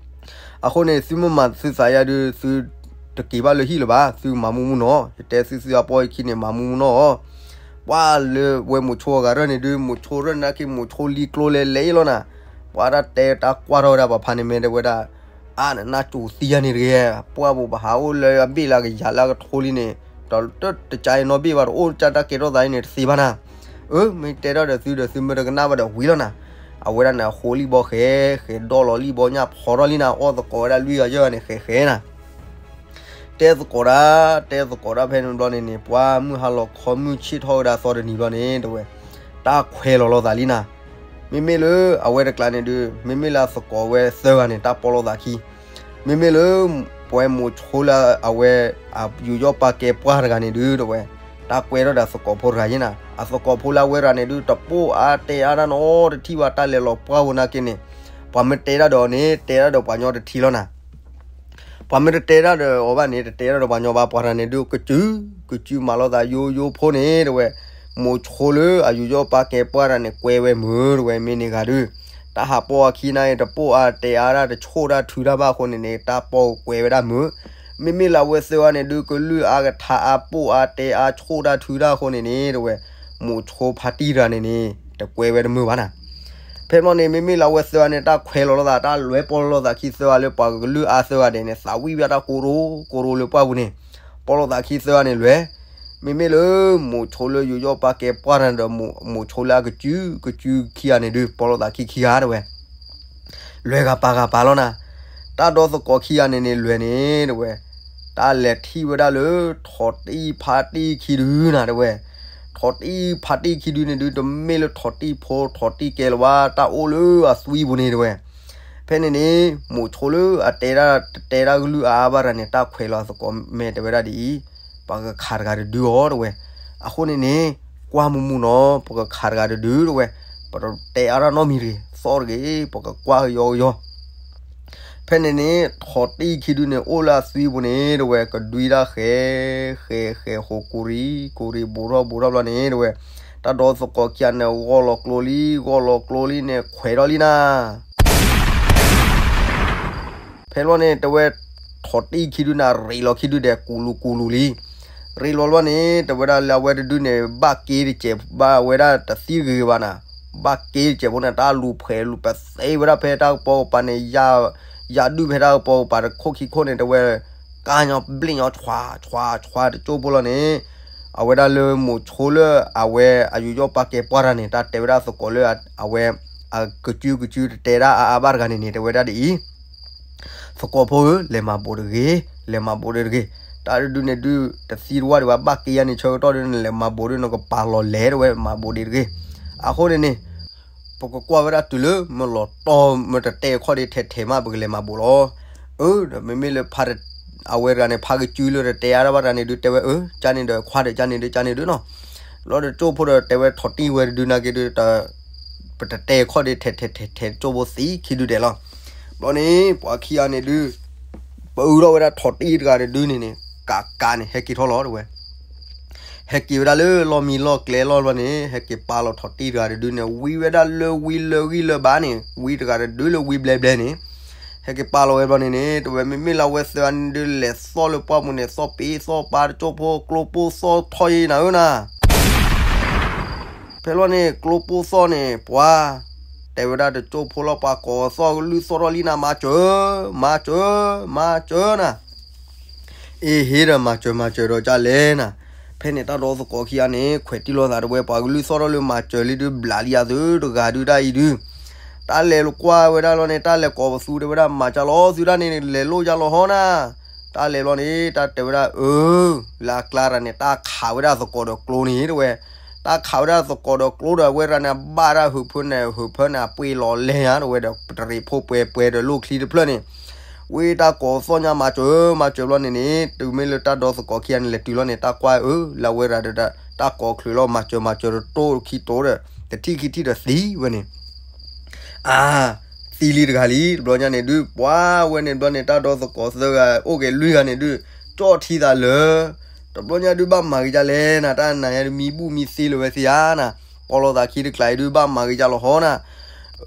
အဃိန့ၣ် သုမ့ၢ်မၤသုသးယါဒုး သုတက့ၤဘၣ်လၢဟံၣ်လၢၤဘၣ် သုမၤမူမူနီၤ ယတဲသုသုအပီၢ်ယခံန့ၣ် မၤမူမူနီၤ ပှၢ်လၢဝဲမိၤဆိအဂၤရၢၢ်န့ၣ်ဒုး မိၤဆိရၢၢ်နာ်က့ မိၤဆိလံကျိလဲၤလဲၤလီၤနၤ ပှၢ်တၢ်တဲတၢ်ကွၢ်ထီၣ်ဝဲဒၣ်ပှၤဖးန့ၣ်မ့ၢ်တဲဝဲဒၣ် အါနနၢ်ကၠိသံယါန့ၣ်တဂ့ၤ ပှၢ်ပူၤပဟးအိၣ်လၢအဘ့ၣ်လၢကယၤလၢကထိလံန့ၣ် ဒီးတတကါအံၤနီတဘ့ၣ်ဘၣ် တအိၣ်ကၢ်တၢ်ကဲထီၣ်သးအံၤန့ၣ် တသ့ဘၣ်နၤ အၢ မ့ၢ်တဲထီၣ်ဒီးသုဒီးသုမ့ၢ်တကနၣ်ဘၣ်ဒီးဝံၤလီၤနၤ. အဝဲဒၣ်န့ၣ် အဃိလံၢ်ဘီဃဲ, ဃဲၤဒီၣ်လီၤလံၢ်ဘီညၣ်ဖီထီၣ်လံနၤ, အီၣ်သကိးဝဲဒၣ်လွံၢ်ဂၤယဲၢ်ဂၤန့ၣ် ဃဲၤဃဲၤနၤ တဲသကိးတၢ်, တဲသကိးတၢ်ဖဲန့ၣ်ဘျီန့ၣ်န့ၣ် ပှၤမုၢ်ဟါလီၤခီမုၢ်ဆ့ၣ်ထီၣ်ဝဲဒၣ်သီတနံၤဘျီန့ၣ် တဲဝဲ, တၢ်ခွဲးလီၤလိာ်သးလံနၤ. မ့မ့ၢ်လၢအဝဲတကျါန့ၣ်ဒုး မ့မ့ၢ်လၢအသကိးဝဲသၢဂၤန့ၣ် တၢ်ပီလိာ်သးခံ, မ့မ့ၢ်လၢ ပဝဲမိၤဆိလၢအဝဲ အယူးယီၣ်ပာ်ကဲပှၢ်တဂၤန့ၣ်ဒုး တဲဝဲ, တၢ်ကွဲထီၣ်ဒီးသကိးဖိတဂၤယဲၢ်နၤ. အသကိးဖိလၢအဝဲတဂၤန့ၣ်ဒုး တပိာ်အါတဲအါတၢ်နီတထံၣ်ဘၣ်, တၢ်လဲၤလီၤပှၢ်ဝဲနာ်က့န့ၣ် ပှၤမ့ၢ်တဲတၢ်ဒီးအီၤန့ၣ် တဲတၢ်ဒီးပှၤညီတထံၣ်လီၤနၤ. ပှၤမ့ၢ်တတဲတၢ်ဒီးအီၤဘၣ်န့ၣ် တတဲတၢ်ဒီးပှၤညီဘၣ်, ပှၤတဂၤန့ၣ်ဒုး ကစု ကစုမၤလိာ်သးယိယိဖိန့ၣ် တဲဝဲ, မိၤဆိလၢအယူးယီၣ်ပာ်ကဲပှၢ်တဂၤန့ၣ် ကွဲဝဲမုာ် တဲဝဲ, မ့ၢ်န့ၣ်ဂၤဒုး တၢ်ဟးပိာ်အခံန့ၣ် တပိာ်အါတဲအါတၢ် တဆိၣ်တၢ်ထုတၢ်ဘၣ်အဃိန့ၣ်န့ၣ် တၢ်ပီကကွဲဝဲဒၣ်မုာ်. မ့မ့ၢ်လၢအဝဲသၢဂၤန့ၣ်ဒုး ကလုၢ်အါကထါအါ ပိာ်အါတဲအါ ဆိၣ်တၢ်ထုတၢ်အဃိန့ၣ်န့ၣ် တဲဝဲ, မိၤဆိဖါတံၢ်တဂၤန့ၣ်န့ၣ် တကွဲဝဲတမုာ်ဘၣ်နၤ. ဖဲမ့ၢ်န့ၣ် မ့မ့ၢ်လၢအဝဲသၢဂၤန့ၣ် တၢ်ခွဲးလီၤလိာ်သး တၢ်လဲၤပီလိာ်သးခံသၢဂၤလၢပှၤကလုၢ်အါသၢဂၤဒဲးန့ၣ် သးဝံၣ်ဝဲတၢ်ကိရိ ကိရိလၢပှၢ်ပူၤန့ၣ် ပီလိာ်သးခံသၢဂၤန့ၣ်လဲၤ. မ့မ့ၢ်လၢ မိၤဆိလၢယူးယီၣ်ပာ်ကဲပှၢ်တဂၤဒီး မိၤဆိလၢအကစု ကစုခံဂၤန့ၣ်ဒုး ပီလိာ်သးခံခံဂၤ တဲဝဲ လဲၤဂၤပာ်ဂၤပာ်လီၤနၤ. တၢ်ဒီသကိးခံဂၤန့ၣ်န့ၣ် လဲၤန့ၣ် တဲဝဲ, တၢ်လဲၤထံၣ်ဝဲဒၣ်လၢ ထိးတံၢ်ဖါတံၢ်ခံဒုနၤ တဲဝဲ. ထိးတံၢ်ဖါတံၢ်ခံဒုန့ၣ်ဒုး တမ့ၢ်လၢထိးတံၢ်ဖိထိးတံၢ်ကဲလၢၤဘၣ်, တၢ်အိၣ်လၢအသွံပူၤန့ၣ် တဲဝဲ. ဖဲန့ၣ်န့ၣ် မိၤဆိလၢအတဲဒၣ် တတဲဒၣ်ကလုၢ်အါအါဘၣ်တဂၤန့ၣ် တၢ်ခွဲးလီၤသကိးမဲာ် တဲဝဲဒၣ်ဒ်အံၤ, ပကခးတဂၤတဒုအီၤ တဲဝဲ. အဃိန့ၣ်န့ၣ် ကွၢ်မူမူနီၤ ပကခးတဂၤတဒု တဲဝဲ. ပတတဲအါထီၣ်နီတမံၤတဂ့ၤ, သီၣ်တဂ့ၤ, ပကကွၢ်ကယီကယီ. ဖဲန့ၣ်န့ၣ် ထိးတံၢ်ခံဒုန့ၣ် အိၣ်လၢအသွံပူၤန့ၣ် တဲဝဲ, ကဒွံတၢ်ဃဲၤ ဃဲၤဃဲၤဃိး ကိးရံ ကိးရံ ဘူးထီၣ်ဘူးထီၣ်ဘျီန့ၣ် တဲဝဲ, တၢ်ဒီသကိးခံဂၤန့ၣ် ဂီၢ်လီၤကျိလံ ဂီၢ်လီၤကျိလံန့ၣ် ခွဲးထီၣ်လံနၤ. ဖဲလီၤန့ၣ် တဲဝဲ, ထိးတံၢ်ခံဒုန့ၣ် ရ့းလီၤခံဒုဒဲး ကူလူကူလူလံ. ရ့းလီၤလီၤန့ၣ် တဲဝဲဒၣ်လၢအဝဲတဒုန့ၣ် ဘၣ်က့တစဲးဘၣ်ဝဲဒၣ်တသံဂ့ၤဂ့ၤဘၣ်နၤ. ဘၣ်က့တစဲးဖိန့ၣ် တၢ်လူၤဖဲးလူၤ ပသ့ဝဲဒၣ်ဖဲတၢ်ကပီၤကပၤန့ၣ် ယၢ်ဒုၣ်ဖဲတၢ်ကပီၤကပၤတခိၣ်ခံခိၣ်န့ၣ် တဲဝဲ, ကါညီဘျ့ၣ်ညီ ဆွးဆွးဆွးတကၠိၢ်ဖိလီၤန့ၣ် အဝဲဒၣ်လၢမိၤဆိလၢအဝဲအယူးယီၣ်ပာ်ကဲပှၢ်တဂၤန့ၣ် တၢ်တဲဝဲဒၣ်သကိးလၢအဝဲ အကစုကစုတတဲဒၣ်အါအါဘၣ်တဂၤန့ၣ်န့ၣ် တဲဝဲဒၣ်ဒ်အံၤ, သကိးဖိဧၢ, လဲၤမၤဘိးတဂ့ၤ, လဲၤမၤဘိးတဂ့ၤ. တၢ်တဒုန့ၣ်ဒုး တသံတဝၢ်ဒံးဘၣ်, ဘၣ်က့ယၤန့ၣ် ဆၢကတီၢ်ဒုးန့ၣ် လဲၤမၤဘိးဒုး နကပာ်လီၤလဲၤ တဲဝဲ, မၤဘိးဒံးတဂ့ၤ. အဃိန့ၣ်န့ၣ် ပကကွၢ်ဝဲဒၣ်တုၤလၢမ့ၢ်လီၤတီၢ် မ့ၢ်တတဲခီၣ်ဒံးထဲထဲမး ပကလဲၤမၤဘိးလီၤ. အၢ ဒီးမ့မ့ၢ်လၢဖါ အဝဲတဂၤန့ၣ် ဖါကစုလၢတတဲအါတၢ်ဘၣ်တဂၤန့ၣ်ဒုး တဲဝဲ, အၢ ကန့ၣ်ဒီးခွါဒီး ကန့ၣ်ဒီး ကန့ၣ်ဒုးနီၤ. ဘျီတကၠိၢ်ဖိဒီးတဲဝဲ ထိးတံၢ်ဝဲတဒုနာ်က့ဒုး ပတတဲခီၣ်ဒံးထဲထဲထဲထဲ ကၠိၢ်ဖိသံခံဒုဒဲးလီၤ. ဘျီန့ၣ် ပှၤခံဂၤန့ၣ်ဒုး ပအုးထီၣ်ဝဲဒၣ်ထိးတံၢ်တဂၤတဒုန့ၣ်န့ၣ် ကးကးန့ၣ် ဟဲက့ၤထီၣ်လီၤ တဲဝဲ. ဟဲက့ၤဝဲဒၣ်လၢလီၢ်မံလီၢ်ကျဲလီၢ်ဘျီန့ၣ် ဟဲက့ၤပာ်လီၤထိးတံၢ်တဂၤတဒုန့ၣ် ဝံဝဲဒၣ်လၢဝံလၢဂံၢ်လၢဘါန့ၣ် ဝံတဂၤတဒုလၢဝံဘျဲဘျဲန့ၣ် ဟဲက့ၤပာ်လီၤဝဲဘျီန့ၣ်န့ၣ် တဲဝဲ မ့မ့ၢ်လၢအဝဲသၢဂၤန့ၣ်ဒုး လဲၤသီၣ်လၢပှၢ်ပူၤန့ၣ် သီၣ်ပ့ၤသီၣ်ပၤတကၠိၢ်ဖိ ကျိပိၢ်သီၣ်ထီၣ်ယံၤနၤဧၢနၤ. ဖဲလီၤန့ၣ် ကျိပိၢ်သီၣ်န့ၣ် ပှၤ တဲဝဲဒၣ်တကၠိၢ်ဖိလီၤ ပှၤကိးသီၣ်ကလုၢ်သီၣ်ထီၣ်လံနၤ မၤစၢၤ မၤစၢၤ မၤစၢၤနၤ. အ့ဟ့ဒီး မၤစၢၤမၤစၢၤဒီးကၢ်လဲၣ်နၤ. ဖဲန့ၣ်တၢ်ဒီသကိးခံဂၤန့ၣ် ခွဲးတံၢ်လိာ်သးတဝဲ ပှၤကလုၢ်သီၣ်ထီၣ်လၢမၤစၢၤလံဒုး ဘျးလံအသုတဂၤဒုးတၢ်အံၤဒုး တၢ်လဲၤလၢကွၢ်ဝဲဒၣ်လီၤန့ၣ် တၢ်လဲၤကိးပသူတဲဝဲဒၣ် မၤကၢ်လီၤ သုတၢ်န့ၣ် လဲၤလိၣ်ကၢ်လီၤဟီနၤ. တၢ်လဲၤလီၤန့ၣ် တၢ်တဲဝဲဒၣ်အၢ လၢအကျါတဂၤန့ၣ် တၢ်ခးဝဲဒၣ်သကိးဒီးကျိန့ၣ်တဲဝဲ. တၢ်ခးဝဲဒၣ်သကိးဒီးကျိဒီး အဝဲတဂၤန့ၣ် ဘၣ်တၢ်ဟုးဖၢန့ၣ် ဟုးဖၢန့ၣ် အပှ့ၤလီၤလဲၢ်ညါ တဲဝဲဒီး တရံးဖိပှဲၤပှဲၤဒီးလိၣ်ချံတဖျၢၣ်န့ၣ် ဝံတၢ်ကိးသီၣ်ညါမၤစၢၤ မၤစၢၤဘျီန့ၣ်န့ၣ် တုၤမ့ၢ်လၢတၢ်ဒီသကိးခံဂၤန့ၣ် လဲၤတုၤလီၤန့ၣ် တၢ်ကွၢ်အၢ လၢအဝဲတဂၤဒီး တၢ်ကိးချုးလီၤ မၤစၢၤမၤစၢၤဒီးတိၢ်ခံတိၢ်ဒီး တထံၣ်ခံထံၣ်ဒီးသံဝဲန့ၣ် အါ သံလံတဂၤလံ တဘျီညါန့ၣ်ဒုး ပှၤဝဲန့ၣ်တဘျီန့ၣ် တၢ်ဒီသကိးသၢဂၤ အိၣ်က့ၤလွံၢ်ဂၤန့ၣ်ဒုး ကၠီၣ်ထံသးလၢ တဘျီညါဒုး ဘၣ်မၤက့ၤဒ်လဲၣ်နၤ တၢ်နၤညါဒုး မံဘူၣ်မံသ့လၢၤဝဲသ့ဧါနၤ, ပီလီၤသးခံတကျါအံၤဒုး ဘၣ်မၤက့ၤကၢ်လီၤဟီနၤ,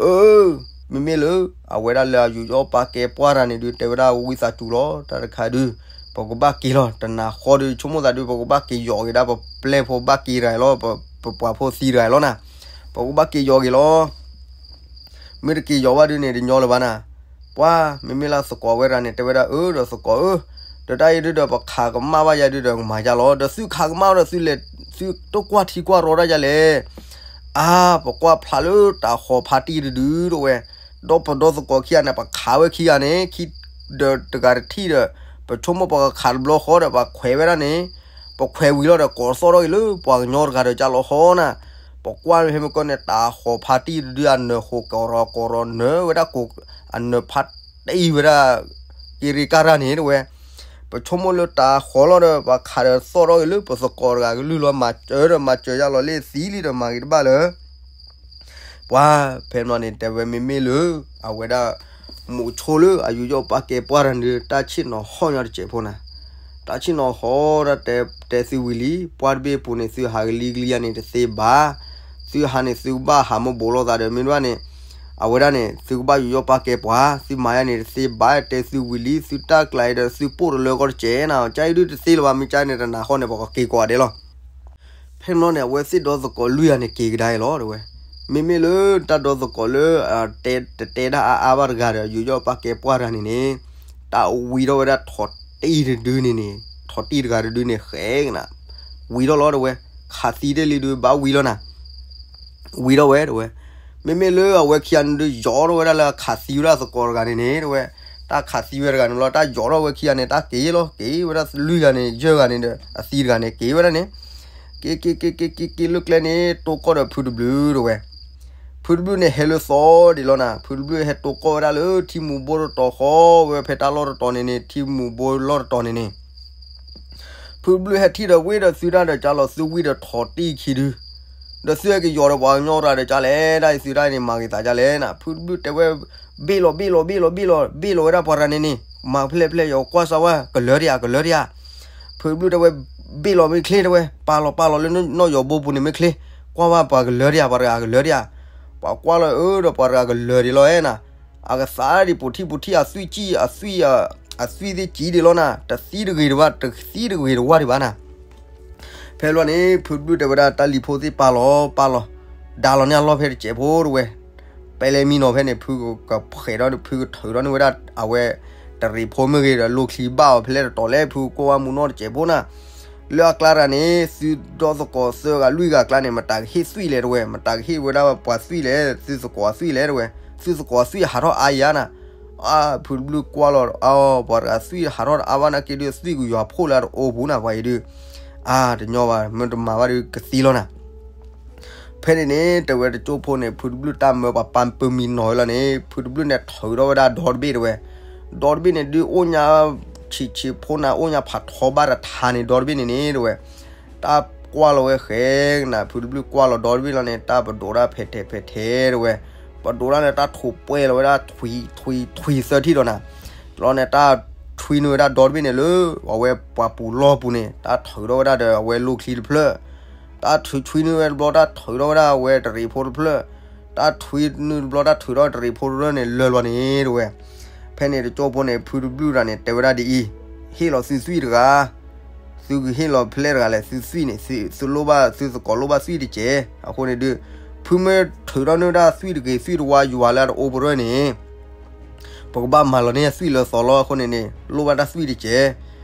အၢ မ့မ့ၢ်လၢ အဝဲဒၣ်လၢအယူးယီၣ်ပာ်ကဲပှၢ်တဂၤန့ၣ်ဒုး တဲဝဲဒၣ်ဝံသးစူၤလီၤ တၢ်တခါဒုး ပကဘၣ်က့ၤလီၤ တနၤဃီဒုး ဆိကမိၣ်သးဒုး ပကဘၣ်က့ၤယီၤက့ၤဒၣ် ပပျဲၢ်ဖိဘၣ်က့ၤတဂၤလီၤ ပပှၤဖိသံတဂၤလီၤနၤ, ပကဘၣ်က့ၤယီၤက့ၤလီၤ မ့ၢ်တက့ၤယီၤဘၣ်ဒုးန့ၣ် တညီလၢၤဘၣ်နၤ, ပှၤ မ့မ့ၢ်လၢသကိးဝဲဒၣ်န့ၣ် တဲဝဲဒၣ်အၢ ဒီးသကိးဧၢ, ဒီးတၢ်အံၤဒုးဒီး ပခးကမၣ်ဘၣ်ယၤဒုးဒီး ကမၤယၤလီၤ, ဒီးသုခးကမၣ်ဒီးသုလဲၤ သုတကွၢ်ထံကွၢ်ရီတၢ်ယၤလဲၣ်, အါ ပကွၢ်ဖျါလၢတၢ်ဃီၤဖါတံၢ်တဒုတဝဲ, ဒီးပဒီသကိးခံဂၤန့ၣ် ပခးဝဲခံဂၤန့ၣ် ခံဒီးတဂၤတထံၣ်ဒီး ပဆိကမိၣ်ပကခးတဘျီဃီဒီး ပခွဲးဝဲဒၣ်န့ၣ်, ပခွဲးဝံၤလီၤဒီး ကိးသီၣ်ထီၣ်က့ၤလၢပှၤကညီတဂၤဒီးကၢ်လီၤဃီနၤ, ပကွၢ်ဖဲမ့ၢ်ကီၢ်န့ၣ် တၢ်ဃီၤဖါတံၢ်တဒု အနၢၤဃိးကီးရီကီးရီနၢၤဝဲဒၣ်ကိး အနၢၤဖါတံၢ်ဝဲဒၣ် က့ရ့ကၢ်ရၢ်န့ၣ်တဝဲ, ပဆိကမိၣ်လၢတၢ်ဃီၤလီၤဒီး ပှၤခးဒီးသီၣ်ထီၣ်က့ၤလၢပသကိးတဂၤကလုၢ်လီၤ မၤစၢၤဒီးမၤစၢၤယါလီၤလၢသံလံဒီး မၤဂ့ၤတဘၣ်လၢ ပှၤဖဲမ့ၢ်န့ၣ် တဲဝဲမ့မ့ၢ်လၢ အဝဲဒၣ် မိးဆိလၢအယူးယီၣ်ပာ်ကဲပှၢ်တၢ်န့ၣ် တၢ်ဆ့ၣ်နီၤဟီၣ်ညီတစဲးဖိနၤ, တၢ်ဆ့ၣ်နီၤဟီၣ်ဒၣ်တဲ တဲသုဝံၤလံ ပှၢ်တဘ့ၣ်အပူၤန့ၣ် သုဟးကလံၤကလံၤယါန့ၣ်တသ့ဘၣ်, သုဟးန့ၣ်သုကဘၣ်ဟးမ့ၢ်ဘူးလိာ်သးဒီး မ့ၢ်တဘၣ်န့ၣ် အဝဲဒၣ်န့ၣ် သုကဘၣ်ယူးယီၣ်ပာ်ကဲပှၤ သုမၤယါန့ၣ်တသ့ဘၣ် တဲသုဝံၤလံ သုတၢ်ကျါအံၤဒီး သုပိၢ်တလၢကီၢ်တစဲးနၤ ကါအံၤဒုတသ့လၢၤဘၣ် မ့ၢ်ကါန့ၣ်တနၤဃီန့ၣ် ပကက့ၤကွၢ်ဒဲးလီၤ. ဖဲမ့ၢ်န့ၣ် အဝဲသ့ၣ်ဒီသကိးလွံၢ်ဂၤန့ၣ် က့ၤကဒါအံၤလီၤတဝဲ, မ့မ့ၢ်လၢတၢ်ဒီသကိးလၢ တတဲဒၣ်အါအါဘၣ်တဂၤဒီး ယူးယီၣ်ပာ်ကဲပှၢ်တၢ်န့ၣ်န့ၣ် တၢ်ဝံထီၣ်ဝဲဒၣ်ထိးတံၢ်တဒုန့ၣ်န့ၣ် ထိးတံၢ်တဂၤတဒုန့ၣ် ဃဲကနၤ ဝံထီၣ်လီၤတဝဲ, ခးသံတ့ၢ်လံဒု ဘၣ်ဝံလီၤနၤ ဝံထီၣ်ဝဲတဝဲ, မ့မ့ၢ်လၢအဝဲခံဂၤန့ၣ်ဒု ယီၤထီၣ်ဝဲဒၣ်လၢအခးသံဝဲဒၣ်သကိးတဂၤန့ၣ်န့ၣ်တဝဲ, တၢ်ခးသံဝဲတဂၤန့ၣ်လီၤ တၢ်ယီၤထီၣ်ဝဲခံဂၤန့ၣ် တၢ်က့ၤလီၤ က့ၤဝဲဒၣ်လွံၢ်ဂၤန့ၣ် ယဲၢ်ဂၤန့ၣ်ဒီး အသံတဂၤန့ၣ် က့ၤဝဲဒၣ်န့ၣ်, က့ၤက့ၤက့ၤက့ၤက့ၤက့ၤလၢကျဲန့ၣ် တိၢ်ကီၢ်ဒီးဖုတဘျုးတဝဲ, ဖုတဘျုးန့ၣ်ဟဲလၢသီဒံးလီၤနၤ ဖုတဘျုးဟဲတိၢ်ကီၢ်ဝဲဒၣ်လၢထံမူၤဘိတတီၤဃီဝဲဖဲတၢ်လီၢ်တတီၤန့ၣ်န့ၣ် ထံမူၤဘိလီၢ်တတီၤန့ၣ်န့ၣ် ဖုတဘျုးဟဲထံၣ်ဒီးဝ့ၢ်ဒီးသုတၢ်ဒီးကၢ်လီၤ သုဝံဒီးထိးတံၢ်ခံဒု, ဒီးသုဟဲက့ၤယီၤဒီးပှၤကညီတဂၤဒီးကၢ်လဲၣ် တၢ်အံၤသုတၢ်အံၤန့ၣ် မၤဂ့ၤသးကၢ်လဲၣ်နၤ ဖုတဘျုးတဲဝဲ, ဘ့ၣ်လီၤဘ့ၣ်လီၤဘ့ၣ်လီၤဘ့ၣ်လီၤ ဘ့ၣ်လီၤဝဲဒၣ်ပှၤတဂၤန့ၣ်န့ၣ် မၤဖျဲၣ်ဖျဲၣ်ယီၤကွၢ်စၢ်ဝဲ ကလၢၤတယၤ ကလၢၤတယၤ, ဖုတဘျုးတဲဝဲ, ဘ့ၣ်လီၤမ့ၢ်ချ့တဲဝဲ ပာ်လီၤပာ်လီၤလၢနီၢ်ယီၤဘိပူၤန့ၣ်မ့ၢ်ချ့, ကွၢ်ဝဲပှၤကလၢၤတယၤ ပှၤတဂၤကလၢၤတယၤ, ပှၤကွၢ်လီၤအၢဒီးပှၤတဂၤကလၢၤဒံးလီၤနၤ အကသးဒံးပိာ်ထံပိာ်ထံအသွံၣ်ကံၢ် အသွံၣ် အသွံၣ်သ့ၣ်ကံၢ်ဒံးလီၤနၤ တသံတဂ့ၤတဝါ တသံတဂ့ၤတဝါဒံးဘၣ်နၤ, ဖဲလီၤန့ၣ် ဖုတဘျုးတဲဝဲဒၣ်တၢ်လံၤဖိသ့ၣ်ပာ်လီၤပာ်လီၤ, ဒါလီၤန့ၢ်အလီၢ်ဖဲတစဲးဖိတဝဲ, ပဲလဲမံနီၤဖဲန့ၣ် ဖုကဖှဲးဒီး ဖုကထုးဒီးန့ၢ်ဝဲဒၣ် အဝဲ တရံးဖိမ့ၢ်ဂ့ၤဒီး လိၣ်ချံဘၣ်အီၤဖဲလဲၣ်တတီၤလဲၣ် ဖုကကွၢ်ဝဲမူနီၢ်တစဲးဖိနၤ လၢအကျါတဂၤန့ၣ် သုဒီသကိးသၢဂၤလွံၢ်ဂၤအကျါန့ၣ် မတၤကဟ့ၣ်သွံၣ်လဲၣ်တဝဲ, မတၤကဟ့ၣ်ဝဲဒၣ်ပှၤသွံၣ်လဲၣ်, သုသကိးအသွံၣ်လဲၣ်တဝဲ, သုသကိးအသွံၣ်ဟးထီၣ်အါယၤနၤ, အါ ဖုတဘျုးကွၢ်လီၤ, အါ ပှၤတဂၤသွံၣ်ဟးထီၣ်တအါဘၣ်နာ်က့ဒုး သွံၣ်ကယွၤဖှိၣ်လၢအတအိၣ်ပူၤနၤ ပှၤအံၤဒုး, အါ တညီဘၣ် မ့ၢ်တမၤဘၣ်ဒုးကသံလီၤနၤ ဖဲန့ၣ်န့ၣ် တဲဝဲတကၠိဖိန့ၣ် ဖုတဘျုးတၢ်မၢပှၤပာ်ပၢမံနီၤဝဲလီၤန့ၣ် ဖုတဘျုးန့ၣ်ထုးထီၣ်ဝဲဒၣ်ဒီတဘ့ၣ်တဝဲ, ဒီတဘ့ၣ်န့ၣ်ဒုးအိၣ်ညါ ဆံးဆံးဖိနၤ အိၣ်ညါဖးထီဘၣ်တထါန့ၣ် ဒီတဘ့ၣ်န့ၣ်န့ၣ်တဝဲ, တၢ်ကွၢ်လီၤဝဲဃဲကနၤ ဖုတဘျုးကွၢ်လီၤဒီတဘ့ၣ်လီၤန့ၣ် တၢ်ပဒိးတၢ်ဖဲးထဲးဖဲးထဲးတဝဲ, ပဒိးတၢ်န့ၣ် တၢ်ထိးပှဲၤလီၤဝဲဒၣ်ထွံ ထွံ ထွံသၢထံၣ်ဒီးနၤ, လီၤန့ၣ် တၢ်ထွံနုာ်ဝဲဒၣ်ဒီတဘ့ၣ်န့ၣ်လၢ အဝဲပှၤပူၤလီၢ်ပူၤန့ၣ် တၢ်ထုးထီၣ်ဝဲဒၣ်ဒီးအဝဲလိၣ်ချံတဖျၢၣ် တၢ်ထုးထွံနုာ်ဝဲတဘျီ တၢ်ထုးထီၣ်ဝဲဒၣ်အဝဲတရံးဖိတဖျၢၣ်, တၢ်ထွံနုာ်တဘျီ တၢ်ထုးထီၣ်တရံးဖိတဖျၢၣ်န့ၣ် လၢာ်လီၤန့ၣ်တဝဲ, ဖဲန့ၣ်တကၠိဖိန့ၣ် ဖုတဘျုးတဂၤန့ၣ် တဲဝဲဒၣ်ဒ်အံၤ, ဟ့ၣ်လီၤသုသွံၣ်တဂၤ, သုကဟ့ၣ်လီၤဖဲလဲၣ်တဂၤလဲၣ် သုသွံၣ်န့ၣ် သုလိၣ်ဘၣ် သုသကိးလိၣ်ဘၣ်သွံၣ်တစဲး, အဃိန့ၣ်ဒုး ဖုမ့ၢ်ထုးထီၣ်န့ၢ်ဝဲဒၣ်သွံၣ်တဂ့ၤ သွံၣ်တဝါယွၤလၢအတအိၣ်ပရၢၢ်န့ၣ် ပကဘၣ်မၤလီၤန့ၢ်သွံၣ်လၢသီလီၤ အဃိန့ၣ်န့ၣ် လိၣ်ဘၣ်တၢ်သွံၣ်တစဲး,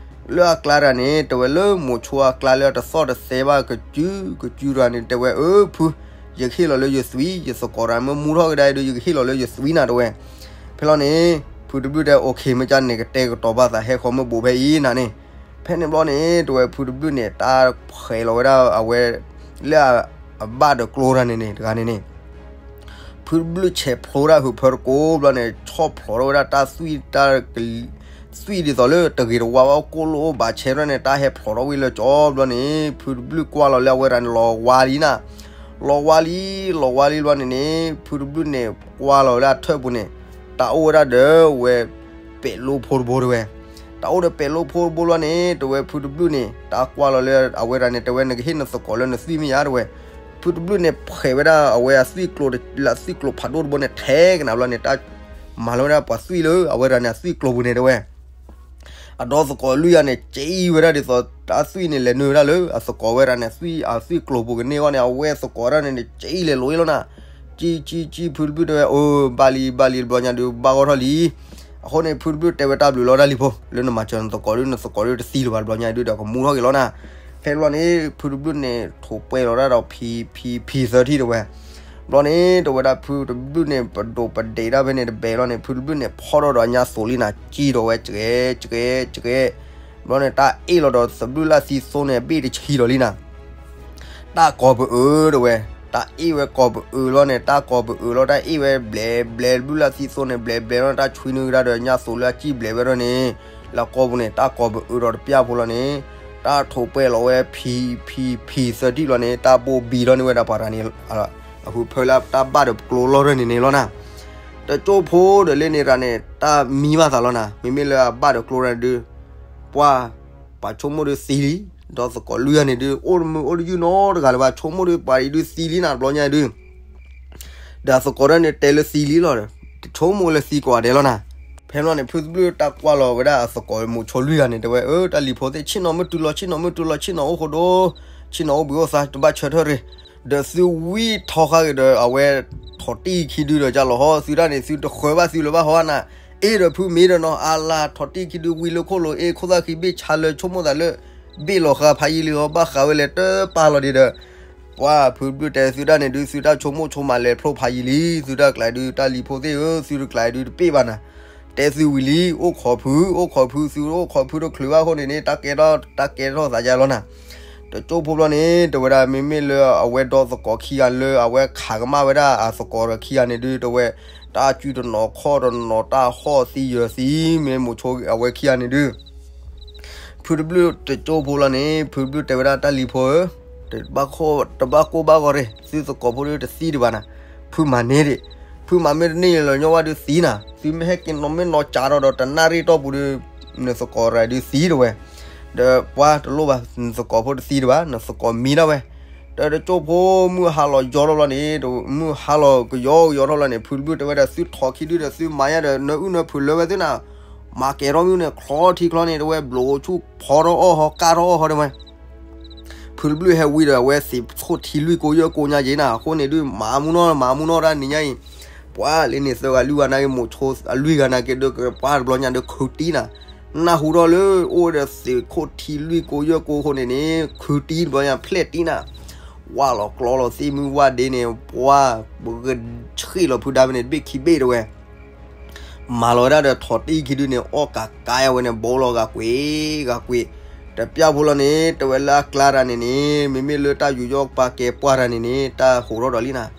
လၢအကျါတဂၤန့ၣ် တဲဝဲလၢမိၤဆိအကျါလၢအတသီၣ်တသဲဘၣ်ကစုကစုတဂၤန့ၣ် တဲဝဲအၢ ဖု, ယကဟ့ၣ်လီၤလၢယသွံၣ် ယသကိးတဂၤမ့ၢ်မူထီၣ်ကဒါအံၤဒီး ယကဟ့ၣ်လီၤလၢယသွံၣ်နၤတဝဲ, ဖဲလီၤန့ၣ် ဖုတဘျုးတဲ okay မ့ၢ်ကန့ၣ် ကတဲာ်ကတီၤပာ်သးဟဲဃီၤမ့ၢ်ဘူးဖဲအံၤနၤန့ၣ်, ဖဲန့ၣ်ဘျီန့ၣ် တဲဝဲဖုတဘျုးန့ၣ် တၢ်ဖှဲးလီၤဝဲဒၣ်အဝဲ လၢအဘၣ်ဒီးကျိတဂၤန့ၣ်န့ၣ် တဂၤန့ၣ်န့ၣ် ဖုတဘျုးဆဲးဖျိဒၣ်ဟုးဖၢတကိးဘျီန့ၣ် ဆီၣ်ဖျိးထီၣ်ဝဲဒၣ်တၢ်သွံၣ်တၢ် သွံၣ်ဒ်သိးလၢတဂ့ၤတဝါဘၣ် ကိၣ်လိၣ်အိၣ်ဘးဆဲးထီၣ်န့ၣ် တၢ်ဟဲဖျိးထီၣ်ဝံၤလၢကၠီဘျီန့ၣ် ဖုတဘျုးကွၢ်လီၤလၢအဝဲတဂၤန့ၣ် လီၤဝါလံနၤ, လီၤဝါလံ လီၤဝါလံဘျီန့ၣ်န့ၣ် ဖုတဘျုးန့ၣ် ကွၢ်လီၤဝဲဒၣ်ထၢၣ်ပူၤန့ၣ် တၢ်အိၣ်ဝဲဒၣ်ဒီးဝဲ ပဲာ်လိဖိတဘိတဝဲ, တၢ်အိၣ်ဒီးပဲာ်လိဖိတဘိဘျီန့ၣ် တဲဝဲဖုတဘျုးန့ၣ် တၢ်ကွၢ်လီၤလၢအဝဲတဂၤန့ၣ် တဲဝဲနကဟ့ၣ်နသကိးလၢနသွံၣ်မ့ၢ်ယါတဝဲ, ဖုတဘျုးန့ၣ် ဖှဲးဝဲဒၣ်အဝဲအသွံၣ်ကျိၤ လၢအသွံၣ်ကျိၤဖးဒိၣ်တဘိန့ၣ် ထဲကနၤဘျီန့ၣ် တၢ်မၤလီၤဝဲဒၣ်ပှၤသွံၣ်လၢအဝဲတဂၤန့ၣ် အသွံၣ်ကျိၤပူၤန့ၣ်တဝဲ အဒီသကိးလွံၢ်ဂၤန့ၣ် ကၠံဝဲဒၣ်ဒ်သိး တၢ်သွံၣ်န့ၣ် လဲၤနုာ်ဝဲဒၣ်လၢအသကိးဝဲဒၣ်န့ၣ် သွံၣ် အသွံၣ်ကျိၤပူၤကန့ၢ်အဂီၢ်န့ၣ် အဝဲသကိးဝဲဒၣ်န့ၣ် ကၠံလဲၤလိၤအံၤလီၤနၤ, ကၠံ ကၠံ ကၠံ ဖုတဘျုးတဲဝဲ အိ ဘၣ်လံ ဘၣ်လံတဘျီညါဒုး ဘၣ်ဂီၢ်ထီၣ်လံ. အဃိန့ၣ် ဖုတဘျုးတဲဝဲတၢ်ဘျုးလီၤတၢ်လံၤဖိ လၢနမၤစၢၤနသကိးဒုး နသကိးဒုးတသံလၢၤဘၣ်တဘျီညါဒုးဒီး ကမူထီၣ်က့ၤလီၤနၤ. ဖဲတဘျီန့ၣ် ဖုတဘျုးန့ၣ် ထိးပှဲၤလီၤဒၣ်ဒီးဖံ ဖံ ဖံသၢထံၣ်တဲဝဲ ဘျီန့ၣ် တဲဝဲဒၣ်ဖုတဘျုးန့ၣ် ပဒိးပဒဲးတၢ်ဖဲန့ၣ်တဘဲလီၤန့ၣ် ဖုတဘျုးန့ၣ် ဖီၣ်ထီၣ်ဒီးညါသိးလံနၤ ကံၣ်ထီၣ်ဝဲ ကဲ ကဲ ကဲ. ဘျီန့ၣ် တၢ်အ့ၣ်လီၤဒီးသဘျုးလၢ်သံသိန့ၣ် အဘ့ၣ်တဆံလီၤလံနၤ တၢ်ကိးပအၢ တဲဝဲ, တၢ်အ့ၣ်ဝဲကိးပအၢလီၤန့ၣ် တၢ်ကိးပအၢလီၤ တၢ်အ့ၣ်ဝဲဘျဲးဘျဲး ဘျုးလၢ်သံသိန့ၣ် ဘျဲးဘျဲးလီၤ တၢ်ဆွံနုာ်ကဒါဒီးညါသိးလၢအကံၣ်ဘျဲးဝဲဒၣ်န့ၣ် လၢကိာ်ပူၤန့ၣ် တၢ်ကိးပအၢဒီးတပျၢ်ဖိလီၤန့ၣ် တၢ်ထိးပှဲၤလီၤဝဲ ဖံ ဖံ ဖံသၢတံၢ်လီၤန့ၣ် တၢ်ဘိၣ်ဘံလီၤန့ၢ်ဝဲဒၣ်ပှၤတဂၤန့ၣ် အဖုဖၢလၢတၢ်ဘၣ်ဒီးကျိလီၤရၢၢ်န့ၣ်န့ၣ်လီၤနၤ တကၠိၢ်ဖိဒီးလၢန့ၣ်ရၤန့ၣ် တၢ်မံဘၣ်သးလီၤနၤ မ့မ့ၢ်လၢအဘၣ်ဒီးကျိရၢၢ်န့ၣ်ဒုး ပှၤ ပှၤဆိကမိၣ်ဒုးသံလံ, ဒီးသကိးလွံၢ်ဂၤန့ၣ်ဒုး အိၣ်တမုာ်အိၣ်တယုၢ်နီတဂၤလၢၤဘၣ် ဆိကမိၣ်ဒုးပှၤအံၤဒုးသံလံနၤ တဘျီညါဒုး ဒီးသကိးတၢ်န့ၣ်တဲလၢသံလံလီၤ, တဆိကမိၣ်လၢသံကိးဂၤဒဲးလီၤနၤ, ဖဲန့ၣ်န့ၣ် ဖုတဘျုးတၢ်ကွၢ်လီၤဝဲဒၣ်အသကိးမိၤဆိလွံၢ်ဂၤန့ၣ် တဲဝဲ အၢ တၢ်လံၤဖိသ့ၣ် ဆ့ၣ်နီၤမ့ၢ်တုၤလီၤ ဆ့ၣ်နီၤမ့ၢ်တုၤလီၤ ဆ့ၣ်နီၤအိၣ်ဃိဒိၣ်, ဆ့ၣ်နီၤအိၣ်ဘှံးအိၣ်သါ တဘၣ်ဆၢထၢၣ်ရ့ၣ်, ဒီးသုဝံထီဃာ်ဂ့ၤဒီး အဝဲ ထိးတံၢ်ခံဒုဒီးကၢ်လီၤဟီ သုဒၣ်န့ၣ် သုတဃၢဘၣ်သုလၢၤဘၣ်ဟီနၤ, အ့ၣ်ဒီးဖုမ့ၢ်ဒီးနီၤ အလၤထိးတံၢ်ခံဒုဝံလၢခိၣ်လိၤ အ့ၣ်ခိၣ်သၣ်ခံဘ့ၣ်ဆါလၢ ဆိကမိၣ်သးလၢ ဘ့ၣ်လီၤဃာ်ဖးယံာ်လံလီၤ ဘၣ်ဃးဝဲလဲၣ်တပာ်လီၤဒံးဒီး ပှၤဖုတဘျုးတဲ သုဒၣ်န့ၣ်ဒုး သုတၢ်ဆိကမိၣ်ဆိကမးလဲၤဖျိဖးယံာ်လံ, သုတၢ်ကျးဒုး တၢ်လံၤဖိသ့ၣ်ဧၢ သုတကျးဒုးတပ့ၢ်ဘၣ်နၤ, တဲသုဝံၤလံ အိၣ်ခိးဖု အိၣ်ခိးဖု သုအိၣ်ခိးဖုတချုးဘၣ်အဃိန့ၣ်န့ၣ် တၢ်ကဲထီၣ် တၢ်ကဲထီၣ်သးယါလီၤနၤ, တကၠိၢ်ဖိဘျီန့ၣ် တဲဝဲဒၣ် မ့မ့ၢ်လၢအဝဲဒီသကိးခံဂၤလၢအဝဲခးကမၣ်ဝဲဒၣ်အသကိးဒီးခံဂၤန့ၣ်ဒုး တဲဝဲ တၢ်စုတနီၤခီၣ်တနီၤ တၢ်ဟီၣ်သံယၢၤသံ မ့ၢ်မိၤဆိအဝဲခံဂၤန့ၣ်ဒုး ဖုတဘျုးတကၠိၢ်ဖိလီၤန့ၣ် ဖုတဘျုးတဲဝဲဒၣ် တၢ်လံၤဖိဧၢ, တဘၣ်ကိၢ်ဘၣ်ဂီၤရ့ၣ် သုသကိးဖိဒုးတသံဒံးဘၣ်နၤ, ဖုမၤန့ၢ်ဒံး, ဖုမၤမ့ၢ်တန့ၢ်လၢၤညီဘၣ်ဒုးသံနၤ, သုမ့ၢ်ဟဲက့ၤနီၤမ့ၢ်နီၤကးထီၣ်ဒီးတနၣ်ရံၣ်တီၢ်ပူၤဒုး နသကိးရၤဒုးသံတဲဝဲ, ဒီးပှၤတလိၣ်ဘၣ် နသကိးဖိတသံဒံးဘၣ် နသကိးမံဒၣ်ဝဲ, ဒီးတကၠိၢ်ဖိမုၢ်ဟါလီၤယီထီၣ်လီၤန့ၣ် တမုၢ်ဟါလီၤကယီကယီထီၣ်လီၤန့ၣ် ဖုတဘျုးတဲဝဲဒီး သုထိးခံဒုဒီးသုမၤယါဒီး နအုၣ်နဖုးလၢဝဲသ့ၣ်နၤ မၤကဲၤထီၣ်မ့ၢ်န့ၣ် ချီထံချီန့ၣ် တဲဝဲ ဘျိးဆူၣ်ဖီထီၣ်အီၣ်ဟီ ကၢ်ထီၣ်အီၣ်ဟီတဲဝဲ, ဖုတဘျုးဟဲဝံၤဒီး အဝဲသ့ၣ်ခိၣ်ထံလွံၢ်ကိယဲၢ်ကိညါက့ၤနၤ အဃိန့ၣ်ဒုး မၤမူနီၣ် မၤမူနီၣ်တၢ်နံၤညါအံၤ, ပှၤလၢန့ၣ်သၢဂၤလွံၢ်ဂၤနာ်က့ မိၤဆိအလွံၢ်ဂၤနာ်က့ ဒီးကပှၤတဘျီညါဒီးခုတံၢ်နၤ, နၢ်ဟူထီၣ်လၢအိၣ်ဒီးသ့ၣ်ခိၣ်ထံလွံၢ်ကိယဲၢ်ကိအဃိန့ၣ်န့ၣ် ခုတံၢ်တဘျီညါဖျဲၣ်တံၢ်နၤ, ဝၢ်လီၤကျီလီၤသ့ၣ်မုၢ်ဝၣ်ဒ့န့ၣ် ပှၤ ပဂ့ၢ်ဆံၣ်လီၤဖုဒါဖဲန့ၣ် တဘ့ၣ်ခံဘ့ၣ်တဲဝဲ မၤလီၤဝဲဒၣ်ဒီးထိးတံၢ်ခံဒုန့ၣ် အီၣ်ကးကးယါဝဲန့ၣ် ဘိလီၤဂာ်ကွ့ၢ် ဂာ်ကွ့ၢ်, တပျၢ်ဖိလီၤန့ၣ် တဲဝဲလၢအကျါတၢ်န့ၣ်န့ၣ် မ့မ့ၢ်လၢတၢ်ယူးယီၣ်ပာ်ကဲပှၢ်တၢ်န့ၣ်န့ၣ် တၢ်ဟိးထီၣ်ဒီးလံနၤ,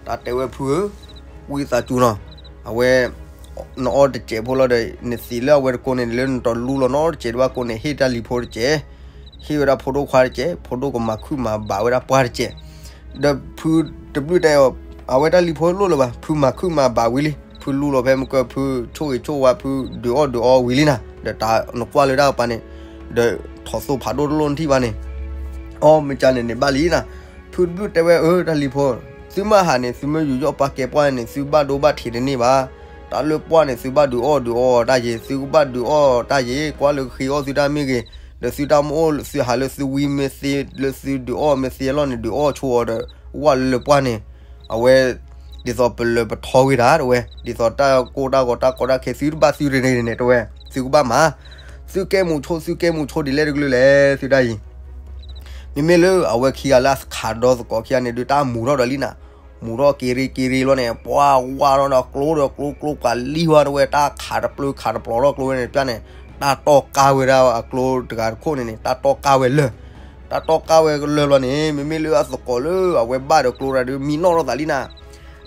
တၢ်တဲဝဲဖုဧၢ, ဝံသးစူၤနီၤ, အဝဲ နအီၣ်တစဲးဖိလီၤဒီး နသံးလၢအဝဲတကိးန့ၣ် လၢနတလူလီၤနီတစဲးတဘၣ်ကိးန့ၣ် ဟ့ၣ်တၢ်လံၤဖိတစဲး, ဟ့ၣ်ဝဲဒၣ်ဖိဒိၣ်ခွါတစဲး, ဖိဒိၣ်ကမၤခုၣ်မၤဘၣ်ဝဲဒၣ်ပှၢ်တစဲး, ဒီးဖုတဘျုးတဲအီၤ အဝဲတၢ်လံၤဖိလိၣ်လၢၤဘၣ် ဖုမၤခုၣ်မၤဘၣ်ဝံၤလံ ဖုလူလီၤဖဲမုၢ်ကၢၢ် ဖုဆိၣ်ဂ့ၤဆိၣ်ဝါ ဖုဒုးအီၣ်ဒုးအီဝံၤလံနၤ ဒီးတၢ်နကွၢ်လၢတၢ်ကပၤန့ၣ်, ဒီးထိးသိၣ်ဖးဒိၣ်တလိၣ်နထံၣ်ဘၣ်န့ၣ် အီၣ်မ့ၢ်ကန့ၣ်န့ၣ်ဘၣ်လံနၤ, ဖုတဘျုးတဲဝဲအၢ တၢ်လံၤဖိ, သုမ့ၢ်ဟးန့ၣ် သုမ့ၢ်ယူးယီၣ်ပာ်ကဲပှၢ်န့ၣ် သုဘၣ်ဒိဘၣ်ထံးတန့ၢ်ဘၣ်, တၢ်လၢပှၢ်န့ၣ် သုဘၣ်ဒုးအီၣ်ဒုးအီတၢ်ယ့ၤ သုကဘၣ်ဒုးအီၣ်တၢ်ယ့ၤ ကွၢ်လၢဃ့အီၣ်သုတၢ်မ့ၢ်ဂ့ၤ, ဒီးသုတၢ်မ့ၢ်အိၣ်သုဟးလၢသုဝံမ့ၢ်သ့ လၢသုဒုးအီၣ်မ့ၢ်သ့အလီၢ်န့ၣ် ဒုးအီၣ်ဆိအီၤဒီး ဝၣ်လၢလၢပှၢ်န့ၣ်, အဝဲ ဒ်သိးပလၢပထီဂ့ၤတၢ်တဲဝဲ ဒ်သိးတၢ်ကိၢ်တၢ်ဂီၤတၢ်ကီတၢ်ခဲသုတဘၣ်သုတန့ၢ်န့ၣ်တဲဝဲ, သုကဘၣ်မၤ, သုကဲမုာ်ဆိ သုကဲမုာ်ဆိဒ်လဲၣ်တကလုာ်လဲၣ် သုတၢ်အံၤ မ့မ့ၢ်လၢအဝဲခံဂၤလၢအခးဒီသကိးခံဂၤန့ၣ်ဒုး တၢ်မူၤထီၣ်ဒီးလံနၤ, မူၤထီၣ်က့ၤရ့က့ၤရ့လီၤန့ၣ် ပှၤဝါထီၣ်ဒီးကျိဒီးကျိကျိပှၤလံဝါတဲဝဲ တၢ်ခးတပျၢၤခးတပျီၤထီၣ်ကျိဝဲန့ၣ် ပျၢ်န့ၣ်, တၢ်တီၢ်ကါဝဲဒၣ်အကျိတဂၤတခိၣ်န့ၣ်န့ၣ် တၢ်တီၢ်ကါဝဲလၢာ်, တၢ်တီၢ်ကါဝဲလၢာ်လီၤန့ၣ် မ့မ့ၢ်လၢအသကိးလၢအဝဲဘၣ်ဒီးကျိတဂၤဒုး မံနီၣ်ထီၣ်သးလံနၤ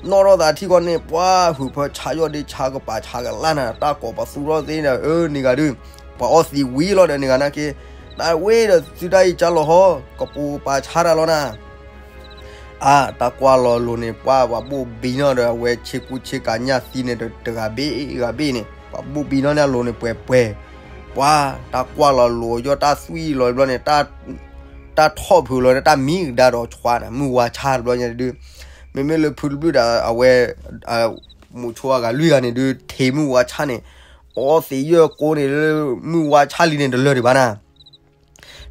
နီၣ်ထီၣ်သးထံကီၢ်န့ၣ် ပှၤဟုးဖၢဆါယီၣ်ဒ့ဆါကပၤဆါကလါနၤ တၢ်ကိးပသူထီၣ်သ့ဒီး အၢ န့ၢ်ဂၤဒုး ပှၤအီၣ်သံဝံၤလီၤဒီးန့ၢ်ဂၤနာ်က့ တၢ်ဝဲဒီးသုတၢ်အံၤကၢ်လီၤဟီ ကပူၤကပၤဆါတၢ်လီၤနၤ အါ တၢ်ကွၢ်လီၤလိၤန့ၣ် ပှၤပှၤဘိၣ်ဘံနီၣ်ဒီး အဝဲဆ့ကူဆ့ကၤညၣ်သံန့ၣ် တဂၤဘ့ၣ်ဂၤဘ့ၣ်န့ၣ် ပှၤဘိၣ်ဘံနီၣ်န့ၢ်အလိၤန့ၣ် ပှဲၤပှဲၤ ပှၤတၢ်ကွၢ်လီၤလိၤ ယီၣ်တၢ်သွံၣ်လီၤဘျီန့ၣ် တၢ်ထီၣ်ဖုးလီၤ တၢ်မံကဒါဒီးဆှါန့ၣ် မုၢ်ဝါဆါတဘျီညါဒုး မ့မ့ၢ်လၢဖုတဘျုးဒီး အဝဲ မုၢ်ဆိအဂၤလွံၢ်ဂၤန့ၣ်ဒုး ထံးမုၢ်ဝါဆါန့ၣ် အီသံးယၢၢ်ကိန့ၣ်လၢ မုၢ်ဝါဆါလံန့ၣ် တလၢာ်ဒံးဘၣ်နၤ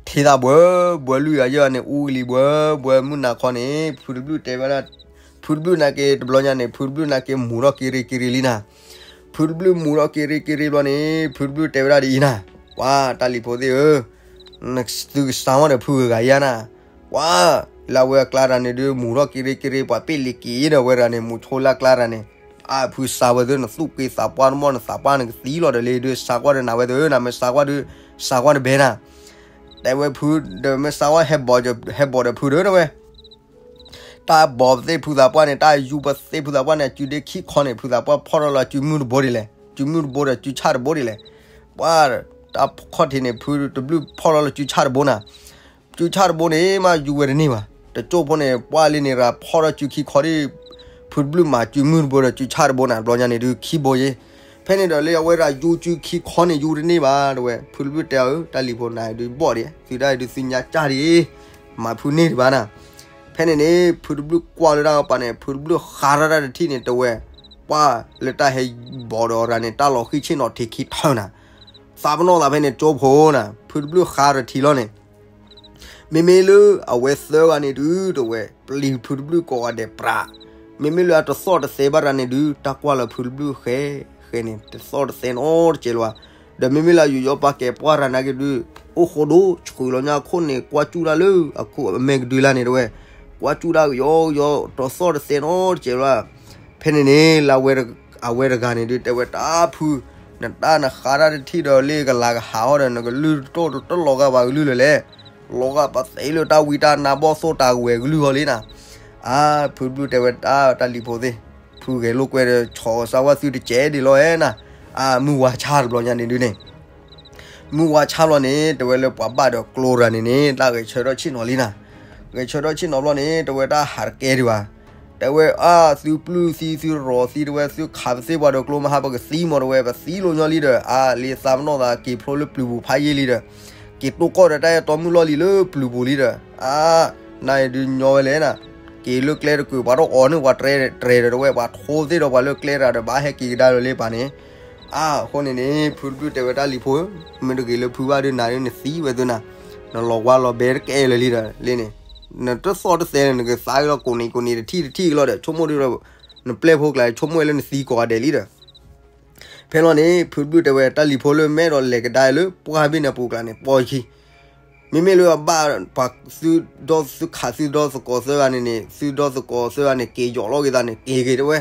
ထံးသးဘှၢဘှၢလွံၢ်ဂၤယဲၢ်ဂၤန့ၣ် အူလံၤဘှၢဘှၢမုၢ်နၤခီန့ၣ် ဖုတဘျုးတဲဝဲဒၣ် ဖုတဘျုးနာ်က့ တဘျီညါန့ၣ် ဖုတဘျုးနာ်က့ မူၤထီၣ်က့ၤရ့က့ၤရ့လံနၤ ဖုတဘျုးမူၤထီၣ်က့ၤရ့က့ၤရ့ဘျီန့ၣ် ဖုတဘျုးတဲဝဲဒၣ်ဒ်အံၤနၤ ပှၤတၢ်လံၤဖိသ့ၣ်ဧၢ သုကစၢ်မီၣ်ဒီးဖုဂၤဂၤယါနၤ ပှၤ လၢအဝဲအကျါတၢ်န့ၣ်ဒုး မူၤထီၣ်က့ၤရ့က့ၤရ့ ပှၤပ့ၣ်လံၤက့ၤဒီး အဝဲတဂၤန့ၣ် မူၤဆိလၢအကျါတၢ်န့ၣ်, အဖုစးဝဲသု နသူၣ်က့သးပှၢ်တမီၢ် နသးပှၢ်နကသံလီၤဒီးလံဒုး စးကွၢ်ဒီးနၤဝဲသု နမ့ၢ်စးကွၢ်ဒုး စးကွၢ်တဘဲနၤ, တဲဝဲဖုဒီး မ့ၢ်စးကွၢ် ဟဲဘီၣ်ဒီးဖုဒီး တဲဝဲ တၢ်ဘီၣ်ပသ့ၣ်ဖုသးပှၢ်န့ၣ် တၢ်ယူၤပသ့ၣ်ဖုသးပှၢ်န့ၣ် အစုဒ့ခံခီန့ၣ် ဖုသးပှၢ်ဖီၣ်ထီၣ်လၢစုမုၢ်တဘိဒ်လဲၣ်, စုမုၢ်တဘိဒီးစုဆၣ်တဘိဒ်လဲၣ်. ပှၤတၢ်ခီၣ်ထံးန့ၣ် ဖုတဘျုးဖီၣ်ထီၣ်လၢစုဆၣ်တဘိနၤ, စုဆၣ်တဘိန့ၣ် မ့ၢ်ယူၤဝဲတန့ၢ်ဘၣ်. တကၠိဖိန့ၣ် ပှၤလၢန့ၣ်ရၤဖီၣ်ထီၣ်စုခံခီဒ် ဖုတဘျုးမၤစုမုၢ်တဘိဒီးစုဆၣ်တဘိနၤ တဘျီညါန့ၣ်ဒုး ခံဘိယ့ၣ်. ဖဲန့ၣ်ဒီးလၢအဝဲဒၣ်ယူၤစုခံခီန့ၣ် ယူၤတန့ၢ်ဘၣ် တဲဝဲ ဖုတဘျုးတဲအီၤ တၢ်လံၤဖိနၤဒုးဘီၣ်ဒံး သုဒၣ်အံၤဒုးသုညါကၢ်ဒံး မၤဖုန့ၢ်ဒံးဘၣ်နၤ. ဖဲန့ၣ်န့ၣ် ဖုတဘျုးကွၢ်လၢတၢ်ကပၤန့ၣ် ဖုတဘျုးဃါထီၣ်တၢ်တထံၣ်န့ၣ် တဲဝဲ ပှၤလၢတၢ်ဟဲဘီၣ်ဒီးရၤန့ၣ် တၢ်လီၤဃံၢ်ဆ့ၣ်နီၤထံးခံထၢနၤ, သးပနီၣ်သးဖဲန့ၣ် ကၠိဖိနၤ ဖုတဘျုးဃါထီၣ်တထံၣ်လီၤန့ၣ် မ့မ့ၢ်လၢအဝဲသၢဂၤန့ၣ်ဒုး တဲဝဲ ပျံၤဖုတဘျုးကိးဂၤဒဲးပြး, မ့မ့ၢ်လၢအတသီၣ်တသဲဘၣ်ရၤန့ၣ်ဒုး တၢ်ကွၢ်လၢဖုတဘျုးဃဲ ဃဲန့ၣ် တသီၣ်တသဲနီတစဲးလၢၤဘၣ်. ဒီးမ့မ့ၢ်လၢအယူၤယီၤပာ်ကဲပှၢ်ရၤနာ်က့ဒုး အိၣ်ဃိဒိၣ်ဆှုးလီၤညါအခိၣ်န့ၣ် ကွၢ်စူၣ်တၢ်လၢအခိၣ်အမဲာ်ကဒုလၢ်န့ၣ် တဲဝဲ ကွၢ်စူၣ်တၢ်ကယီကယီ တသီၣ်တသဲနီတစဲးလၢၤဘၣ်. ဖဲန့ၣ်န့ၣ် လၢအဝဲတဂၤန့ၣ်ဒုး တဲဝဲတၢ်ဖု နတၢ်နဃါတၢ်တထံၣ်ဒီးလၢကလၤကဟးအီၤဒီး နကလုၢ်တတိၢ်တလီၤဂာ်ပှၤကလုၢ်လၢၤလဲၣ်. လီၤဂာ်ပသဲလၢတၢ်ဝံတၢ်နါဘီၣ်သိၣ်တၢ်ကဝဲၤကလုၢ်ဃီလံနၤ. အါ ဖုတဘျုးတဲဝဲတၢ်တၢ်လံၤဖိသ့ၣ်, ဖုဂဲၤလိာ်ကွဲဒီး ဆီၣ်စၢဝဲသုတစဲးဒံးလီၤဧါနၤ. အါ မုၢ်ဝါဆါတဘျီညါန့ၣ်ဒုးန့ၣ် မုၢ်ဝါဆါဘျီန့ၣ် တဲဝဲလၢပှၤဘၣ်ဒီးကျိရၤန့ၣ်န့ၣ် တၢ်ဂဲၤဆၢထၢၣ်ဆ့ၣ်နီၤလံနၤ. ဂဲၤဆၢထၢၣ်ဆ့ၣ်နီၤဘျီန့ၣ် တဲဝဲတၢ်ဟးတကဲဒံးဘၣ်. တဲဝဲအါ သုပျုၢ်သံ သုရီၤသံ တဲဝဲ သုခးပသ့ၣ်ပှၤဒီးကျိမဟါ ပကသံမီၤ တဲဝဲ ပသံလိာ်ညီလံဒီး အါ လံသးပနီၣ်သးက့ၤဖျိလၢပျုၤပူၤဖးယံာ်လံဒီး က့ၤတိၢ်ကီၢ်ဒီးတၢ်အဲၣ်တီမုၢ်လီၢ်လံၤလၢပျုၤပူၤလံဒီး အါ နၤအံၤဒုးညီဝဲလဲၣ်နၤ. က့ၤလၢကျဲတကုာ် ပှၤတအီၣ်န့ၢ်ပှၤတြဲၤတြဲၤဒီး တဲဝဲ ပှၤထိသ့ၣ်ဒီးပှၤလၢကျဲတဂၤဒီး ဘၣ်ဟဲက့ၤကဒါလၢၤလၢပၢ်န့ၣ်. အါ အဃိန့ၣ်န့ၣ် ဖုတဘျုးတဲဝဲတၢ်လံၤဖိ မ့ၢ်တဂ့ၤလၢဖုဘၣ်ဒုး နၤဒုးနသံဝဲသုနၤ, နလီၤဝါလီၤဘဲတကဲလၢၤလံဒီး လၢန့ၣ် နတသီၣ်တသဲန့ၣ် နကသါက့ၤလီၤကိးနံၤကိးနံၤတထံၣ်တထံၣ်က့ၤလီၤဒီး ဆိကမိၣ်ဒုးဒီး နပျဲၢ်ဖိကျါ ဆိကမိၣ်ဝဲလၢနသံကိးဂၤဒဲးလံဒီး ဖဲလီၤန့ၣ် ဖုတဘျုးတဲဝဲတၢ်လံၤဖိလၢမဲာ်ဒီးလဲၤကဒါလၢပှၢ်ဘ့ၣ်န့ၣ်အပူၤကျါန့ၣ် ပီၢ်ယခံ မ့မ့ၢ်လၢအဘၣ်ပှၤသုဒီ သုခးသုဒီသကိးသၢဂၤန့ၣ်န့ၣ် သုဒီသကိးသၢဂၤန့ၣ် က့ၤယီၤလီၤက့ၤသးန့ၣ် က့ၤက့ၤတဲဝဲ,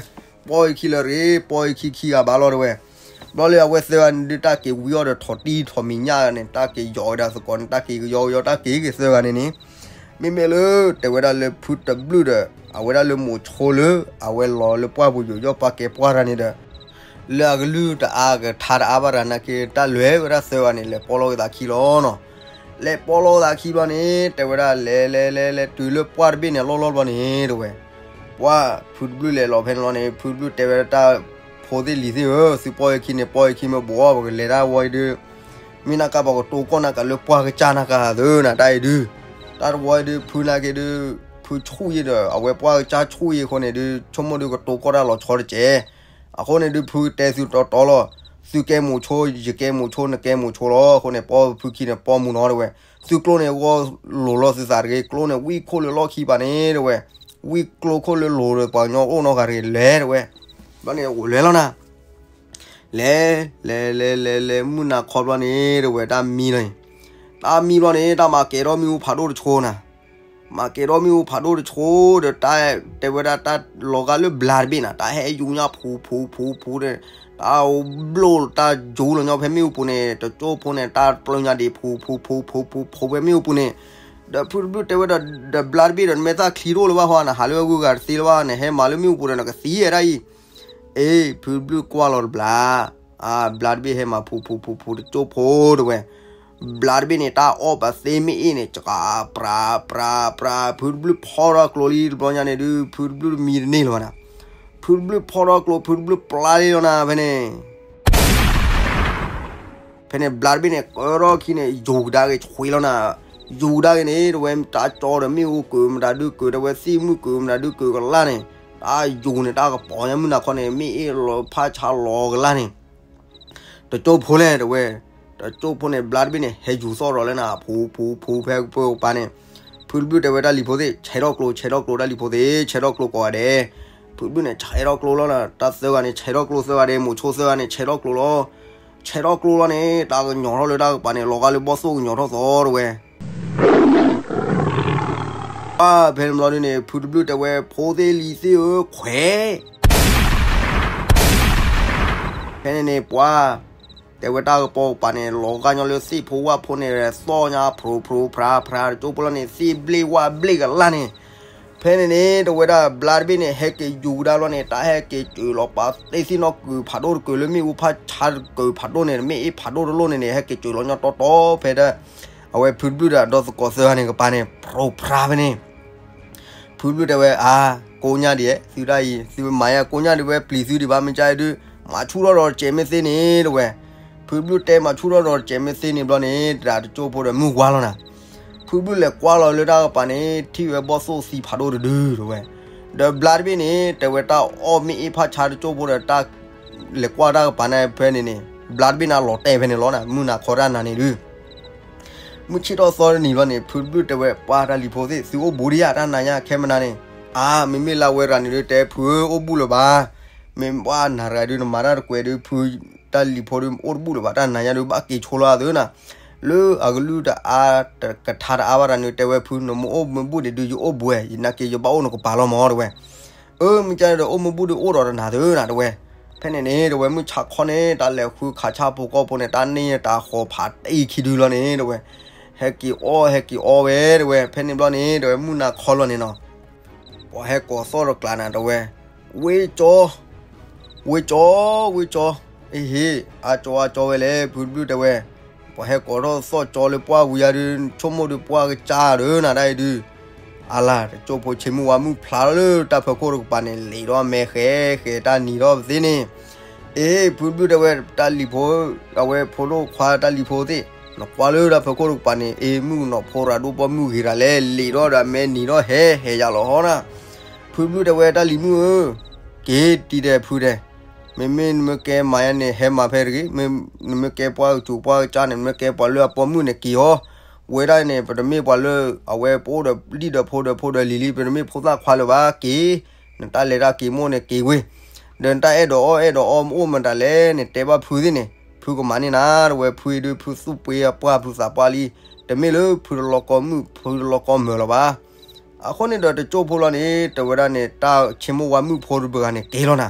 ပီၢ်ယခံလၢရ့ ပီၢ်ယခံခံဂၤဘၣ်လီၤတဲဝဲ. ဘျီလၢအဝဲသၢဂၤန့ၣ်ဒုးတၢ်က့ၤဝံအီၤဒီးထီၣ်တံၢ်ထီၣ်မံၤညၣ်န့ၣ် တၢ်က့ၤယီၤဝဲဒၣ်သကိးန့ၣ် တၢ်က့ၤကယီကယီ တၢ်က့ၤက့ၤသၢဂၤန့ၣ်န့ၣ် မ့မ့ၢ်လၢတဲဝဲဒၣ်လၢဖုတဘျုးဒီး အဝဲဒၣ်လၢမိၤဆိလၢ အဝဲလီၤလၢပှၢ်ပူၤယိာ်ယီၣ်ပာ်ကဲပှၢ်တၢ်န့ၣ်ဒီး လၢအကလုၢ်တအါကထါတအါဘၣ်ရၤနာ်က့ တၢ်လဲၤဝဲဒၣ်သၢဂၤန့ၣ် လဲၤပီၢ်လီၤဝဲသးခံလီၤနီၤ. လဲၤပီၢ်လီၤဝဲသးခံဘျီန့ၣ် တဲဝဲဒၣ်လဲၤလဲၤလဲၤလဲၤတုၤလၢပှၢ်တဘ့ၣ်န့ၣ် အလီၢ်လီၢ်ဘျီန့ၣ်တဲဝဲ ပှၢ်ဖုတဘျုးလဲၤလီၤဖဲန့ၣ်လီၤန့ၣ် ဖုတဘျုးတဲဝဲဒၣ်တၢ်ဖိသ့ၣ်လံၤသ့ၣ်ဧၢ သုပီၢ်ယခံန့ၣ် ပီၢ်ယခံမ့ၢ်ဘှီ ပကလဲၤတၢ်ဝီအံၤဒုး မ့ၢ်နၢ်ကါပှၤကတိၤကီၢ်နၢ်ကါလၢပှၢ်ကစၢ်နၢ်ကါသၢနၤတၢ်အံၤဒုး တၢ်တဝီအံၤဒုး ဖုနာ်က့ဒုး ဖုဆူၣ်ယံာ်ဒီး အဝဲပှၢ်ကစၢ်ဆူၣ်ယံာ်အဃိန့ၣ်ဒုး ဆိကမိၣ်ဒုးကတိၤကီၢ်တၢ်လီၤဆီတက့ၢ်. အဃိန့ၣ်ဒုး ဖုတဲသုတီတီလီၤ. သုကဲမိၤဆိ ယကဲမိၤဆိ နကဲမိၤဆိလီၤ. အဃိန့ၣ် ပီၢ်ဖုခံန့ၣ် ပီၢ်မုၢ်နီၤတဲဝဲ သုကျိန့ၣ် ဂီၢ်လိၤလီၤသုသးတဂ့ၤ ကျိန့ၣ် ဝံၣ်ခိၣ်လၢလီၢ်ခံဘၣ်န့ၣ်တဲဝဲ ဝံၣ်ကျိခိၣ်လၢလိၤဒီး ပှၤကညီအိၣ်နီတဂၤတဂ့ၤ လဲၤတဲဝဲ ဘျီန့ၣ် လဲၤလီၤနၤ လဲၤ လဲၤ လဲၤ လဲၤ လဲၤ မုၢ်နၤခီဘျီန့ၣ် တဲဝဲ တၢ်မံလီၤန့ၣ် တၢ်မံဘျီန့ၣ် တၢ်မၤကဲထီၣ်မ့ၣ်အူဖးဒိၣ်တဆိနၤ မၤကဲထီၣ်မ့ၣ်အူဖးဒိၣ်တဆိဒီး တၢ်တဲဝဲဒၣ်တၢ်လီၤဂာ်လၢဘျါတဘ့ၣ်နၤ တၢ်ဟဲယူၤညါဖူဖူဖူဖူန့ၣ် တၢ်ဘျိၣ်တၢ်ယူၤလီၤညီဖဲမ့ၣ်အူပူၤန့ၣ် တကၠိဖိန့ၣ် တၢ်ပျၢညါဒံးဖူဖူဖူဖူဖူဖူဖဲမ့ၣ်အူပူၤန့ၣ် ဒီးဖုတဘျုးတဲဝဲဒီး ဒီးဘျါတဘ့ၣ်ဒီး နမဲာ်သၣ်ချံတအိၣ်လၢၤဘၣ်ဟီ နဟးလၢအဂုၤအဂၤတသ့လၢၤဘၣ် နဟဲမၤလၢမ့ၣ်အူပူၤဒီး နကသံဝဲဒၣ်အံၤ အ့ ဖုတဘျုးကွၢ်လီၤတဘျါ အါ ဘျါတဘ့ၣ်ဟဲမၤဖူဖူဖူဖူ တကၠိဖိတဲဝဲ ဘျါတဘ့ၣ်န့ၣ် တၢ်အီၣ်ပာ်သ့မ့ၣ်အ့ၣ်န့ၣ် ကပြးပြးပြး ဖုတဘျုးဖီထီၣ်ကျိလံတဘျီညါန့ၣ်ဒုး ဖုတဘျုးတမံတန့ၢ်လၢၤဘၣ်နၤ ဖုတဘျုးဖီထီၣ်ကျိ ဖုတဘျုးပျါလံလီၤနၤ ဖဲန့ၣ် ဖဲန့ၣ် ဘျါတဘ့ၣ်န့ၣ် ကၢထီၣ်ခံန့ၣ် ယူၤကဒါက့ၤဆွံလီၤနၤ ယူၤကဒါက့ၤန့ၣ် တဝဲ တၢ်ကၠီဒီးမ့ၣ်အူကုာ် မတၤဒုးကုာ် တဝဲသ့ၣ်မုၣ်ကုာ် မတၤဒုးကုာ်ကလၢ်န့ၣ် တၢ်ယူၤန့ၣ် တၢ်ကပီၤညါမုၢ်နၤခီန့ၣ် မ့ၣ်အ့ၣ်လီၤဖးဆါလီၤကလၢ်န့ၣ် တကၠိဖိလဲၣ် တဝဲ တကၠိဖိန့ၣ် ဘျါတဘ့ၣ်န့ၣ် ဟဲယူၤသီၣ်ဒီးလၢနၤ ဖူဖူဖူဖဲပၢပၢပၢန့ၣ် ဖုတဘျုးတဲဝဲတၢ်လံၤဖိသ့ၣ် ဆဲးထီၣ်ကျိ ဆဲးထီၣ်ကျိ တၢ်လံၤဖိသ့ၣ် ဆဲးထီၣ်ကျိကိးဂၤဒဲး ဖုတဘျုးန့ၣ် ဆဲးထီၣ်ကျိလီၤနၤ တၢ်သၢဂၤန့ၣ် ဆဲးထီၣ်ကျိသၢဂၤဒဲး မိၤဆိသၢဂၤန့ၣ် ဆဲးထီၣ်ကျိလီၤ ဆဲးထီၣ်ကျိလီၤန့ၣ် တၢ်ကညီၤထီၣ်လၢတၢ်ကပၤန့ၣ် လီၤဂာ်လၢဘီၣ်သိၣ်ကညီၤထီၣ်သီတဝဲ ဖဲန့ၣ်ဘျီဒုန့ၣ် ဖုတဘျုၣ်တဲဝဲ ဖိသ့ၣ်လံၤသ့ၣ်ဧၢ ခွဲး ဖဲန့ၣ်န့ၣ် ပှၤ တဲဝဲတၢ်ကပီၤကပၤန့ၣ် လီၤဂာ်ညီလၢသ့ၣ်ဖိဝၣ်ဖိန့ၣ် သီၣ်ညါဖျိဖျိဖျါဖျါတကၠိဖိလီၤန့ၣ် သ့ၣ်ဘျ့ၣ်ဝၣ်ဘျ့ၣ်ကလၢ်န့ၣ် ဖဲန့ၣ်န့ၣ် တဲဝဲဒၣ် ဘျါတဘ့ၣ်န့ၣ် ဟဲက့ၤယူၤကဒါလီၤန့ၣ် တၢ်ဟဲက့ၤစၢၤလီၤပာ်သ့ၣ်သ့ၣ်နီၣ်ကုၤဖးဒိၣ်တကုၤလၢမ့ၣ်အူဖးဆါတကုၤဖးဒိၣ်န့ၣ် မ့ၣ်အ့ၣ်ဖးဒိၣ်တလိၣ်န့ၣ်န့ၣ် ဟဲက့ၤစၢၤလီၤညီတီတီဖဲဒၣ် အဝဲဖုတဘျုၣ်ဒီးအဒီသကိးသၢဂၤန့ၣ်ကပၤန့ၣ် ဖျိဖျါဖဲန့ၣ် ဖုတဘျုၣ်တဲဝဲ အါ, ကိးညါဒံး သုတၢ်အံၤ သုမၤယါကိးညါဒံးဝဲ ပျံၤသုဒံးဘၣ် မ့ၢ်ကါအံၤဒုး မၤဆူၣ်ထီၣ်ဒီးတစဲးမ့ၢ်သ့န့ၣ် တဲဝဲ, ဖုတဘျုၣ်တဲ မၤဆူၣ်ထီၣ်ဒီးတစဲးမ့ၢ်သ့န့ၣ်ဘျီန့ၣ် တၢ်တကၠိဖိဒီးမုၢ်ဝါလီၤနၤ, ဖုတဘျုၣ်လဲၤကွၢ်လီၤလၢတၢ်ကပၤန့ၣ် ထံၣ်ဝဲဘီၣ်သိၣ်သံဖးဒိၣ်တဒု တဲဝဲ, ဒီးဘျါတဘ့ၣ်န့ၣ် တဲဝဲတၢ်အီၣ်မ့ၣ်အ့ၣ်ဖးဆါတကၠိဖိဒီးတၢ် လဲၤကွၢ်တၢ်ကပၤန့ၣ်ဖဲန့ၣ်န့ၣ် ဘျါတဘ့ၣ်န့ၣ်လီၤတဲာ်ဖဲန့ၣ်လီၤနၤ မုၢ်နၤခီတၢ်နၤန့ၣ်ဒုး မုၢ်ဆ့ၣ်ထီၣ်သီတနံၤဘျီန့ၣ် ဖုတဘျုၣ်တဲဝဲ ပှၤတၢ်လံၤဖိသ့ၣ် သုအိၣ်ဘူးဒံးဧါ တၢ်နၤညါခဲမနၤန့ၣ်, အါ, မ့မ့ၢ်လၢဝဲတဂၤန့ၣ်ဒုး တဲဖုဧၢ အိၣ်ဘူးလၢၤဘၣ်, မ့ၢ်ဘၣ်နၤတဂၤဒုး နမၤတၢ်တကွဲးဒုး ဖုတၢ်လံၤဖိဒုး အိၣ်တဘူးလၢၤဘၣ် တၢ်နၤညါဒုး ဘၣ်က့ၤဆိလီၤအသးနၤ, လၢအကလုၢ်တအါ ကထါတအါဘၣ်တဂၤန့ၣ် တဲဝဲဖု နမ့ၢ်အိၣ်မ့ၢ်ဘူးန့ၣ်ဒုး ယအိၣ်ဘူးဝဲ ယနာ်က့ၤယဘၣ်အိၣ်နကပၤလီၤမး တဲဝဲ အၢ မ့ၢ်ကါန့ၣ်ဒီး အိၣ်မ့ၢ်ဘူးဒုးအိၣ်ဒီးတနၤသုနၤ တဲဝဲ, ဖဲန့ၣ်န့ၣ် တဲဝဲ မုၢ်ဆါခီန့ၣ် တၢ်လဲၤဃုခးဆၣ်ဖိကီၢ်ဖိန့ၣ် တၢ်န့ၢ်တၢ်ဃီၤဖးတံၢ်ခံဒုလီၤန့ၣ် တဲဝဲ, ဟဲက့ၤအီၣ် ဟဲက့ၤအီဝဲ တဲဝဲ, ဖဲန့ၣ်ဘျီန့ၣ် တဲဝဲ မုၢ်နၤခီလီၤန့ၣ်နီၤ ပှၤဟဲကိးသီၣ်တကျးနၤ တဲဝဲ, ဝ့ၢ်ကၠီ ဝ့ၢ်ကၠီ ဝ့ၢ်ကၠီ, အ့ဟ့ၣ် အါကၠီအါကၠီဝဲလဲၣ် ဖုတဘျုၣ်တဲဝဲ, ပှၤဟဲကိးထီၣ်သီၣ်ကၠီလၢပှၢ်ဝံၤယါဒုး ဆိကမိၣ်ဒုးပှၢ်ကစၢ်ဒီးနၤဒၣ်အံၤဒုး, အလၤ တကၠိဖိဆ့မုၢ်ဝါမုၢ်ဖျါလီၤလၢတၢ်ဖီခိၣ်တကပၤန့ၣ် လံာ်ဒီးမဲာ်ဃဲၤဃဲၤ တၢ်နံၤထီၣ်ပသ့န့ၣ်, အ့ ဖုတဘျုၣ်တဲဝဲ တၢ်လံၤဖိ အဝဲဖိဒိၣ်ခွါတၢ်လံၤဖိသ့ၣ် နကွၢ်လၢတၢ်ဖီခိၣ်တကပၤန့ၣ် အ့ မုၣ်ကနီၤဖိရၤဒိၣ်ပှၢ်မုၢ်ဂ့ၤရၤလဲၣ် လံာ်ဒီးဒီးအမဲာ်နံၤဒီးဟဲဟဲယၤလီၤဟီနၤ, ဖုတဘျုၣ်တဲဝဲ တၢ်လံၤမုၣ်ဧၢ, က့ၤတံၤဒဲးဖုဒဲး, မ့မ့ၢ်နမ့ၢ်ကဲမၤယါန့ၣ် ဟဲမၤဖဲတဂ့ၤ, နမ့ၢ်ကဲပှၢ်ကစူၤပှၢ်ကစၢ်န့ၣ် နမ့ၢ်ကဲပှၤလၢအပိာ်မုၣ်န့ၣ်က့ၤအီၤ, ဝဲဒၣ်န့ၣ် ပတမ့ၢ်ပှၤလၢ အဝဲပအိၣ်ဒီးလံၣ်ဒီးဖိဒီးဖိဒီးလံၤလံ ပတမ့ၢ်ဖိသၣ်ခွါလၢၤဘၣ်က့ၤ, နတၢ်လဲၤတၢ်က့ၤမိၢ်န့ၣ်က့ၤဝ့ၢ်, ဒီးနတၢ်အဲၣ်ဒိးအီၣ်အဲၣ်ဒိးအီမ့ၢ်အိၣ်မတၤလဲၣ်န့ၣ် တဲဘၣ်ဖုသ့ၣ်န့ၣ် ဖုကမၤန့ၢ်နၤ တဲဝဲ ဖုအံၤဒုး ဖုသူၣ်ပှ့ၤအပှၢ်ဖုသးပှၢ်လံ, တမ့ၢ်လၢဖုတလီၤကီမုၣ် ဖုတလီၤကီမၢၤလီၤဘၣ် အဃိန့ၣ်ဒီးတကၠိဖိလီၤန့ၣ် တဲဝဲဒၣ်န့ၣ် တၢ်ဆ့မိၢ်ဝါမုၣ်ဖိတဘဂၤန့ၣ်က့ၤလီၤနၤ,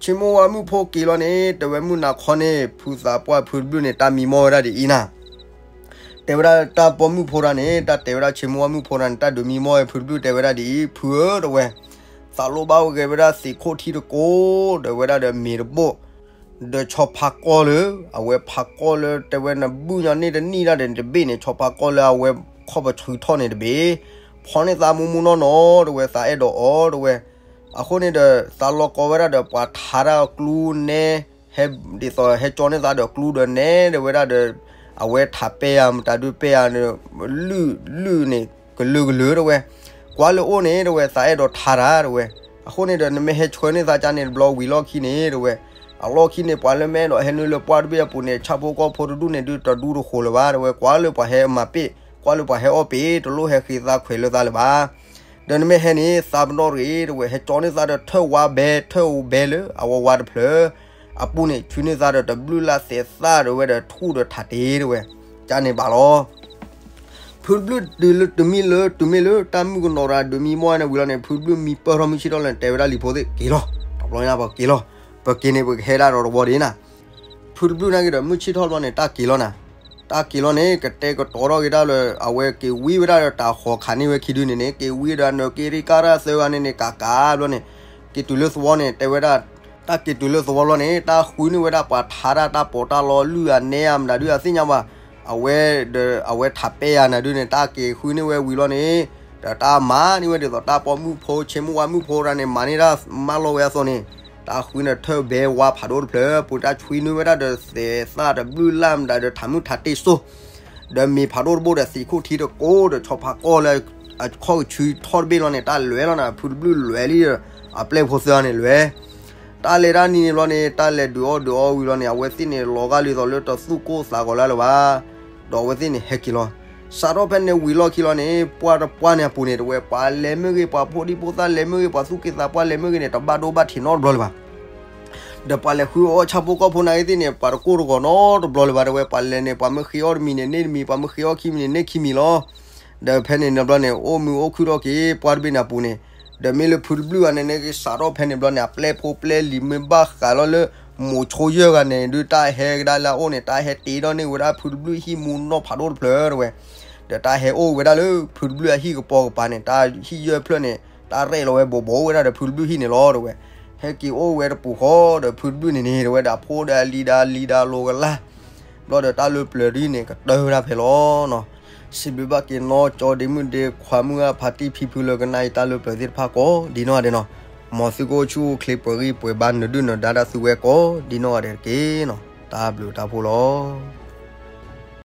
ဆ့မိၢ်ဝါမုၣ်ဖိက့ၤလီၤန့ၣ် တဲဝဲမုၢ်နၤခီန့ၣ် ဖုသးပှၢ်ဖုတဘျုၣ်န့ၣ် တၢ်မံမီၢ်ဝဲဒၣ်ဒ်အံၤနၤ, တဲဝဲဒၣ်တၢ်ပိာ်မုၣ်ဖိတဂၤန့ၣ် တၢ်တဲဝဲဒၣ်ဆ့မိၢ်ဝါမုၣ်ဖိတဂၤန့ၣ် တၢ်ဒုးမံမီၢ်ဝဲဖုတဘျုၣ်တဲဝဲဒၣ်ဒ်အံၤ ဖုဧၢ တဲဝဲ, သးလိၣ်ဘၣ်ဂဲၤဝဲဒၣ်သံးခိၣ်ထံတကိး ဒီးဝဲဒၣ်ဒီးမ့ၤတဘိၣ် ဒီးဆီဖါကီၢ်လၢ အဝဲဖါကီၢ်လၢတဲဝဲနဘုၣ်ညီန့ၢ်တနံၣ်ဒၣ်ဒီးတဘ့ၣ်န့ၣ် ဆီဖါကီၢ်လၢအဝဲခီၣ်ပဆှုထီၣ်န့ၣ်တဘ့ၣ်, ဖီန့ၢ်သးမူမူနီၢ်နီၢ် တဲဝဲသးအဲၣ်ဒိးအီၣ်တဲဝဲ, အဃိန့ၣ်ဒီး သးလီၤကီဝဲဒၣ်ဒီးပှၤထါတၢ်ကျူနဲ ဟဲဒ်သိးဟဲကၠီန့ၢ်သးဒီးကျူဒီးနဲ တဲဝဲဒၣ်ဒီး အဝဲထးပဲယၤမတၤဒုးပဲယၤန့ၣ် လုၢ်လုၢ်န့ၣ် ကလုာ်ကလုာ်တဲဝဲ, ကွၢ်လၢအိၣ်န့ၣ် တဲဝဲ သးအဲၣ်ဒိးထါတၢ်တဲဝဲ, အဃိန့ၣ်ဒီး နမ့ၢ်ဟဲဆှၢန့ၢ်သးကါန့ၣ်တဘျီဝံၤလီၢ်ခံန့ၣ် တဲဝဲ, အလီၢ်ခံန့ၣ် ပှၤလၢမ့ၢ်အဲၣ်ဒိးဟဲနုာ်လၢပှၢ်တဘ့ၣ်အပူၤန့ၣ် ဆၣ်ဖိကီၢ်ဖိတဒူၣ်န့ၣ်ဒုးတဒူတဃိးလၢၤဘၣ် တဲဝဲ, ကွၢ်လၢပှၤဟဲမၤပ့ၢ် ကွၢ်လၢပှၤဟဲအီၣ်ပ့ၢ် တလိၣ်ဟဲဃ့သးခွဲးလၢသးလၢၤဘၣ် ဒီးနမ့ၢ်ဟဲန့ၣ် သးပနီၣ်တဂ့ၤ တဲဝဲ, ဟဲကၠီန့ၢ်သးဒီးထၢၣ်ဝါဘဲ ထၢၣ်ဘဲလၢအဝဲဝါတဖျၢၣ်အပူၤန့ၣ် ဆှၢန့ၢ်သးဒီးတဘျုးလၢ်သဲးသၣ်ဒီးဝဲဒီးထူၣ်ဒီးထးတ့ၢ်တဲဝဲ, ကန့ၣ်ဘၣ်လီၤ. ဖုတဘျုးတုၤလၢတုၤမ့ၢ်လၢ တုၤမ့ၢ်လၢတၢ်မုၣ်ကနီၤတဂၤဒုးမံမီၢ်ဝဲန့ၣ်ဝံၤလီၤန့ၣ် ဖုတဘျုးမံပၢၢ်ထီၣ်မုၢ်ဆ့ၣ်ထီၣ်လၢန့ၣ် တဲဝဲဒၣ်လံၤဖိသ့ၣ်က့ၤလီၤ, တဘျီညါပက့ၤလီၤ, ပက့ၤန့ၣ် ပကဟဲဒၣ်ဒီးတဝီဒ်နၤ ဖုတဘျုးနာ်က့ၤဒီး မုၢ်ဆ့ၣ်ထီၣ်ဘျီန့ၣ် တၢ်က့ၤလီၤနၤ, တၢ်က့ၤလီၤန့ၣ် ကတဲာ်ကတီၤထီၣ်က့ၤဒၣ်လၢ အဝဲက့ၤဝံဝဲဒၣ်ဒီးတၢ်ဃီၤခးန့ၢ်ဝဲခံဒုန့ၣ်န့ၣ် က့ၤဝံဒီးအနၢၤက့ၤရံကါတၢ်သၢဂၤန့ၣ်န့ၣ် ကးကးဘျီန့ၣ်, က့ၤတုၤလၢသဝီန့ၣ် တဲဝဲဒၣ်, တၢ်က့ၤတုၤလၢသဝီဘျီန့ၣ် တၢ်ဃုန့ၢ်ဝဲဒၣ်ပှၤထါတၢ်တၢ်ပီးတၢ်လီလုၢ်အနဲအမတၤဒုး အသ့ၣ်ညါဘၣ်, အဝဲဒီးအဝဲထးပဲယၤနၤဒုးန့ၣ် တၢ်က့ၤဃုန့ၢ်ဝဲဝံၤလီၤန့ၣ်, ဒီးတၢ်မၤန့ၢ်ဝဲဒ်သိးတၢ်ပိာ်မုၣ်ဖိ ဆ့မိၢ်ဝါမုၣ်ဖိတဂၤန့ၣ် မၤန့ၢ်တၢ်မၢလီၤဝဲအသိးန့ၣ်, တၢ်ဃုန့ၢ်ထၢၣ်ဘဲဝါဖးဒိၣ်တဖျၢၣ် ပှၤတၢ်ဆှံန့ၢ်ဝဲဒၣ်ဒီးသဲးသၣ်တဘျုးလၢ်မတၤဒီးထးမုၢ်ထးတ့ၢ်စိ ဒီးမ့ၤဖးဒိၣ်တဘိဒီးသံးခိၣ်ထံတကိးဒီးဆီဖါကီၢ်လၢ အခီၣ်ကဆူထီၣ်တဘ့ၣ်လီၤန့ၣ် တၢ်လဲၤလီၤနၤ ဖုတဘျုးလဲၤလံဒီး အပျဲၢ်ဖိသၢဂၤန့ၣ်လဲၤ, တၢ်လဲၤတၢ်နံၤန့ၣ်ဘျီန့ၣ် တၢ်လဲၤဒုးအီၣ်ဒုးအီဝံၤလီၤန့ၣ် အဝဲသ့ၣ်န့ၣ်လီၤဂာ်လံသိးလၢတသူၣ်ကိၢ်သးဂီၤလၢၤဘၣ်, ဒီးအဝဲသ့ၣ်န့ၣ်ဟဲက့ၤလီၤ, စးထီၣ်ဖဲန့ၣ်ဝံၤလီၢ်ခံလီၤန့ၣ် ပှၢ်တပှၢ်န့ၣ်အပူၤန့ၣ် တဲဝဲ ပှၤလဲၤမ့ၢ်ဂ့ၤ ပှၤဖိဒံဖိသၣ်လဲၤမ့ၢ်ဂ့ၤ ပှၤသူၣ်က့သးပှၢ်လဲၤမ့ၢ်ဂ့ၤန့ၣ် တဘၣ်ဒိဘၣ်ထံးနီတဘျီလၢၤဘၣ် ဒီးပှၤလဲၤဃုအီၣ်ဆၣ်ဖိကီၢ်ဖိနာ်က့သ့ၣ်န့ၣ် ပှၤတကိၢ်တဂီၤနီတဘျီလၢၤဘၣ် တဲဝဲ ပှၤလဲၤန့ၣ် ပှၤမ့ၢ်ဃ့အီၣ်တမံၤန့ၣ် န့ၢ်တမံၤ ပှၤမ့ၢ်ဃ့အီၣ်ခံမံၤန့ၣ် န့ၢ်ခံမံၤလီၤ. ဒီးဖဲန့ၣ်န့ၣ်ဘျီန့ၣ် အိၣ်မုာ်အိၣ်ခုၣ်ထီၣ်က့ၤ ပှၢ်တဘ့ၣ်န့ၣ်အပူၤန့ၣ်, ဒီးမ့ၢ်လၢဖုတဘျုၣ်ဂၤန့ၣ် န့ၣ်က့ၤစးထီၣ်ဖဲန့ၣ်ဘျီန့ၣ် အပျဲၢ်ဖိပျဲၢ်လံၤမ့ၢ်ဘၣ်ဃးလီၤလၢ မိၤဆိယဲၢ်ဂၤန့ၣ် ဒုးတၢ်ဟဲကဒါလၢအအိၣ်န့ၣ် တၢ်ဟဲတ့ထီၣ်န့ၢ်ဝဲဒၣ်ဖုတဘျုၣ်ဟံၣ်မူနီၢ်ဖးဒိၣ်တဖျၢၣ်တဝဲ, ဒီးတၢ်ဟဲအိၣ်ဝဲဒၣ်လၢဖုတဘျုၣ်အဟံၣ်ကပီၤကပၤန့ၣ် တၢ်ဟံၣ်ယဲၢ်ဖျၢၣ်န့ၣ် တၢ်ရဲၣ်လီၤဝဲဘိးဘိးဝဲဒၣ်ဒီးဖုတဘျုၣ်ဟံၣ်န့ၣ်လီၤတဝဲ, ဟဲက့ၤအိၣ်ဝဲတပူၤဃီဒီးဖုတဘျုၣ်န့ၣ်န့ၣ် တဝဲဒီးအဖိဒီးအလံၤဒီးအလံၤဒီးအလိၤကလၢ် ဘျီဒီးတၢ်လၢပျၢၤဒ်န့ၣ် ကတၢၢ်ဝဲဒၣ်ဖဲလီၤနီၤ. စံးဘျုးဘၣ်က့ၤနီၢ်ကၠီဒ့မုၣ်ဒ့ခွါမုၣ်အဖါတံၢ်ဖံဖုလၢကနၣ်အံၤတၢ်လၢပျၢၤသ့ၣ်တဖၣ်ကိးဒ်နီၢ်ဂၤဒဲးနီၤ. မ်သုကအိၣ်ဆူၣ်အိၣ်ချ့ပှဲၤဂံၢ်ပှဲၤဘါနဒုၣ်နဒါတၢ်သုဝဲကိးဒ်နီၢ်ဂၤဒဲးတက့ၢ်နီၤ. တၢ်ဘျုးတၢ်ဖှိၣ်လီၤ.